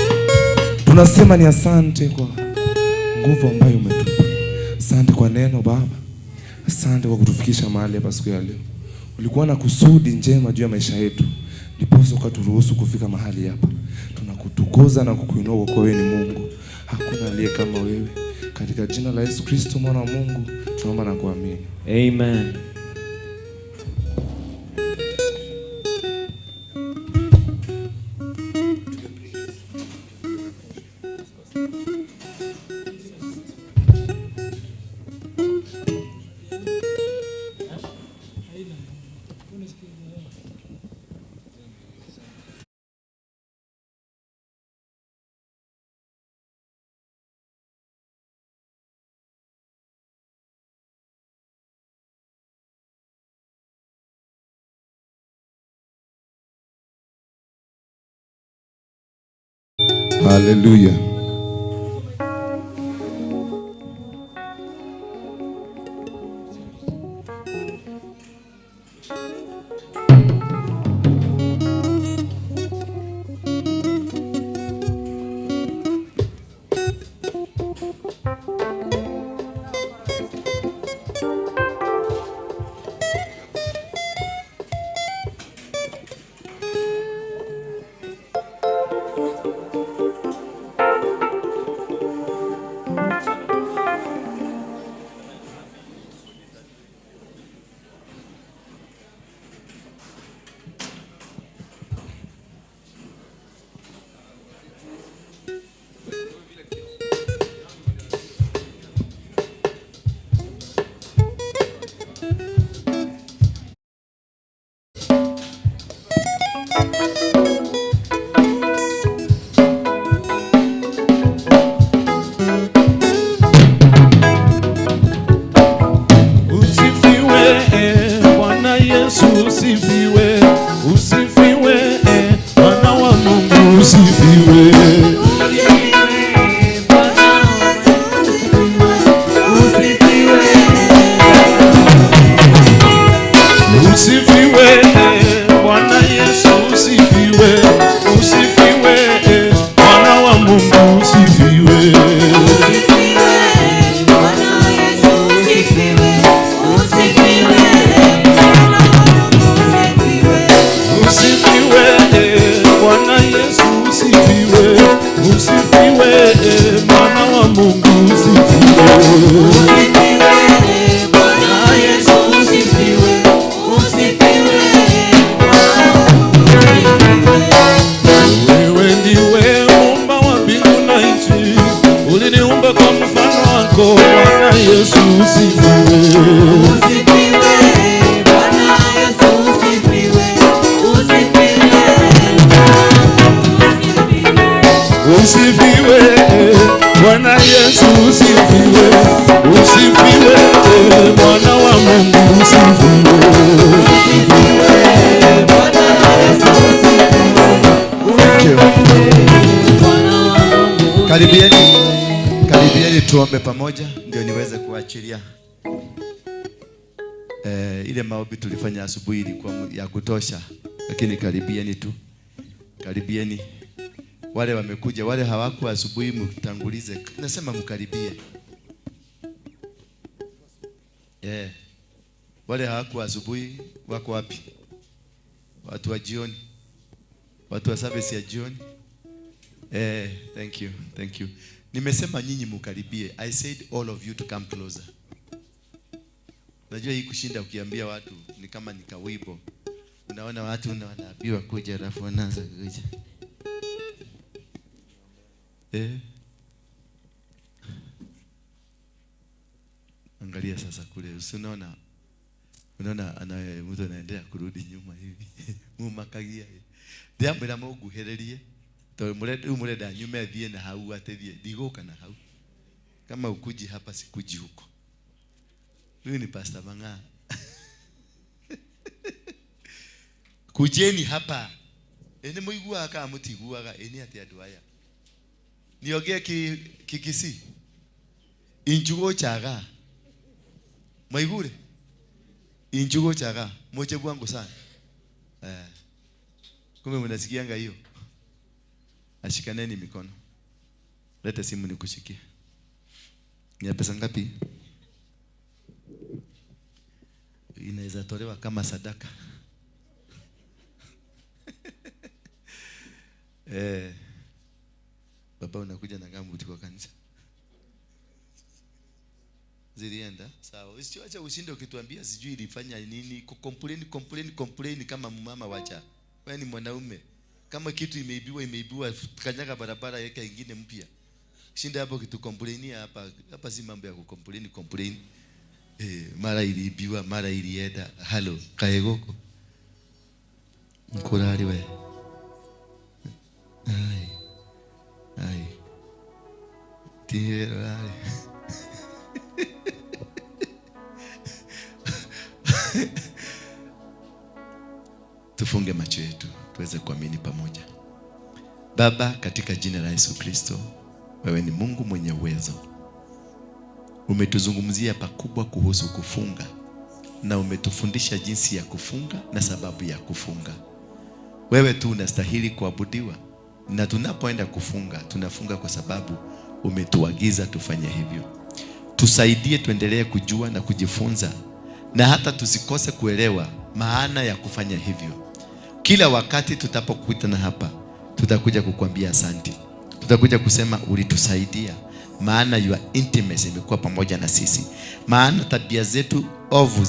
Tunasema ni asante kwa nguvu ambayo umetupa. Asante kwa neno Baba. Asante kwa kutufikisha mahali hapa siku ya leo. Ulikuwa na kusudi njema juu ya maisha yetu, ndiposa ukaturuhusu kufika mahali hapa. Tunakutukuza na kukuinua kwa kuwa wewe ni Mungu. Hakuna aliye kama wewe. Katika jina la Yesu Kristo mwana wa Mungu tunaomba na kuamini. Amen. Hallelujah. Karibieni tuombe pamoja ndio niweze kuachilia. Ile maombi tulifanya asubuhi ilikuwa ya kutosha, lakini karibieni tu. Karibieni. Wale wamekuja, wale hawakuwa asubuhi mtangulize. Nasema mkaribie. Wale hawakuwa asubuhi wako wapi? Watu wa jioni. Watu wa service ya jioni. Thank you, thank you. Nimesema nyinyi mkaribie. I said all of you to come closer. Najua hii kushinda ukiambia watu ni kama ni kawibo. Unaona watu wanaambiwa kuja alafu wanaanza kuja. Angalia sasa kule, unaona mtu anaendelea kurudi nyuma hivi. Mumakagia. Ndiamwira muguhererie. To murenda nyume thie na hau atethie ndigoka na hau. Kama ukuji hapa sikuji huko. Huyu ni Pastor Mang'a. Kujeni hapa. Ene muiguaga kana mutiguaga ene ati andu aya. Niongee Kikisii. Injugo chaga. Maigure. Injugo chaga. Moche bwangu sana. Kumbe mnasikianga hiyo. Ashikaneni mikono. Lete simu nikushikie. Ni ya pesa ngapi? Inaweza tolewa kama sadaka. Baba unakuja na gumboot kwa kanisa. Zilienda sawa. Usiache ushinde ukituambia sijui ilifanya nini. Complain kama mama wacha. Wewe ni mwanaume. Kama kitu imeibiwa, kanyaga barabara yeka ingine mpya. Shinda hapo kitu complainia hapa. Hapa si mambo ya kucomplain complain. Mara iliibiwa, mara ilienda. Halo, kaegoko. Mkurari we. Ai. Ai. Tierra. Tufunge macho yetu tuweze kuamini pamoja. Baba, katika jina la Yesu Kristo, wewe ni Mungu mwenye uwezo. Umetuzungumzia pakubwa kuhusu kufunga na umetufundisha jinsi ya kufunga na sababu ya kufunga. Wewe tu unastahili kuabudiwa, na tunapoenda kufunga, tunafunga kwa sababu umetuagiza tufanye hivyo. Tusaidie tuendelee kujua na kujifunza, na hata tusikose kuelewa maana ya kufanya hivyo. Kila wakati tutapokutana hapa, tutakuja kukuambia asante. Tutakuja kusema ulitusaidia, maana your intimacy imekuwa pamoja na sisi. Maana tabia zetu ovu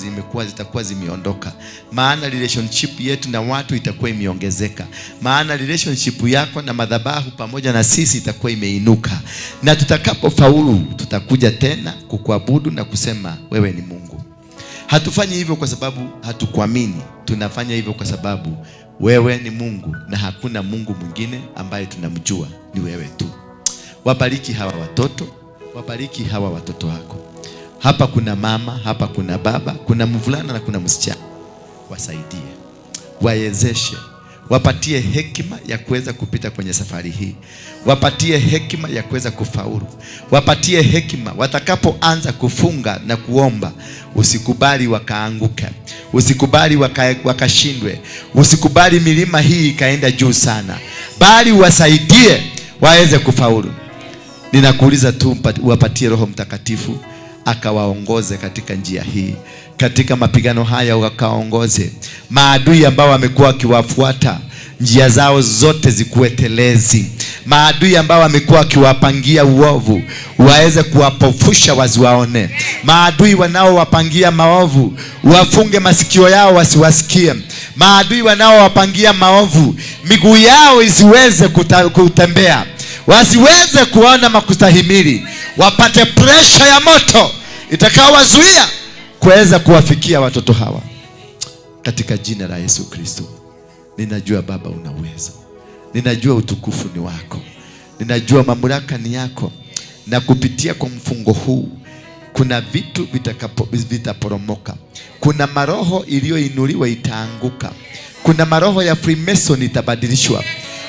zitakuwa zimeondoka. Maana relationship yetu na watu itakuwa imeongezeka. Maana relationship yako na madhabahu pamoja na sisi itakuwa imeinuka. Na tutakapofaulu tutakuja tena kukuabudu na kusema wewe ni Mungu. Hatufanyi hivyo kwa sababu hatukuamini. Tunafanya hivyo kwa sababu wewe ni Mungu na hakuna Mungu mwingine ambaye tunamjua, ni wewe tu. Wabariki hawa watoto, wabariki hawa watoto wako. Hapa kuna mama, hapa kuna baba, kuna mvulana na kuna msichana. Wasaidie, wawezeshe, wapatie hekima ya kuweza kupita kwenye safari hii. Wapatie hekima ya kuweza kufaulu. Wapatie hekima watakapoanza kufunga na kuomba. Usikubali wakaanguka, usikubali wakashindwe, usikubali milima hii ikaenda juu sana, bali wasaidie waweze kufaulu. Ninakuuliza tu uwapatie Roho Mtakatifu akawaongoze katika njia hii, katika mapigano haya wakaongoze. Maadui ambao wamekuwa wakiwafuata, njia zao zote zikuwe telezi. Maadui ambao wamekuwa wakiwapangia uovu, waweze kuwapofusha wasiwaone. Maadui wanaowapangia maovu, wafunge masikio yao wasiwasikie. Maadui wanaowapangia maovu, miguu yao isiweze kutembea, wasiweze kuona makustahimili, wapate pressure ya moto itakayowazuia kuweza kuwafikia watoto hawa. Katika jina la Yesu Kristo, ninajua Baba una uwezo. Ninajua utukufu ni wako. Ninajua mamlaka ni yako. Na kupitia kwa mfungo huu, kuna vitu vitaporomoka. Kuna maroho iliyoinuliwa itaanguka. Kuna maroho ya Freemason itabadilishwa.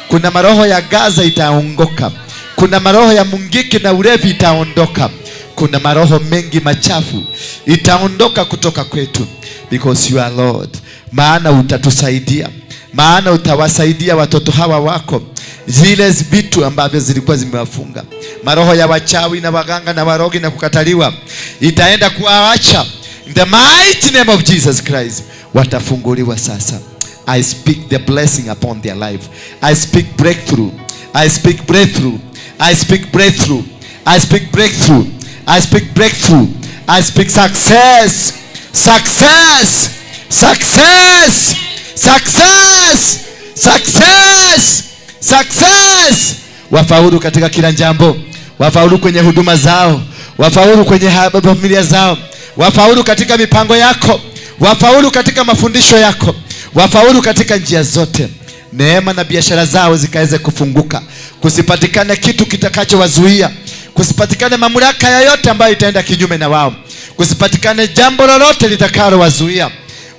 Kuna maroho ya Gaza itaongoka. Kuna maroho ya mungiki na ulevi itaondoka. Kuna maroho mengi machafu itaondoka kutoka kwetu. Because you are Lord. Maana utatusaidia. Maana utawasaidia watoto hawa wako. Zile vitu ambavyo zilikuwa zimewafunga, maroho ya wachawi na waganga na warogi na kukataliwa, itaenda kuwaacha. In the mighty name of Jesus Christ, watafunguliwa sasa. I speak the blessing upon their life. I speak breakthrough. I speak breakthrough. I speak breakthrough. I speak breakthrough. I speak breakthrough. I speak success. Success. Success. Success. Success. Success. Wafaulu katika kila jambo. Wafaulu kwenye huduma zao. Wafaulu kwenye familia zao. Wafaulu katika mipango yako. Wafaulu katika mafundisho yako. Wafaulu katika njia zote. Neema na biashara zao zikaweze kufunguka. Kusipatikane kitu kitakachowazuia. Kusipatikane mamlaka yoyote ambayo itaenda kinyume na wao. Kusipatikane jambo lolote litakalowazuia.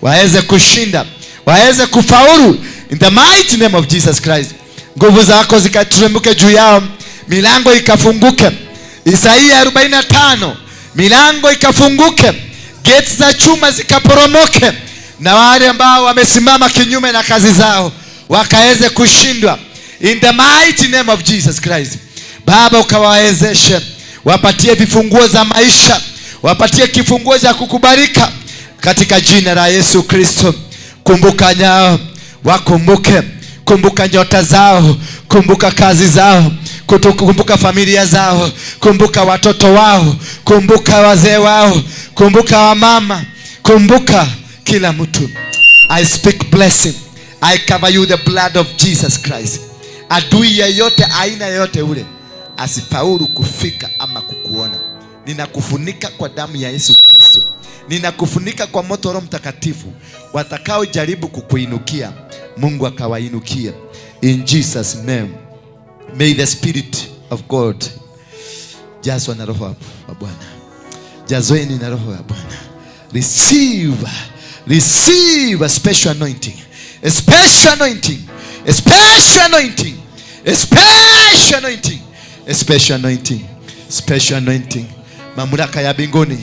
Waweze kushinda, waweze kufaulu in the mighty name of Jesus Christ. Nguvu zako zikateremke juu yao, milango ikafunguke. Isaia 45, milango ikafunguke, gates za chuma zikaporomoke, na wale ambao wamesimama kinyume na kazi zao wakaweze kushindwa. In the mighty name of Jesus Christ. Baba, ukawawezeshe, wapatie vifunguo za maisha, wapatie kifunguo za kukubalika katika jina la Yesu Kristo. Kumbuka nyao, wakumbuke, kumbuka nyota zao, kumbuka kazi zao, kumbuka familia zao, kumbuka watoto wao, kumbuka wazee wao, kumbuka wamama, kumbuka kila mtu. I speak blessing. I cover you the blood of Jesus Christ. Adui yeyote, aina yeyote ule, asifaulu kufika ama kukuona. Ninakufunika kwa damu ya Yesu Kristo. Ninakufunika kwa moto wa Roho Mtakatifu. Watakao jaribu kukuinukia, Mungu akawainukia. In Jesus name. May the Spirit of God jazwa na Roho wa Bwana. Jazweni na Roho ya Bwana. Receive, receive a special anointing. A special anointing. A special anointing. A special anointing. A special anointing. Special anointing. Mamlaka ya mbinguni.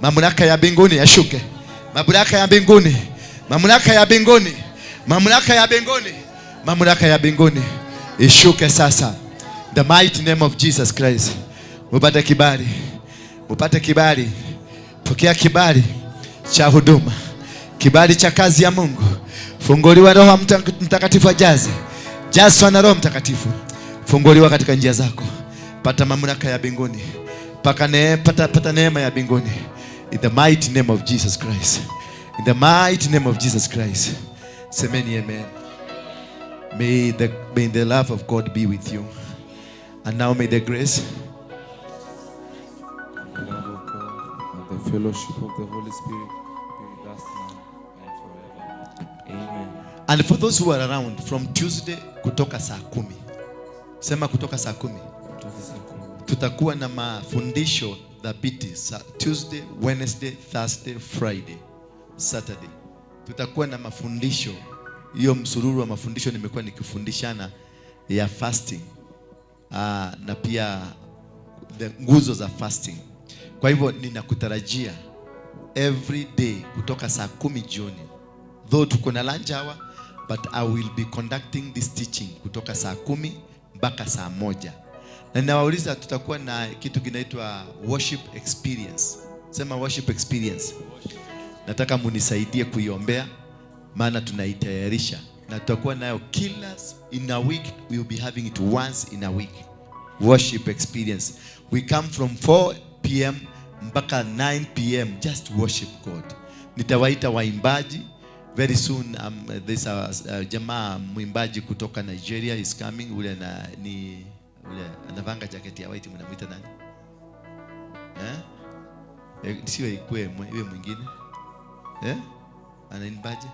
Mamlaka ya mbinguni yashuke. Mamlaka ya mbinguni. Mamlaka ya mbinguni. Mamlaka ya mbinguni. Mamlaka ya mbinguni ishuke sasa. The mighty name of Jesus Christ. Mupate kibali. Mupate kibali. Pokea kibali cha huduma. Kibali cha kazi ya Mungu. Funguliwa Roho Mtakatifu ajaze. Jazwa na Roho Mtakatifu. Funguliwa katika njia zako. Pata mamlaka ya mbinguni. Pata neema ya mbinguni. In the mighty name of Jesus Christ. In the mighty name of Jesus Christ. Semeni amen. May the love of God be with you. And now may the grace, the love of God, and the fellowship of the Holy Spirit be with us now and forever. Amen. And for those who are around from Tuesday kutoka saa 10. Sema kutoka saa 10. Tutakuwa na mafundisho dhabiti Tuesday, Wednesday, Thursday, Friday, Saturday. Tutakuwa na mafundisho. Hiyo msururu wa mafundisho nimekuwa nikifundishana ya fasting. Na pia the nguzo za fasting. Kwa hivyo ninakutarajia every day kutoka saa 10 jioni. Though tuko na lunch hour, but I will be conducting this teaching kutoka saa 10 mpaka saa 1. Na ninawauliza tutakuwa na kitu kinaitwa worship experience. Sema worship experience. Nataka munisaidie kuiombea, maana tunaitayarisha. Na tutakuwa nayo kila in a week, we will be having it once in a week. Worship experience. We come from 4 p.m. mpaka 9 p.m. just worship God. Nitawaita waimbaji very soon. There's a jamaa mwimbaji kutoka Nigeria is coming. Ule na ni ule anavanga jacket ya white, mnamuita nani? Eh? Sio ikwe iwe mwingine. Eh? Anaimbaje?